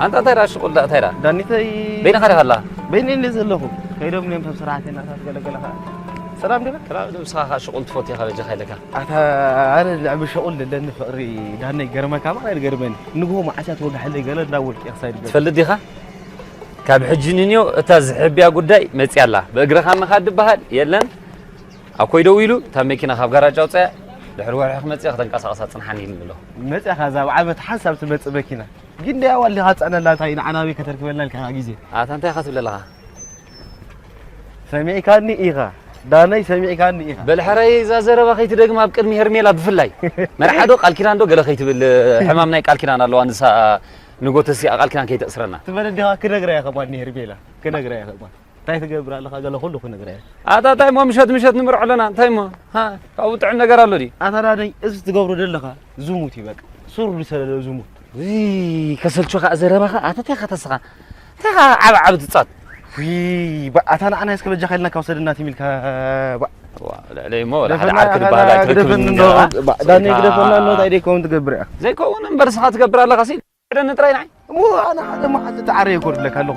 ኣንታ እንታይ ደኣ ሽቁል ደኣ እንታይ ደኣ? ዳኒተይ በይንኻ ዲኻ ኣላ? በይነይ እንደ ዘለኹ። ከይዶም እዮም ሰብ ስራሕተይናታት ገለገለ ኸዓ። ሰላም ዲኻ? ሰላም፣ ንስኻ ኸዓ ሽቁል ትፈቱ ኢኻ በጃኻ ኢለካ። ኣታ ኣነ ልዕሊ ሸቁል ዘለኒ ፍቅሪ ዳነይ ገርመካ ማለት ኣይገርመኒ። ንግሆ መዓስ እያ ትወግሐለይ ገለ እንዳበልኩ እየ ክሳይ ድገርም። ትፈልጥ ዲኻ? ካብ ሕጂ ንንዮ እታ ዝሕብያ ጉዳይ መጽያ ኣላ። ብእግርኻ ምኻድ ድበሃል የለን። ኣኮይ ደው ኢሉ እታ መኪና ካብ ጋራጅ ኣውጽያ ድሕሪ ወርሒ ክመጽእ ከተንቀሳቕሳ ጽንሓኒ ኢሉኒ ኣሎ። መጽያኻ እዛ ኣብ ዓመት ሓንሳብ ትመጽእ መኪና። ግን ደያ ዋሊኻ ጸነላ እንታይ ንዓና ኣበይ ከተርክበልና ኢልካ ግዜ። ኣታ እንታይ ኢኻ ትብል ኣለኻ? ሰሚዕካኒ ኢኻ ዳነይ ሰሚዕካኒ ኢኻ። በል ሕራይ እዛ ዘረባ ከይትደግማ ኣብ ቅድሚ ሄርሜላ ብፍላይ። መርዓ ዶ ቃል ኪዳን ዶ ገለ ከይትብል ሕማም ናይ ቃል ኪዳን ኣለዋ ንሳ ንጎተሲ ኣቓልካን ከይተእስረና። ትበል እንዲኻ ክነግራ እየ ከማን ሄርሜላ። ክነግራ እየ ከማን። እንታይ ትገብር ኣለኻ? ገለ ኩሉ ክነግራ እየ። ኣታ እንታይ እሞ ምሸት ምሸት ንምርዖ ኣለና? እንታይ እሞ? ሃ? ካብኡ ጥዕም ነገር ኣሎ ድዩ? ኣታ ናደይ፣ እዚ ትገብሮ ዘለኻ ዝሙት እዩ በቃ። ሱር ዝሰለለ ዝሙት። ውይ፣ ከሰልቹኻ ዘረባኻ። ኣታ እንታይ ኢኻ ተስኻ? እንታይ ኢኻ ዓብ ዓብ ትጻት? ውይ፣ ባ-፣ ኣታ ንዓና እስከ በጃኻ ኢልና ካብ ሰደና ትም ኢልካ፣ ባ-፣ ዋ፣ ልዕለይ እሞ ወላ ሓደ ደፈና ዓርኪ ኢኻ ዝበሃል ኣይትረክብን ግደፈኒ እንዶ፣ እንዲኻ። ባ-፣ ዳኒ ሰይጣን። ግደፈና እንዶ፣ እንታይ ደይከውን ትገብር ኢኻ? ዘይከውን እምበር ንስኻ ትገብር ኣለኻ ሲ። ዕደኒ ጥራይ ንዓይ። እሞ ኣነ ሓደ መዓልቲ ተዓረየ ኮርድለካ ኣለኹ።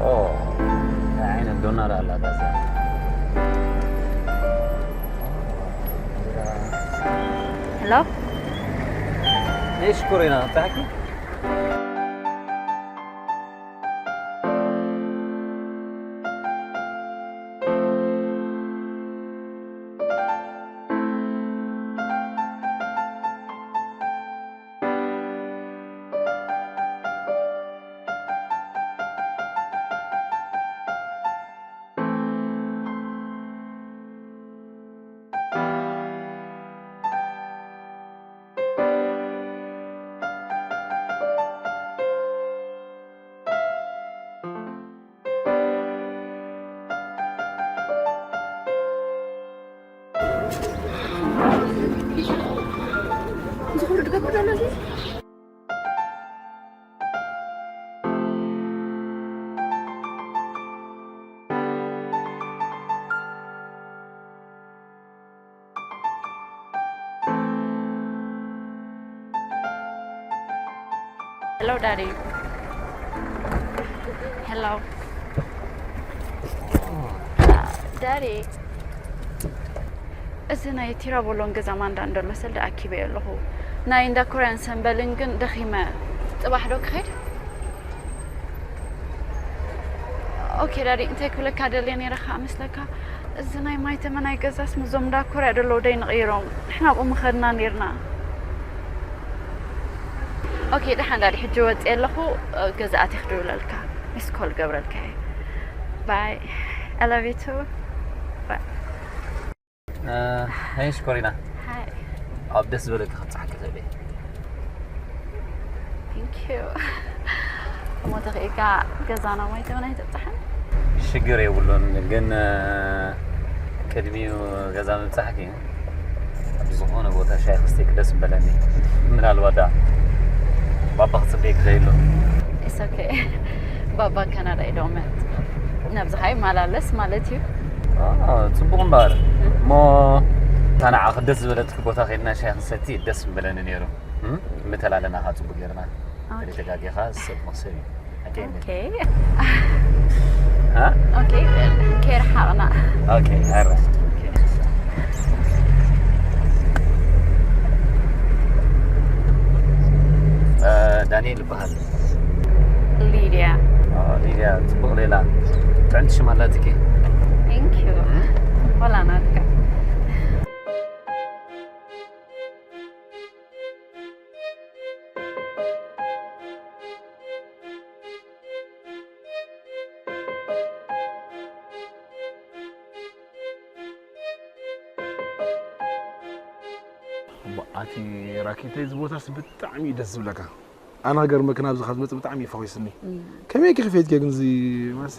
ኦ፣ እንታይ ዓይነት ዶናር ኣላ እዛ? ሄሎ። እሺ፣ ኮሪና፣ በጻሕኪ? Hello, Daddy. Hello. Daddy. እዚ ናይ ቲራቦሎን ገዛ ማንዳ እንደሎ ሰልዲ ኣኪበዮ ኣለኹ። ናይ እንዳ ኮርያን ሰምበልን ግን ደኺመ። ጽባሕ ዶ ክኸይድ? ኦኬ ዳዲ፣ እንታይ ክብለካ ደልየ ነይረ ከዓ መስለካ? እዚ ናይ ማይ ተመናይ ገዛስ ምስዞም እንዳ ኮርያ ደለዉ ደይ ንቕይሮም። ንሕና ኣብኡ ምኸድና ነይርና። ኦኬ፣ ደሓን ዳዲ፣ ሕጂ ወፅየ ኣለኹ። ገዛ ኣትየ ክድውለልካ። ሚስ ኮል ገብረልካ እየ። ባይ። I love you too. ባይ። እ፣ ሃይ ሽኮሪና። ሃይ። ኣብ ደስ ዝበለካ ክብጽሓካ ክእል እየ። Thank you። እሞ ተኽኢልካ ገዛና ማይ ተመን ኣይተብጽሓን? ሽግር የብሉን፣ ግን፣ እ፣ ቅድሚኡ ገዛ ምብጻሕኪ ኣብዚ ዝኾነ ቦታ ሻሂ ክስተይክ ደስ ምበለኒ። ምናልባት ደኣ ባባ ክጽበይ ክኽእል ኣሎ። It's okay. ባባ ካናዳ እዩ ዶመት። ናብዚ ኸኣ ይመላለስ ማለት እዩ። ኣዎ፣ ጽቡቕ እምበኣር። እሞ እታ ንዓኺ ደስ ዝበለትኪ ቦታ ኸይድና ሻሂ ክንሰቲ ደስ ምበለኒ ነይሩ። እም? ምተላለና ኸኣ ጽቡቕ ጌርና። ኦኬ። ተደጋጊኻ ሰብ መኽሰብ እዩ። ኣገኘ። ኦኬ። ሃ? ኦኬ፣ ከይረሓቕና። ኦኬ፣ ኣረ። እ፣ ዳንኤል ይበሃል። ሊድያ። ኦ፣ ሊድያ፣ ጽቡቕ ሌላ። ጥዕምቲ ሽም ኣላትኪ። Thank you። እም? ዋላ ናትካ። እሞ ኣቲ ራኬተይ፣ እዚ ቦታስ ብጣዕሚ እዩ ደስ ዝብለካ። ኣነ ክገርመኪ፣ ናብዚ ካብ ዝመጽእ ብጣዕሚ እዩ ፈኺስኒ። እም። ከመይ ኢኺ ከፊትክዮ ግን እዚ ማሲ?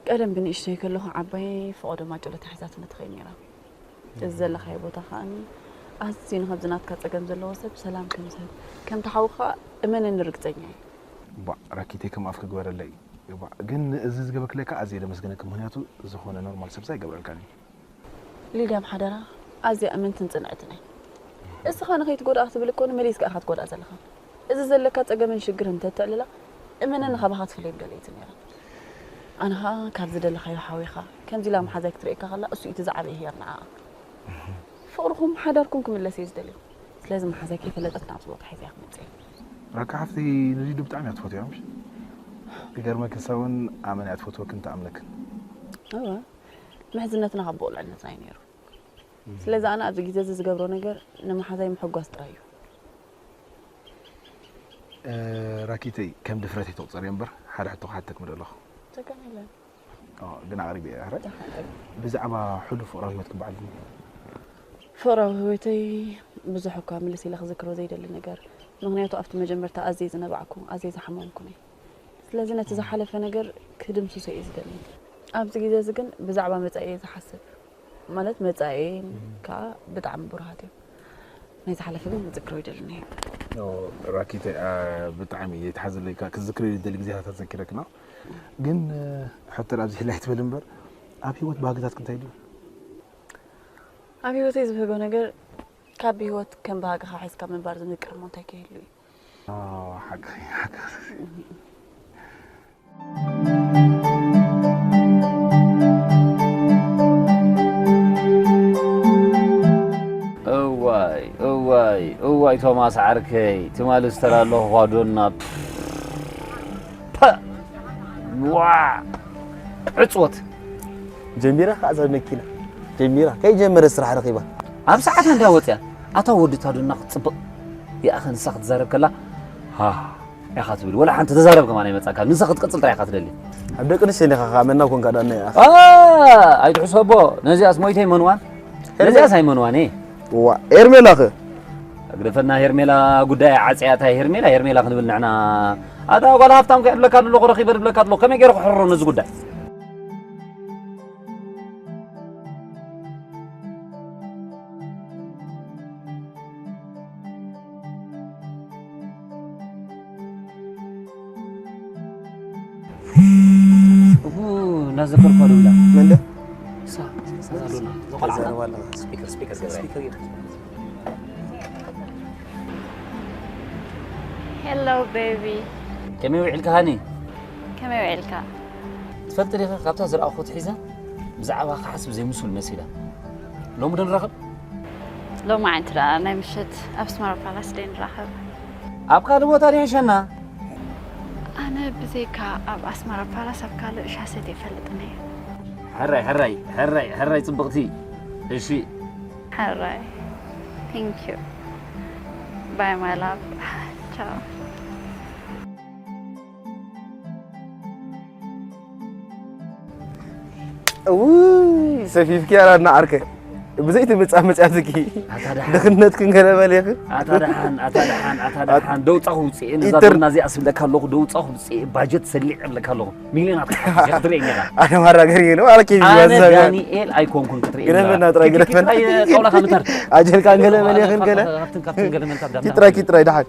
ቀደም ብንእሽተይ ከለኹ ዓባየይ ፈቐዶ ማጨሎ ተታሒዛትኒ ትኸይድ ነይራ። እዚ ዘለኻዮ ቦታ ከኣኒ ኣዝዩ ንኸምዚ ናትካ ጸገም ዘለዎ ሰብ ሰላም ከም ዝህብ፣ ከምቲ ሓውኻ እመነኒ ርግጸኛ እየ። እባ ራኬተይ ከም ኣፍኪ ግበረለይ። እባ ግን እዚ ዝገበርክለይ ከኣ ኣዝየ ደመስግነኪ፣ ምኽንያቱ ዝኾነ ኖርማል ሰብሲ ኣይገብረልካን እዩ። ሊድያ ብሓደራ ኣዝያ እምንትን ጽንዕትን እየ። እስኻ ንኸይትጎድኣ ክትብል እኮ ንመሊስካ ኢኻ ትጎድኣ ዘለኻ። እዚ ዘለካ ጸገምን ሽግርን እንተትዕልላ እመነኒ ካባኻ ትፍለየኒ ደለይቲ ነይራ። ኣነ ኸኣ ካብ ዝደለኻዮ ሓዊኻ ከምዚ ኢላ መሓዛይ ክትርእየካ ከላ እሱ እዩ እቲ ዝዓበየ ሄር ንዓኣ። ፍቕርኹም ሓዳርኩም ክምለስ እየ ዝደልዮ። ስለዚ መሓዛይ ከይፈለጠት ናብዚ ቦታ ሒዘያ ክመጽእ እየ። ራካ ሓፍተይ ንሊዱ ብጣዕሚ እያ ትፈትዋ ምሽ? ክገርመኪ ንሳ እውን ኣመና እያ ትፈትወክን ትኣምነክን። እወ፣ ምሕዝነትና ካብ ብቑልዕነትና እዩ ነይሩ። ስለዚ ኣነ ኣብዚ ግዜ እዚ ዝገብሮ ነገር ንመሓዛይ ምሕጓስ ጥራይ እዩ። እ፣ ራኪተይ ከም ድፍረት ኣይትቑጸርዮ እምበር ሓደ ሕቶ ክሓተክ ምደለኹ። ጸገም የለን። ኦ፣ ግን ኣቕሪበ እየ፣ ሕራይ? ደሓን፣ ደሓን። ብዛዕባ ሕሉፍ ፍቕራዊ ህይወትክ በዓል ፍቕራዊ ህይወተይ ብዙሕ እኳ ምልስ ኢለ ክዝክሮ ዘይደሊ ነገር፣ ምኽንያቱ ኣብቲ መጀመርታ ኣዝየ ዝነባዕኩ፣ ኣዝየ ዝሓመምኩን እየ። ስለዚ ነቲ ዝሓለፈ ነገር ክድምስሶ እየ ዝደሊ። ኣብዚ ግዜ እዚ ግን ብዛዕባ መጻኢ እየ ዝሓስብ። ማለት መጻኢ እም። ከኣ ብጣዕሚ ብሩሃት እዮም። ናይ ዝሓለፈ ግን ክዝክሮ ይደልን እየ። ኦ፣ ራኪተይ፣ አ፣ ብጣዕሚ እየ ትሓዝለይ። ክዝክሮ ይደሊ ግዜታት ኣዘኪረክና። ግን፣ እ፣ ሕቶ ኣብዚ ሕላይ ትበል እምበር፣ ኣብ ህይወት ባህግታትክ እንታይ ድዩ? ኣብ ህይወተይ ዝብህጎ ነገር፣ ካብ ህይወት ከም ባህግኻ ሒዝካ ምንባር ዝምቅር እሞ እንታይ ከይህሉ እዩ? ኦ፣ ሓቂ፣ ሓቂ። እዋይ፣ እዋይ፣ እዋይ ቶማስ ዓርከይ፣ ትማሊ ዝተላለኹ ኳዶና። ፐ! ዋ! ዕጽወት። ጀሚራ ከኣ እዛ መኪና። ጀሚራ። ከይጀመረ ስራሕ ረኺባ። ኣብ ሰዓታ እንዳ ወጽያ። ኣታ ወዲ ታዶና ክትጽብቕ። ይኣኸ ንሳ ክትዛረብ ከላ፣ ሃ፣ ኢኻ ትብል። ወላ ሓንቲ ተዛረብ ከማን ኣይመጻካ። ንሳ ክትቅጽል ጥራይ ኢኻ ትደሊ። ኣብ ደቂ ኣንስትዮ እንዲኻ ከኣ መና ኮንካ ደኣ ናይ ኣፍ። ኣ፣ ኣይትሕሰቦ። ነዚኣስ ሞይተ ኣይመንዋን። ሄርሜላ። ነዚኣስ ኣይመንዋን እየ። እዋ፣ ሄርሜላኸ? ኣግደፈና ሄርሜላ ጉዳይ ዓጽያታ ሄርሜላ፣ ሄርሜላ ክንብል ንሕና። ኣታ ጓል ሃፍታም ከ ይብለካ ኣለኹ፣ ረኺበ ይብለካ ኣለኹ። ከመይ ገይረ ክሕርሮ ነዚ ጉዳይ? እሁ፣ እናዘከርኳ ደውላ። መን ደ? እሳ፣ እሳ ዶና። እዛ ቆልዓ። ተዛረባ ኣለኻ። ስፒከር፣ ስፒከር ገብረ። ስፒከር ገብረ። ሄሎ ቤቢ። ከመይ ውዒልካ ሃኒ? ከመይ ውዒልካ? ትፈልጢ ዲኻ ካብታ ዝረኣኹ ትሒዛ ብዛዕባ ክሓስብ ዘይምስሉ መሲላ። ሎሚ ዶ ንራኸብ? ሎሚ ዓንቲ ደኣ ናይ ምሸት ኣብ ኣስመራ ፓላስ ደይ ንራኸብ። ኣብ ካልእ ቦታ ድሕሸና? ኣነ ብዘይካ ኣብ ኣስመራ ፓላስ ኣብ ካልእ ሻሰት ኣይፈልጥን እየ። ሕራይ፣ ሕራይ፣ ሕራይ፣ ሕራይ ጽብቕቲ። እሺ። ሕራይ። Thank you. Bye, my love. ቻው። እውይ፣ ሰፊፍኪ ያላና ዓርከ። ብዘይቲ መጻ መጻትኪ ኣታ ደሓን። ድኽነት ክንገለበል ይኽእል። ኣታ ደሓን፣ ኣታ ደሓን፣ ኣታ ደሓን። ደውጻኹ ውጽኤ፣ ነዛ ኢንተር- ቡና እዚኣ ስብለካ ኣለኹ፣ ደውጻኹ ውጽኤ፣ ባጀት ሰሊዕ እብለካ ኣለኹ። ሚልዮናት ክትሪኤኒ ኢኻ። ኣነ ማራ ገሪየ ነው፣ ኣረኪ ኣነ ይዋዛብ። ዳንኤል ኣይኮንኩን ክትሪኤኒ ግደፈና ኢኻ። ጥራይ፣ ግደፈና። ጥራይ ጣውላኻ ምታር። ኣጀልካ ገለበል ይኽእል ገለ። ካብትን፣ ካብትን ገለመልካ ኪ ጥራይ፣ ኪ ጥራይ፣ ደሓን።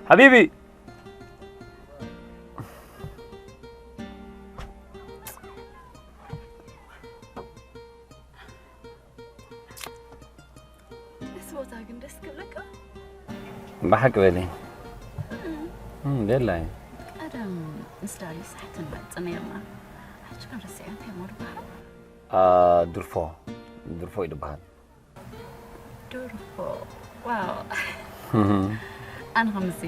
ሓቢቢ። እዚ ቦታ ግን ደስ ክብለካ። ብሓቂ በሊ። እም፣ ደላይ። ቀደም ምስ ዳሪ ሳሕትን መጽ ነርና። ሕጂ ግን ረሲዐ እንታይ ሞ ድበሃል? ድርፎ ድርፎ እዩ ድበሃል። ድርፎ ዋው። ኣነ ከምዚ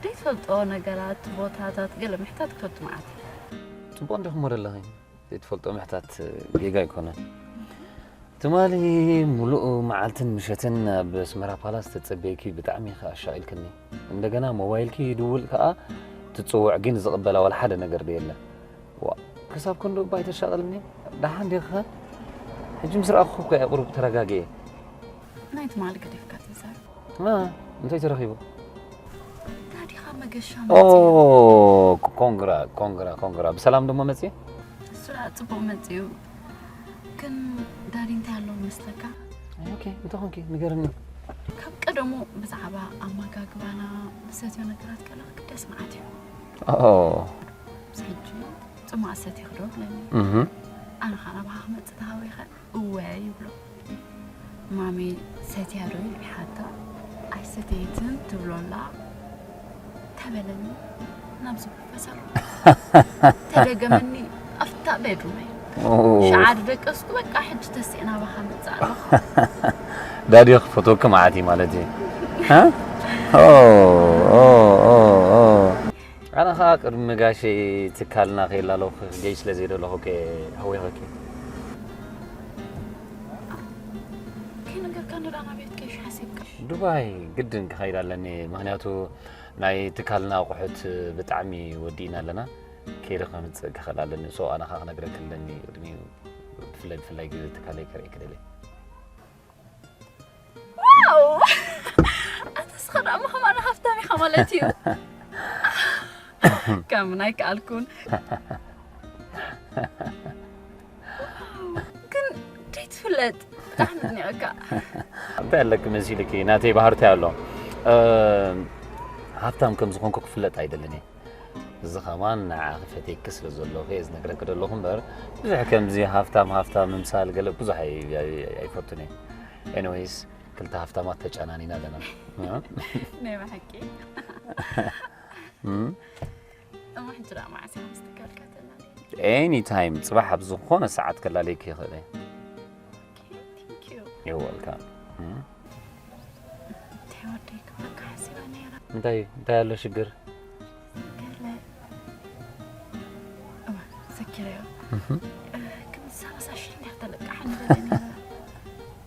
ዘይትፈልጦ ነገራት ቦታታት ገለ ምሕታት ክፈቱ መዓት። ፅቡቕ እንዲኹም ወደ ኣለኺ። ዘይትፈልጦ ምሕታት ጌጋ ኣይኮነን። ትማሊ ሙሉእ መዓልትን ምሸትን ኣብ ኣስመራ ፓላስ ተጸበይኪ ብጣዕሚ ኢኺ ኣሻቒልክኒ። እንደገና ሞባይልኪ ይድውል ከኣ ትጽውዕ ግን ዝቕበላ ዋላ ሓደ ነገር የለ። ዋ ክሳብ ክንዱ እባ ኣይተሻቕልኒ። ደሓን ዲኺ? ሕጂ ምስ ረኣኹ እኮ እየ ቁሩብ ተረጋጊኤ። ናይ ትማሊ ገዲፍካ ተዛረብ። እ እንታይ ተረኺቡ? ናዲኻ መገሻ ኦ መጺኡ። ኮንግራ ኮንግራ ኮንግራ ብሰላም ደሞ መጽየ? እሱ ደኣ ጽቡቕ መጺኡ። ግን ዳዲ እንታይ ኣለዎ መስለካ? ኦኬ እንታይ ኾንኪ ንገርኒ። ካብ ቀደሙ ብዛዕባ ኣመጋግባና ብሰትዮ ነገራት ገለ ክግደስ መዓት እዩ። ኦ ምስ ሕጂ ጽማእ ሰቲኺ ዶ ብለኒ። እህ ኣነ ኸኣ ናባኻ ክመጽእ ተሃዊኸ እወ ይብሎ። ማሚ ሰትያ ዶ ኢሉ ይሓታ። ኣይሰተየትን ትብሎ ኣላ። ተበለኒ ናብ ዝብሎ ፈሰሩ። ተደገመኒ ኣብታ ቤድሩመይ። ሸዓ ደቀስኩ በቃ ሕጂ ተሲእ ናባኻ መጽእ ኣለኹ። ዳዲ ክፈትወኪ መዓት እዩ ማለት እዩ። ሃ? ኦ ኦ ኦ ኦ ኣነ ኸዓ ቅድሚ ጋሸይ ትካልና ከይላለኹ ክገይ ስለ ዘይደለኹ ከ ሃዊኸኪ። ከይነገርካ ንዳ ናብየት ከይሽ ሓሲብካ። ዱባይ ግድን ክኸይድ ኣለኒ ምኽንያቱ ናይ ትካልና ኣቑሑት ብጣዕሚ ወዲእና ኣለና ከይደ ከምፅእ ክኽእል ኣለኒ ሶ ኣነ ኸዓ ክነግረኪ ኣለኒ ቅድሚኡ ብፍላይ ብፍላይ ግዜ ትካለይ ከርእየኪ ደልየ። ዋው ኣታ እስኻ ደኣ ከማና ሃፍታም ኢኻ ማለት እዩ። ከም ናይ ከኣልኩን ግን ደይትፍለጥ ብጣዕሚ ኣድኒቐካ። እንታይ ኣለኪ መሲልኪ ናተይ ባህርታይ ኣሎ። ሃፍታም ከም ዝኾንኩ ክፍለጥ ኣይደልን እየ። እዚ ኸማን ንዓኺ ፈትየኪ ስለ ዘለኹ እየ ዝነግረኪ ዘለኹ እምበር ብዙሕ ከምዚ ሃፍታም ሃፍታም ምምሳል ገለ ብዙሕ ኣይፈቱን እየ። ኤኒወይስ ክልተ ሃፍታማት ተጨናኒና ኣለና። ናይ ብሓቂ እሞ ሕጂ ደኣ መዓስ ኢኻ ምስ ትካልካ ተላልየ? ኤኒ ታይም ጽባሕ ኣብ ዝኾነ ሰዓት ከላለየኪ ይኽእል እየ። ቴንክ ዩ። You're welcome። እንታይ ወደይ ክብለካ ሓሲበ ነይረ። እንታይ እንታይ ኣሎ ሽግር? ገለ እዋ ዘኪረዮ። ግን ሰላሳ ሽሕ እንዲያ ተለቃሓኒ በለ ነይረ።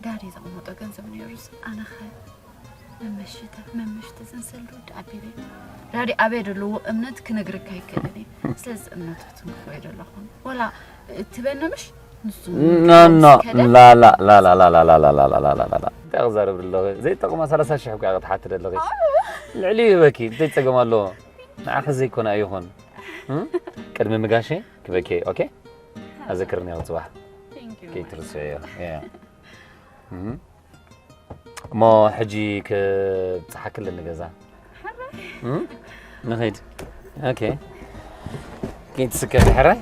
ዳዲ ዘቐመጦ ገንዘብ ነይሩስ ኣነኸ መመሽተ መመሽተ ዘንሰል ዶ ኣቢለ ዳዲ ኣበይ ደለዎ እምነት ክነግረካ ይክእልን እየ። ስለዚ እምነቱ ትንክፎ የደለኹም ወላ ትበነ ምሽ ንሱ ኖ ኖ ላላ ላላ ላላ ላላ ላላ ላላ እንታይ ክዛረብ ኣለኺ ዘይጠቕማ ሰላሳ ሽሕ እኮ ክትሓቲ ደለኺ ልዕሊ ይበኪ እንታይ ፀገም ኣለዎ ንዓኺ ዘይኮነ ኣይኹን ቅድሚ ምጋሸ ክበኪ ኦኬ ኣዘክርኒ ያው ፅባሕ ከይትርስዕዮ እሞ ሕጂ ክብጽሓክልን ንገዛ። እም? ንኸይድ። ኦኬ። ኪድ ስከ ድሕራይ።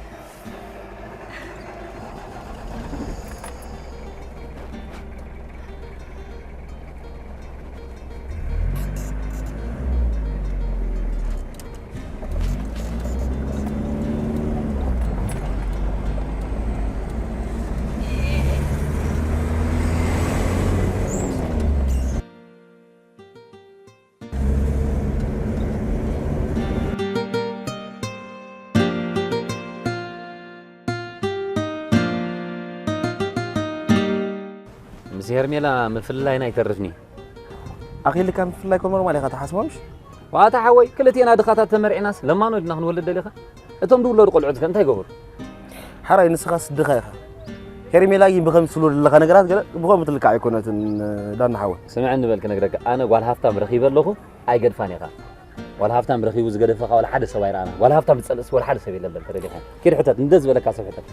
ምስ ሄርሜላ ምፍልላይና ኣይተርፍኒ። ኣኺልካ ምፍልላይ እኮ ኖርማል ኢኻ ትሓስቦ ምሽ? ዋታ ሓወይ፣ ክልቴና ድኻታት ተመርዒናስ ለማኖ ድና ክንወልድ ደሊኻ? እቶም ዝውለዱ ቆልዑት ከ እንታይ ይገብሩ? ሓራይ ንስኻ ስድኻ ኢኻ። ሄርሜላ ግን ብኸም ትስሉ ዘለኻ ነገራት ገለ ብኸም ትልካዕ ኣይኮነትን ዳና ሓወይ። ስምዕ እንበል ክነግረካ፣ ኣነ ጓል ሃፍታም ረኺበ ኣለኹ፣ ኣይገድፋን ኢኻ። ዋላ ሃፍታም ረኺቡ ዝገደፈኻ ዋላ ሓደ ሰብ ኣይረኣና። ዋላ ሃፍታም ዝጸልእስ ዋላ ሓደ ሰብ የለን በል ተረዲኻ። ኪድ ሕተት፣ እንደ ዝበለካ ሰብ ሕተት።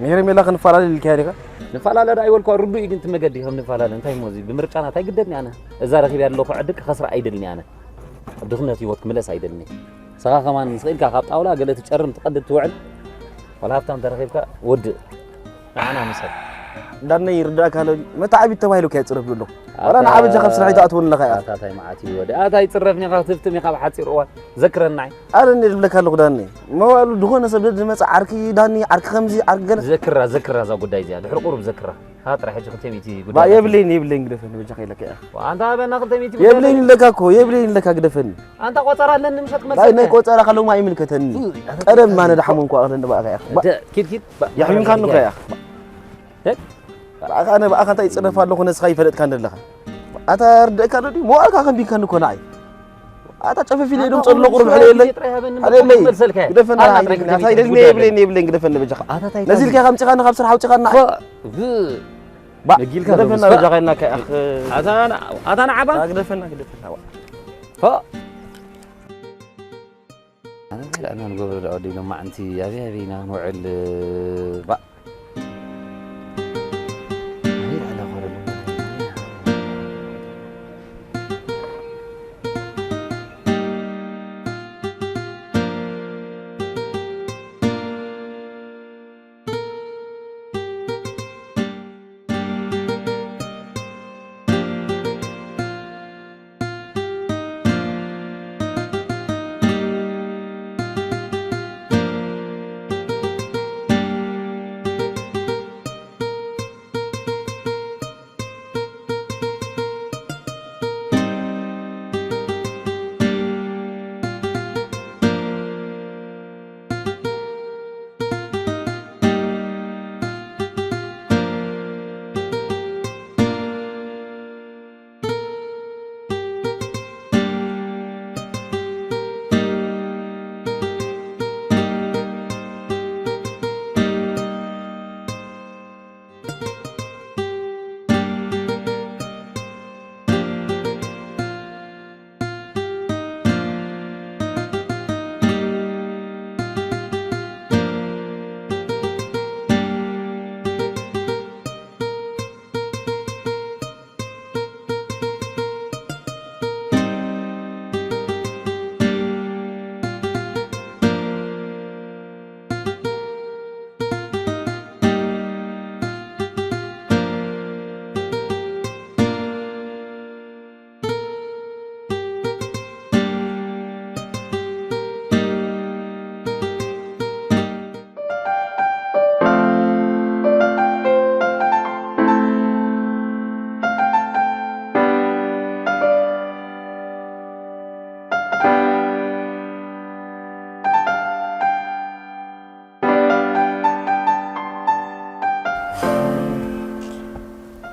ንሄርሜላ ክንፈላለ ኢልካያ ዲኻ? ንፈላለ ዶ ኣይበልኳ፣ ርዱእ እዩ ግን እቲ መገዲ ከም ንፈላለ። እንታይ እሞ እዚ ብምርጫና እንታይ ግደድኒ ኣነ? እዛ ረኺበያ ዘለኹ ዕድል ክኸስራ ኣይደልኒ ኣነ። ኣብ ድኽነት ህይወት ክምለስ ኣይደልኒ። ንስኻ ከማን ምስ ኽኢልካ ካብ ጣውላ ገለ ትጨርም ትቐድድ ትውዕል። ዋላ ሃብታም ተረኺብካ ወድእ። ንዓና ምሰል። ዳነይ ይርዳእካ ኣሎ። መተዓቢት ተባሂሉ ከ ይጽረፍ ዘሎ። ዋላ ንዓ በጃ ካብ ስራሕ ይትኣትወኒ ኣለኻ ኢኻ። ኣታ ታይ መዓት እዩ ወዲ። ኣታ ይጽረፍኒ ኢኻ ክትፍትም ኢኻ ብሓጺር እዋን። ዘክረናይ። ኣረ እኔ ዝብለካ ኣለኹ ዳነይ። መዋሉ ዝኾነ ሰብ ዝመጽእ ዓርኪ ዳኒ፣ ዓርኪ ከምዚ፣ ዓርኪ ገለ። ዘክራ፣ ዘክራ እዛ ጉዳይ እዚኣ። ድሕሪ ቁሩብ ዘክራ። ሃ ጥራሕ ሕጂ ክልተ ሚእቲ ባ ጉዳይ። የብለይን፣ የብለይን ግደፈኒ በጃኻ ኢለካ ኢኻ። ኣንታ በና ክልተ ሚእቲ ጉዳይ። የብለይን ኢለካ እኮ፣ የብለይን ኢለካ ግደፈኒ። ኣንታ ቆጸራ ኣለኒ ምሸት ክመልሰልካ። ናይ ቆጸራ ከለውማ ኣይምልከተኒ። ቀደም ማነ ደሓሙ እንኳ ኣኽለኒ በኣኻ ኢኻ። ኪድ ኪድ። የሕሚምካኒ እኮ ኢኻ። እ? ብኣኻ ኣነ ብኣኻ እንታይ ይጽረፍ ኣለኹ ነስኻ ይፈለጥካ እንደለኻ። ኣታ ርደእካ ዶ ድዩ? መዋእልካ ከንቢንካኒ እኮ ንዓይ። ኣታ ጨፈፊ ለይ ኣታ ደም ጸሎ ቁሩብ ቁሩብ ሕለየለይ። ጥራይ ሃበኒ፣ ሕለየለይ። መልሰልካ። ግደፈና፣ ኣታ ጥራይ ኣይደግመና። ግደፈኒ፣ ኣታ ኣይደግመ ጉዳይ። የብለይን፣ የብለይን፣ ግደፈኒ በጃኻ። ኣታ ታይ ነዚ ኢልካ ታዲያ? ከምጽኻኒ ካብ ስራሕ ኣውጽኻኒ ንዓይ። ፎ፣ ብ-፣ ባ፣ መጊልካ ግደፈና ተብዝፋ። በጃኻ ኢልናካ፣ ኣኽ። ኣታ ና-፣ ኣታ ንዓባ? ባ፣ ግደፈና፣ ግደፈና፣ ዋ። ፎ። ኣነ እንታይ ደኣ ንገብሮ ደኣ ወዲ ሎማዕንቲ ኣበይ ኣበይ ኢና ክንውዕል፣ ባእ። ኣበይ ደኣ ንኾረሉ?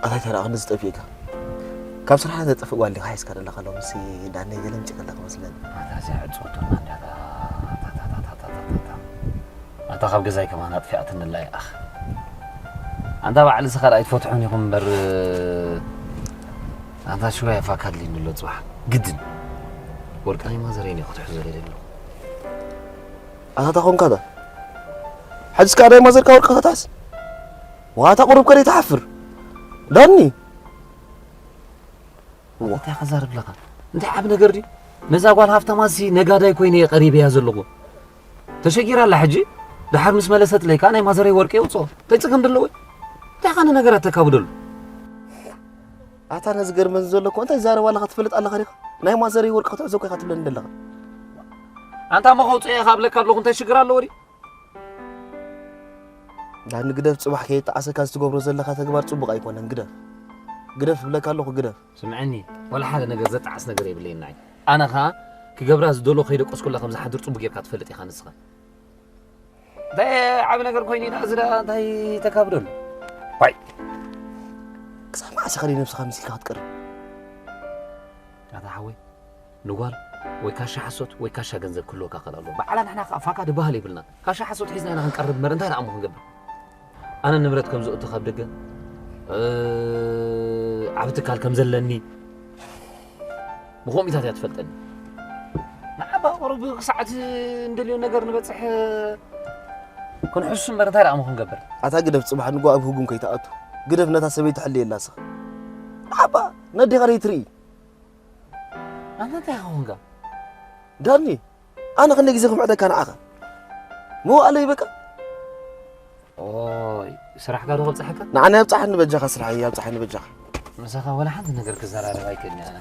ኣታይ ተራ ክንዚ ጠፊእካ። ካብ ስራሕ ተጠፍእ ጓል ዲኻ ሒዝካ ዘለኻ ሎምሲ ዳነይ ገለ ምጭ ከለኻ መስለኒ። ኣታ እዚኣ ዕጽውቶና እንድያ። ኣታ ካብ ገዛይ ከማን ኣጥፊኣትኒ ኣላ ኢኻ። ኣንታ ባዕልሲ ካልኣይ ትፈትሑን ኢኹም እምበር፣ ኣንታ ሽወያ ፋካ ኣድልዩኒ ኣሎ ጽባሕ ግድን። ወርቂ ናይ ማዘረይን እየ ክትሕዞ ደልየ ኣለኹ። ኣታ እንታይ ኮንካ እታ? ሕጅስ ከኣ ናይ ማዘርካ ወርቂ ከተትሕዝ? ዋታ ቁሩብ ከ ደይትሓፍር? ዳኒ! እንታይ ከዛርብ ኣለኻ? እንታይ ዓብ ነገር ድዩ? ነዛ ጓል ሃፍታማሲ ነጋዳይ ኮይነ እየ ቀሪበያ ዘለኹ። ተሸጊራ ኣላ ሕጂ። ድሓር ምስ መለሰትለይ ከኣ ናይ ማዘረይ ወርቂ የውፅኦ። እንታይ ፀገም ደለዎ? እንታይ ኻነ ነገራት ተካብደሉ? ኣታ ነዚ ገርመን ዘሎ እኮ እንታይ ዛረባ ኣለኻ? ትፈልጥ ኣለኻ ዲኻ? ናይ ማዘረይ ወርቂ ክትሕዞ እኮ ኢኻ ትብለኒ ዘለኻ። ኣንታ እሞ ከውፅኦ እየ ካብ ብለካ ኣለኹ እንታይ ሽግር ኣለዎ ድዩ? ዳኒ ግደፍ፣ ፅባሕ ከየጣዓሰካ እዚ ትገብሮ ዘለኻ ተግባር ፅቡቕ ኣይኮነን። ግደፍ፣ ግደፍ እብለካ ኣለኹ፣ ግደፍ። ስምዐኒ፣ ዋላ ሓደ ነገር ዘጣዕስ ነገር የብለይን ንዓይ። ኣነ ኸኣ ክገብራ ዝደሎ ከይደቀስኩላ ከም ዝሓድር ጽቡቅ ጌርካ ትፈልጥ ኢኻ ንስኻ። እንታይ ዓቢ ነገር ኮይኑ ኢና እዚ ደኣ እንታይ ተካብደሉ? ባይ። ክሳብ መዓስ ኢኻ ነብስኻ መሲልካ ክትቀርብ? ኣታ ሓወይ፣ ንጓል ወይ ካሻ ሓሶት ወይ ካሻ ገንዘብ ክህልወካ ክእል ኣለዎ። ባዕላ ንሕና ከኣ ፋካ ድበሃል የብልና። ካሻ ሓሶት ሒዝና ኢና ክንቀርብ እምበር እንታይ ደኣ እሞ ክንገብር? ኣነ ንብረት ከም ዝእቱ ካብ ደገ፣ እ፣ ዓቢ ትካል ከም ዘለኒ ብኸምኡታት እያ ትፈልጠኒ። ንዓባ ቁሩብ ክሳዕ እቲ እንደልዮ ነገር ንበጽሕ ክንሕሱ እምበር እንታይ ደኣ እሞ ክንገብር? ኣታ ግደፍ፣ ጽባሕ ንግሆ ኣብ ህጉም ከይትኣቱ። ግደፍ፣ ነታ ሰበይቲ ሕልየላ እስኻ። ንዓባ ነዴኻ ደይትርኢ። ኣንታ እንታይ ኢኻ ኮንካ? ዳኒ፣ ኣነ ክንደይ ግዜ ክምዕደካ ንዓኻ? መዋእለይ በቃ። ኦይ፣ ስራሕካ ዶ ከብጽሐካ? ንዓና ኣብጽሓኒ በጃኻ፣ ስራሐይ ኣብጽሓኒ በጃኻ። ምሳኻ ወላ ሓንቲ ነገር ክዘራረብ ኣይክእልን እየ ኣነ።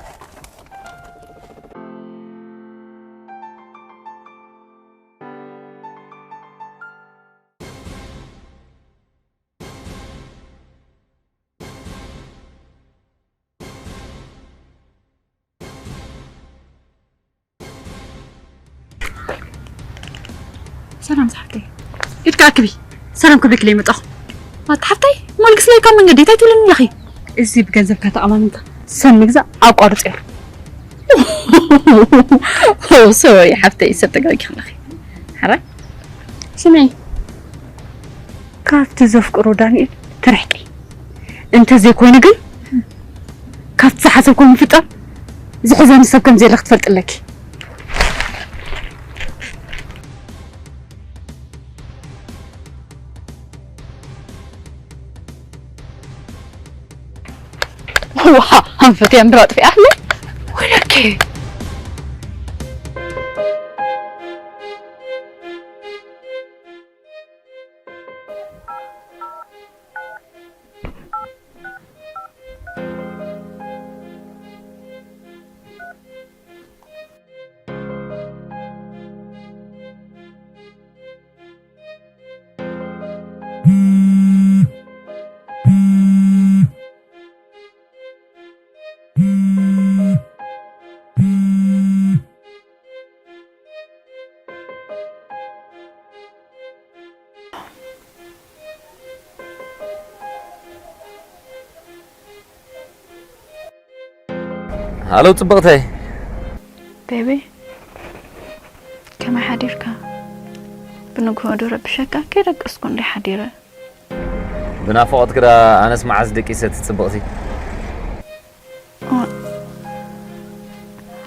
ሰላም ዝሓፍተይ። ኢድካ ኣክቢ። ሰላም ክብለኪ ኢለ መጣኹ። ኣታ ሓፍተይ፣ መልግስለይ ካብ መንገዲ እንታይ ትብለኒ ኣለኺ? እዚ ብገንዘብካ ተኣማሚንካ ሰብ ምግዛእ ኣቋርጽዮ። ኦ፣ ሶሪ ሓፍተይ፣ ሰብ ተጋጊኺ ኣለኺ። ሓራይ? ስምዒ፣ ካብቲ ዘፍቅሮ ዳንኤል ትርሕቂ። እንተዘይኮይኑ ግን፣ ካብቲ ዝሓሰብክዎ ምፍጣር ዝሕዘኒ ሰብ ከም ዘየለ ክትፈልጢ ኣለኪ። ዋ፣ ኣንፈት እያ ምድር ኣጥፊኣትኒ። ወይለኪ። ሃሎ ጽብቕተይ። ቤቢ፣ ከመይ ሓዲርካ? ብንግሆ ዶ ረብሸካ? ከይደቀስኩ እንደ ሓዲረ። ብናፍቖትኪ ደኣ ኣነስ መዓስ ደቂሰ እቲ ጽብቕቲ? እዋ፣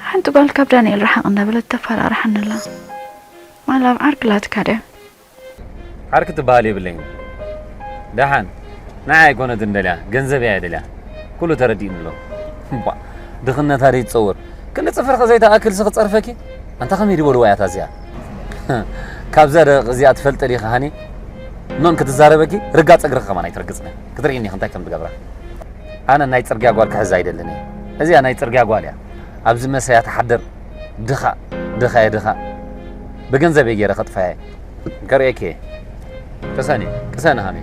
ሓንቲ ጓል ካብ ዳንኤል ርሓቕ እንዳበለት ተፈራርሓኒ ኣላ። ዋላ ኣብ ዓርኪ ላትካ ድያ? ዓርኪ ትበሃል የብለይን። ደሓን፣ ንዓይ ኣይኮነትን ደልያ፣ ገንዘብ እያ ደልያ። ኩሉ ተረዲእኒ ኣሎ። እባ፣ ድኽነታ ደይ ትጸውር። ክንዲ ጽፍርኺ ዘይትኣክልሲ ክጸርፈኪ? ኣንታ ከመይ ድበልዋ እያ እታ እዚኣ? ካብዛ ደቂቕ እዚኣ ትፈልጢ ዲኺ ሃኒ? ኖን ክትዛረበኪ ርጋጽ እግርኺ ከማን ኣይትርግጽን። ክትርእይኒ ኢኺ እንታይ ከም ዝገብራ። ኣነ ናይ ጽርግያ ጓል ክሕዝ ኣይደልን እየ። እዚኣ ናይ ጽርግያ ጓል እያ። ኣብዚ መሰያ ትሓድር። ድኻ፣ ድኻ እየ ድኻ። ብገንዘብ እየ ገይረ ከጥፋያ። ከርእየኪ እየ። ቅሰኒ፣ ቅሰኒ ሃኒ።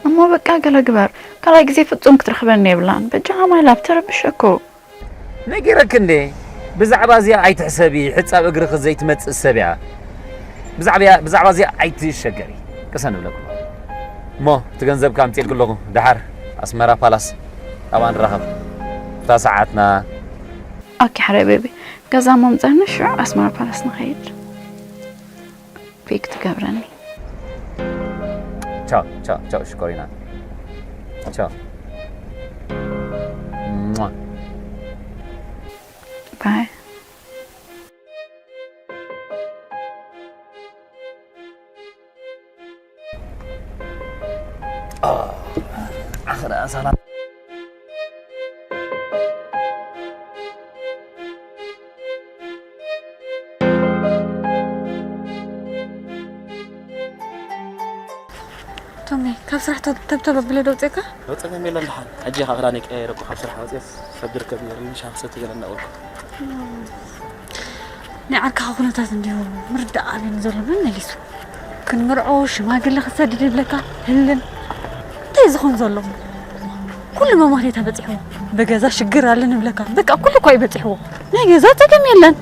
እሞ በቃ ገለ ግበር። ካልኣይ ግዜ ፍጹም ክትረኽበኒ የብላን። በጃኻ ማይ ላብ ተረብሸ እኮ። ነጊረኪ እንዴ? ብዛዕባ እዚኣ ኣይትሕሰቢ፣ ሕጻብ እግርኺ ዘይትመጽእ ሰብ እያ። ብዛዕባ፣ ብዛዕባ እዚኣ ኣይትሸገሪ። ቅሰኒ እብለኩም። እሞ እቲ ገንዘብካ ኣምጺእልኪ ኣለኹ። ደሓር ኣስመራ ፓላስ ኣብኣ ንራኸብ። እታ ሰዓትና። ኦኬ፣ ሓራይ ቤቢ። ገዛ እሞ ምጻኒ፣ ሽዑ ኣስመራ ፓላስ ንኸይድ። ፒክ ትገብረኒ። ቻው፣ ቻው፣ ቻው ሽኮሪና። ቻው። ሟ። ባይ። ኦ፣ ዓኽ ደኣ ሰላም። እመይ፣ ካብ ስራሕ ተብ-፣ ተብተብ ኣቢለ ዶ ኣውፅእካ? ወፀ ከመይ ኢለ እንዳሓን። ሕጂ ኸዓ ክዳነይ ቀያይረ እኮ ካብ ስራሕ ወፅኤስ ሰብ ዝርከብ ነይሩኒ፣ ሻሂ ክሰቲ ገለ እናበልኩ። ናይ ዓርክኻ ኩነታት እንዲሁ ምርዳእ ኣብዩኒ ዘሎ መመሊሱ። ክንምርዖ ሽማግለ ክሰድድ ይብለካ፣ ህልም። እንታይ ዝኾን ዘሎ? ኩሉ መማህሌታ በፂሕዎ። ብገዛ ሽግር ኣለን ይብለካ። በቃ ኩሉ እኳ እዩ በፂሕዎ። ናይ ገዛ ፀገም የለን።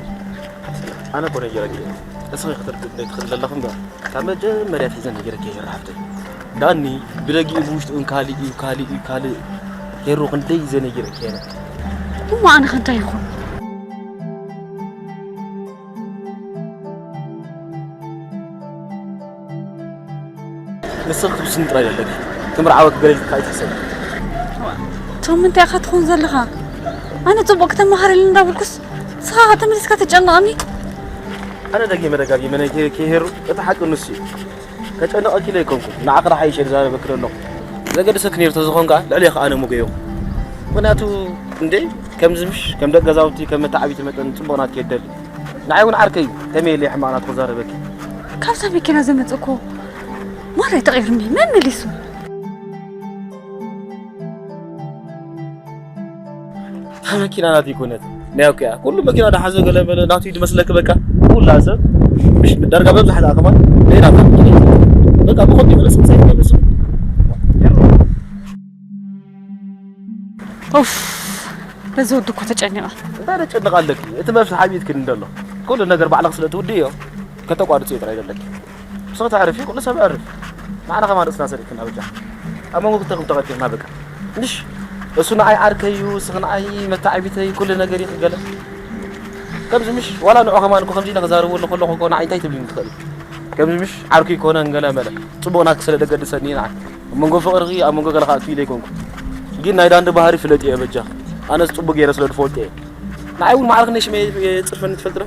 ኣነ እኮ ነጊረኪ እየ። እስኺ ክትርድእ ትኽእሊ ዘለኺ እምበር፣ ካብ መጀመርያ ኣትሒዘ ነጊረኪ እየ ሄሪ ሓፍተይ። ዳኒ ብደጊኡ ብውሽጡ እውን ካልእ እዩ፣ ካልእ እዩ፣ ካልእ። ሄሩ ክንደይ እየ ነጊረኪ እየ። እሞ ኣነ ከ እንታይ ይኹን? ንስኺ ክትውስኒ ጥራይ ዘለኪ። ክምርዓወኪ ገለ ኢልካ ኣይትሕሰቢ። እቶም እንታይ ኢኻ ትኾን ዘለኻ? ኣነ ጽቡቕ ክተመሃረሉ እንዳበልኩስ ንስኻ ተመሊስካ ተጨንቐኒ። ኣነ ደጊመ ደጋጊመ ናይ ከ-፣ ከይሄሩ እቲ ሓቂ ንሱ እዩ። ከጨንቐኪ ኢለ ኣይኮንኩን። ንዓኺ ረሓይሽ እየ ዝዛረበኪ ዘለኹ። ዘገድሰኪ ነይሩ ተዝኾን ከኣ ልዕሌኺ ኣነ ምጎየኹ። ምኽንያቱ እንዴ ከምዚ ምሽ ከም ደቂ ገዛውቲ ከም መተዓቢቲ መጠን ጽቡቕ ናትኪ እየ ዝደሊ። ንዓይ እውን ዓርከይ እዩ። ከመይ ኢለ ሕማቕ ናትኩ ክዛረበኪ? ካብዛ መኪና ዘመጽእኮ ማራ ተቐይሩኒ መመሊሱ። እታ መኪና ናተይ ኣይኮነት። ናይ ኦኬ፣ ኩሉ መኪና ዝሓዘ ገለ መለ ናቱ እዩ ዝመስለኪ በቃ። ኩላ ሰብ ምሽ ዳርጋ መብዛሕትኣ ከማን ናይ ናታ መኪና እዩ። በቃ ብኸምኡ ይፍለስ ምሳይ ይፍለስ። ኡፍ፣ በዚ ወዲ እኮ ተጨኒቐ። እንታይ ደጨንቕ ኣለኪ? እቲ መፍትሒ ኣብ ኢድኪ እንዶ ኣሎ። ኩሉ ነገር ባዕልኺ ስለ ትውድእዮ፣ ከተቋርጽዮ ጥራይ ዘለኪ። ንስኺ ተዕርፊ፣ ኩሉ ሰብ የዕርፍ። ንዓና ከማን ርእስና ሰሪሕና በጃ። ኣብ መንጎ ክልተኹም ተቐቲልና በቃ። ምሽ፣ እሱ ንዓይ ዓርከይ እዩ፣ እስኺ ንዓይ መተዓቢተይ፣ ኩሉ ነገር እዩ ክገለ። ከምዚ ምሽ፣ ዋላ ንዑ ከማን እኮ ከምዚ ኢለ ክዛረበሉ ከለኹ እኮ ንዓይ እንታይ ትብልኒ ትኽእሊ? ከምዚ ምሽ፣ ዓርኩ ይኮነ እንገለ መለ። ጽቡቕ ናትኪ ስለ ደገድሰኒ ንዓይ። ኣብ መንጎ ፍቕርኺ፣ ኣብ መንጎ ገለ ክኣቱ ኢለ ኣይኮንኩ። ግን ናይ ዳንዲ ባህሪ ፍለጥዮ በጃኺ። ኣነስ ጽቡቕ ገይረ ስለ ዝፈልጦ እየ። ንዓይ እውን ማዕረ ክንደይ ሽመይ የጽርፈኒ ትፈልጢ ዶ?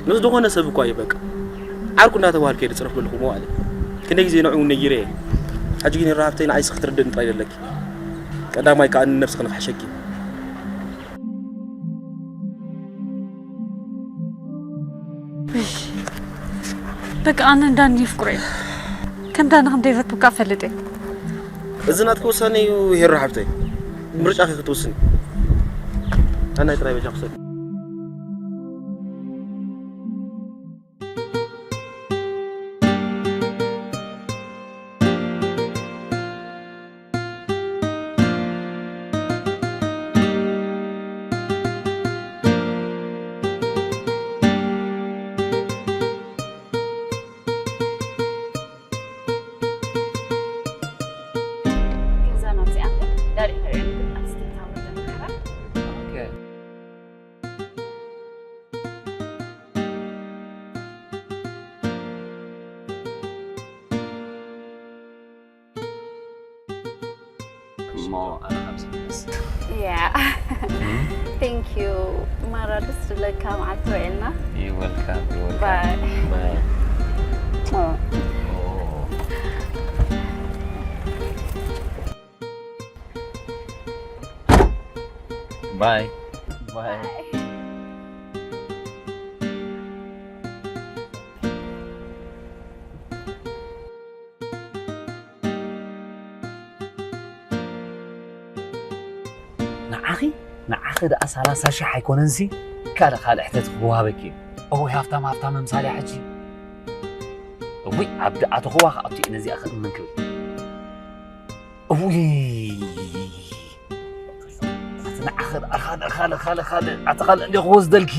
ምስ ዝኾነ ሰብ እኳ እዩ በቃ። ዓርኩ እናተባህልኩ እየ ዝጽረፍ ዘለኹ መዋእለ። ክንደይ ግዜ ንዕኡ ነጊረ እየ። ሕጂ ግን ሄሪ ሓፍተይ ንዓይስ ክትርድእኒ ጥራይ ዘለኪ። ቀዳማይ ከኣ ንነብስኺ ንኽሕሸኪ። እሽ። በቃ ኣነ እንዳኒ የፍቅሮ እየ። ከም ዳኒ ከም ዘይፈትወካ እፈልጥ እየ። እዚ ናትኪ ውሳነ እዩ ሄሪ ሓፍተይ። ምርጫኺ ክትውስኒ። ኣናይ ጥራይ በጃ ክሰድ። ገዛና እዚኣ ዳሪክ ተሪዕን ኣስተታ ወደ መሓራ። ኦኬ። እሞ ኣነ ካብ ዝምለስ። Yeah. Thank you። ማራ ደስ ዝብለካ መዓልቲ ውዒልና። You welcome, you welcome። Bye። Bye። Oh። Oh። Bye። Bye። Bye። ንዓኺ፣ ንዓኺ ደኣ ሰላሳ ሽሕ ኣይኮነንሲ፣ ካልእ፣ ካልእ ሕተት ክወሃበኪ እዩ። እወይ፣ ሃፍታም፣ ሃፍታም ምምሳል እያ ሕጂ። እውይ፣ ዓዲ ኣተኹዋ ከኣ ኣብቲ ነዚኣ ክእመን ክብል። እውይ፣ ኣቲ ንዓኺ ደኣ ካልእ፣ ካልእ፣ ካልእ፣ ካልእ፣ ኣቲ ካልእ እንደ ክወስደልኪ።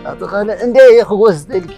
ኣቲ ካልእ እንደ ክወስደልኪ።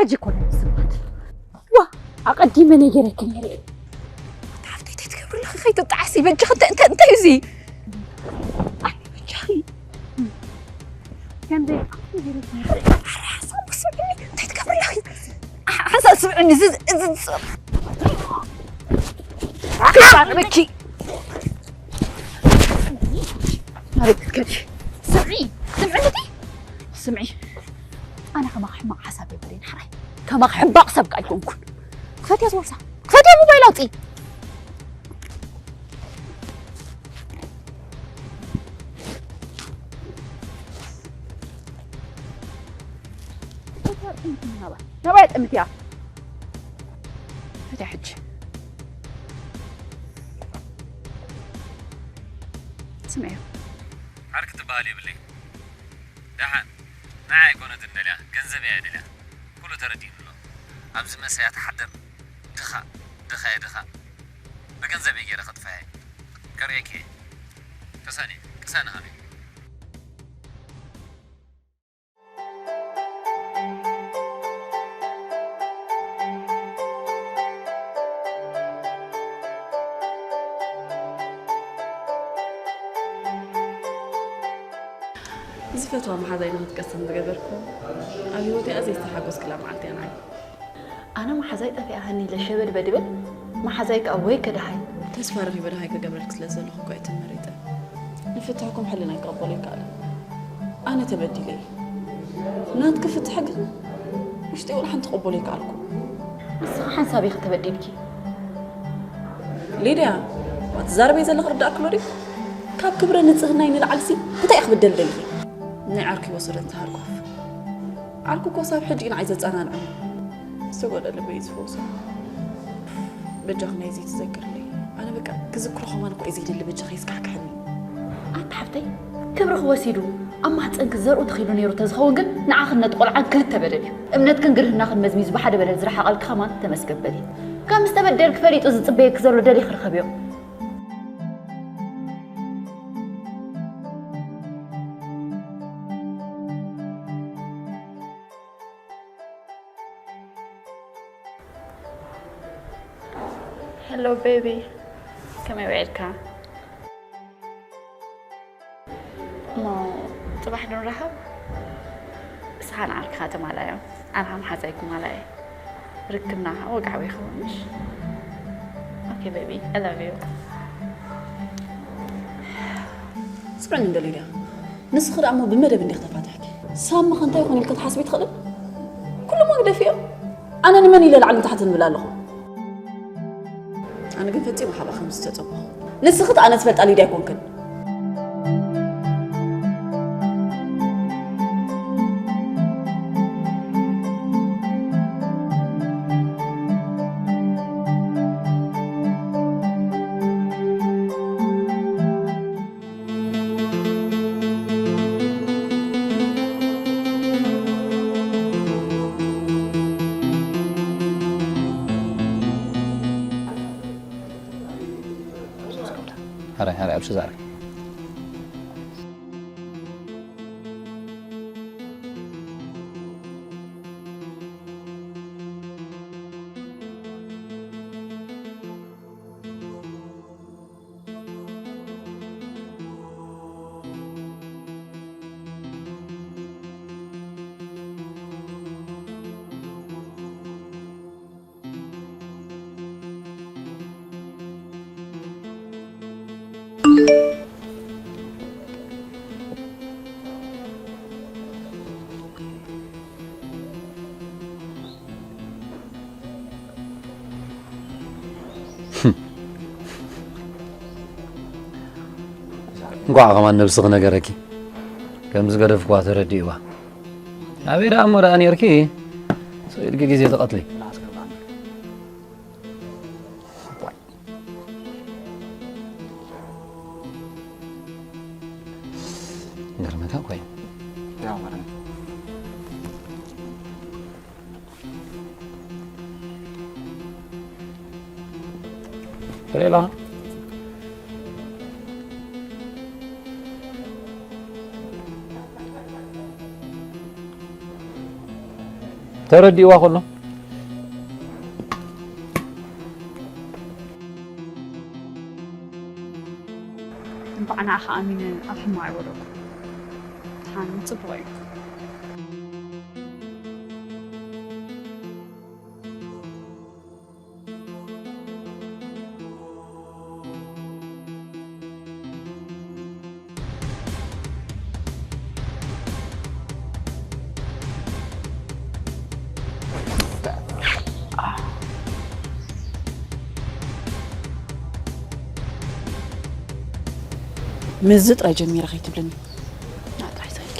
ሕጂ ኮነ ስባት ዋ ኣቐዲመ ነይገረኪ ነይረ። ሓፍተይ እንታይ ትገብሪ ኣለኺ? ከይትጣዓሲ በጃኺ። እንታይ እንታይ እንታይ እዚ? ኣይ በጃኺ። ከምዚ ሓሳብ ስምዕኒ። እንታይ ትገብሪ ኣለኺ? ሓሳብ ስምዕኒ። እዚ እዚ ክዛረበኪ ናበይ ክትከዲ? ስምዒ ስምዒ ነቲ ስምዒ ኣነ ከማኺ ሕማቕ ሓሳብ የብለይን ሓራይ ከማኺ ሕማቕ ሰብ ከ ኣይኮንኩን። ክፈትያ ዝወርሳ ክፈትያ ሞባይል ኣውፅኢ። ናባይ ጥምትያ ፈትያ ሕጂ ስምዒ ዓርኪ ትበሃል የብለይ። ደሓን ንዓይ ኣይኮነትን ደልያ፣ ገንዘብ እያ ደልያ። ኩሉ ተረዲእኒ ኣሎ። ኣብዚ መሰያ ትሓድር ድኻ፣ ድኻ እየ ድኻ። ብገንዘብ እየ ገይረ ከጥፍኣ እየ። ከርእየኪ እየ። ቅሰኒ፣ ቅሰኒ ሃኒ። ዝፈትዋ መሓዛይ ንኽትቀስም ዝገበርኩ ኣብ ህይወተይ ኣዝየ ዝተሓጎስክላ መዓልቲ እያ ንዓይ። ኣነ መሓዛይ ጠፊኣ ሃኒ ኢለ ሸበድበድ ይብል፣ መሓዛይ ከኣ ወይ ከደሃይ። ተስፋ ረኺበ ደሃይ ክገብረልኪ ስለ ዘለኹ እኮ እየ ትመሪጠ። ንፍትሕኩም ሕልና ይቀበሎ ይከኣል። ኣነ ተበዲለ እየ። ናትኪ ፍትሒ ግን ውሽጠይ ወላ ሓንቲ ክቕበሎ ይከኣልኩ። ንስኺ ሓንሳብ ኢኺ ተበዲልኪ። ሊድያ፣ ትዛረበይ ዘለኺ ርዳእኪ ኣሎ ድዩ? ካብ ክብረ ንጽህናይ ንላዕልሲ እንታይ ኢኺ ክብደል ደሊኺ? ናይ ዓርኪ ወሰደት ተሃርኳፍ። ዓርኩ እኮ ሳብ ሕጂ ንዓይ ዘጸናንዑ ዝተጎድኣ ልበይ ዝፈውሶ። በጃኺ ናይዚ ትዘክርለይ። ኣነ በቃ ክዝክሮ ከማን እኮ እየ ዘይደሊ፣ በጃኺ የስካሕክሕኒ። ኣታ ሓፍተይ፣ ክብርኺ ወሲዱ ኣብ ማህጸንኪ ዘርኡ ተኺሉ ነይሩ ተዝኸውን ግን ንዓኽን ነቲ ቆልዓን ክልተ በደል እዩ። እምነትክን ግርህናኽን መዝሚዙ ብሓደ በደል ዝረሓቐልኪ ከማን ተመስገን በሊ። ከም ዝተበደልኪ ፈሊጡ ዝጽበየኪ ዘሎ ደሊኺ ርኸብዮ። ሄሎ ቤቢ፣ ከመይ ውዒልካ? እሞ ጽባሕ ዶ ንራኸብ? ንስኻ ንዓርክኻ ተማላዮ፣ ኣነ ኸኣ መሓዛይ ክማላየ። ርክብና ኸኣ ወግዓዊ ይኸውን፣ ምሽ? ኦኬ ቤቢ፣ I love you። ስምዕኒ እንዶ ሊድያ፣ ንስኺ ደኣ እሞ ብመደብ እንዲኺ ተፋቲሕኪ። ሳሚ ኸ እንታይ ይኾን ኢልኪ ትሓስቢ ትኽእሊ? ኩሉ እሞ ግደፍዮ። ኣነ ንመን ኢለ ላዕልን ታሕትን እብል ኣለኹ? ኣነ ግን ፈጺመ ካባኺ ከምዚ ዝተጸበኹ። ንስኺ እቲ ኣነ ዝፈልጣ ሊድያ ኣይኮንክን። ሐራይ ሐራይ ኣብ ሽዛረይ። እንኳዕ ከማን ነብስኺ ነገረኪ። ከም ዝገደፍክዋ ተረዲእዋ። ኣበይ ደኣ እሞ ደኣ ኔርኪ? ስቕ ኢልኪ ግዜ ትቐትሊ። ገርመካ እኮ እዩ። ያው ማለት ነው። ሌላ? እንተ ተረዲእዋ ከሎ እንኳዕ ንዓኻ ኣሚነ ኣብ ሕማቕ ኣይወደኩ። ሓን ጽቡቕ እዩ። ምስዚ ጥራይ ጀሚረ ከይትብለኒ። ንዓ ጥራይ ሰኪ።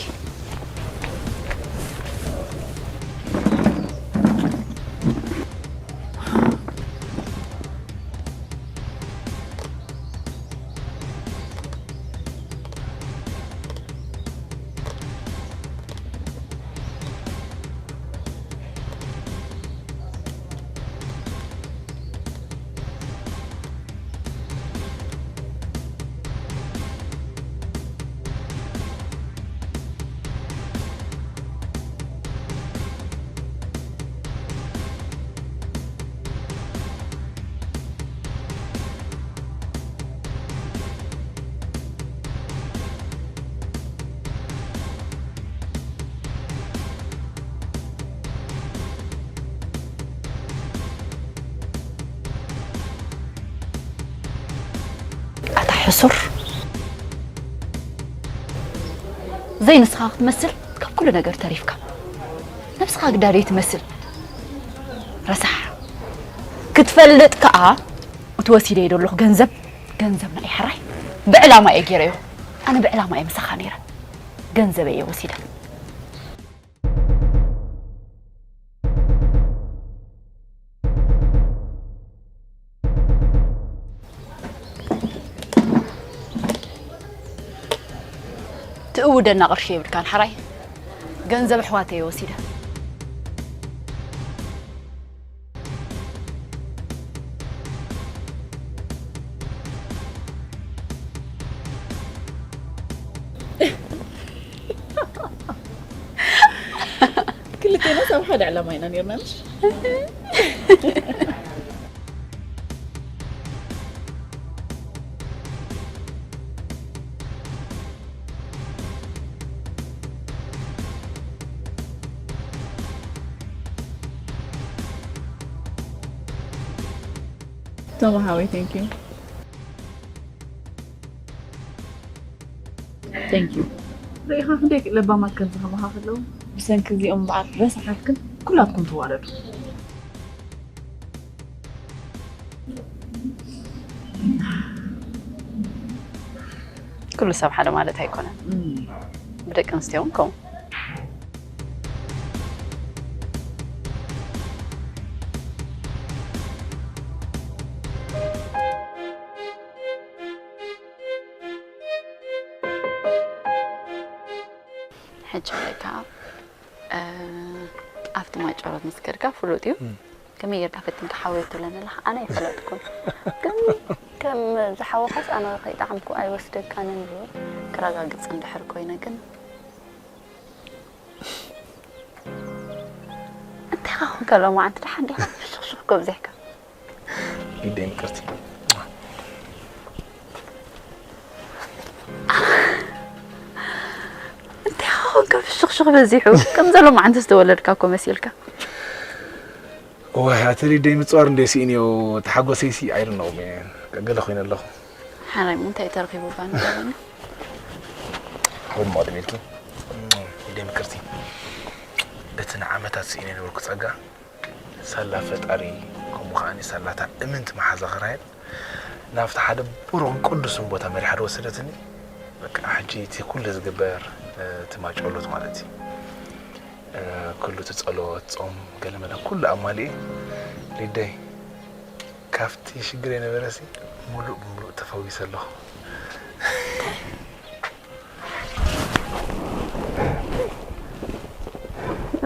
ኣታ ሕሱር፣ ዘይንስኻ ክትመስል ካብ ኩሉ ነገር ተሪፍካ። ነብስኻ ግዳ ደይትመስል ረሳሕ። ክትፈልጥ ከኣ እቲ ወሲደዮ ዘለኹ ገንዘብ ገንዘብ ናይ ሕራይ ብዕላማ እየ ገይረዮ። ኣነ ብዕላማ እየ ምሳኻ ነይረ። ገንዘበይ እየ ወሲደ። ትእውደና ቅርሺ የብልካን ሓራይ። ገንዘብ ኣሕዋተይ ወሲደ። ክልቴና ኣብ ሓደ ዕላማ ኢና ነርና ምሽ? ተማሃወይ thank you thank you ርኢኻ ክንደይ ለባማት ከም ዝኸማኻ ከለዉ ብሰንኪ እዚኦም በዓል ረሳሓትክን ኩላትኩም ትዋረዱ። ኩሉ ሰብ ሓደ ማለት ኣይኮነን። ብደቂ ኣንስትዮ እውን ከምኡ። ሕጂ ብለካ ኣብቲ ማይ ጨሎት ምስ ከድካ ፍሉጥ እዩ። ከመይ ጌርካ ፈቲንካ ሓወዮ ትብለኒ ኣለኻ? ኣነ ኣይፈለጥኩን። ግን ከም ዝሓወኻስ ኣነ ከይጠዓምኩ ኣይወስደካንን ዝብል ክረጋግጽ እንድሕር ኮይነ ግን እንታይ ኸውን ከሎ መዓንቲ ደሓን ዲኻ? ሽኽሽኽ ከብዚሕካ። ሊደይ ምቅርቲ እንታይ ኸውን ከም ሽኽሽኽ በዚሑ ከም ዘሎ መዓንቲ ዝተወለድካ እኮ መሲልካ። ዋይ ኣቲ ሊደይ ምፅዋር እንደ ስኢንዮ ተሓጎሰይሲ ኣይድነቑም እየ ገለ ኮይነ ኣለኹ። ሓራይ እንታይ ተረኺቡ ባኒ ገበኒ? ሓወድ መቕድም ኢልኪ ሊደይ ምቅርቲ እቲ ንዓመታት ስኢነ ነበርኩ ጸጋ ሳላ ፈጣሪ ከምኡ ከዓኒ ሳላታ እምንቲ መሓዛ ክራየል ናብቲ ሓደ ብሩኽን ቅዱስን ቦታ መሪሓ ዶ ወሰደትኒ። በቃ ሕጂ እቲ ኩሉ ዝግበር እቲ ማጨሎት ማለት እዩ ኩሉ እቲ ጸሎት ጾም ገለመለ ኩሉ ኣማሊኤ ሊደይ ካብቲ ሽግር የነበረሲ ሙሉእ ብሙሉእ ተፈዊሰ ኣለኹ።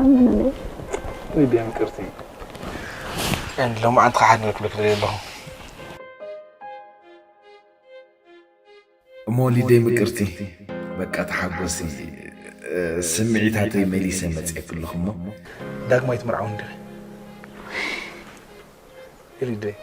ኣመነ ሊድያ ምቅርቲ ሎማዓንቲ ከዓ ሓደ ነገር ክብለኪ ደልየ ኣለኹ። እሞ ሊደይ ምቅርቲ በቃ ተሓጎሲ ስምዒታተይ መሊሰ መፅኤ ክልኹሞ። ዳግማይ ትምርዓው እንዲኺ? ሊደይ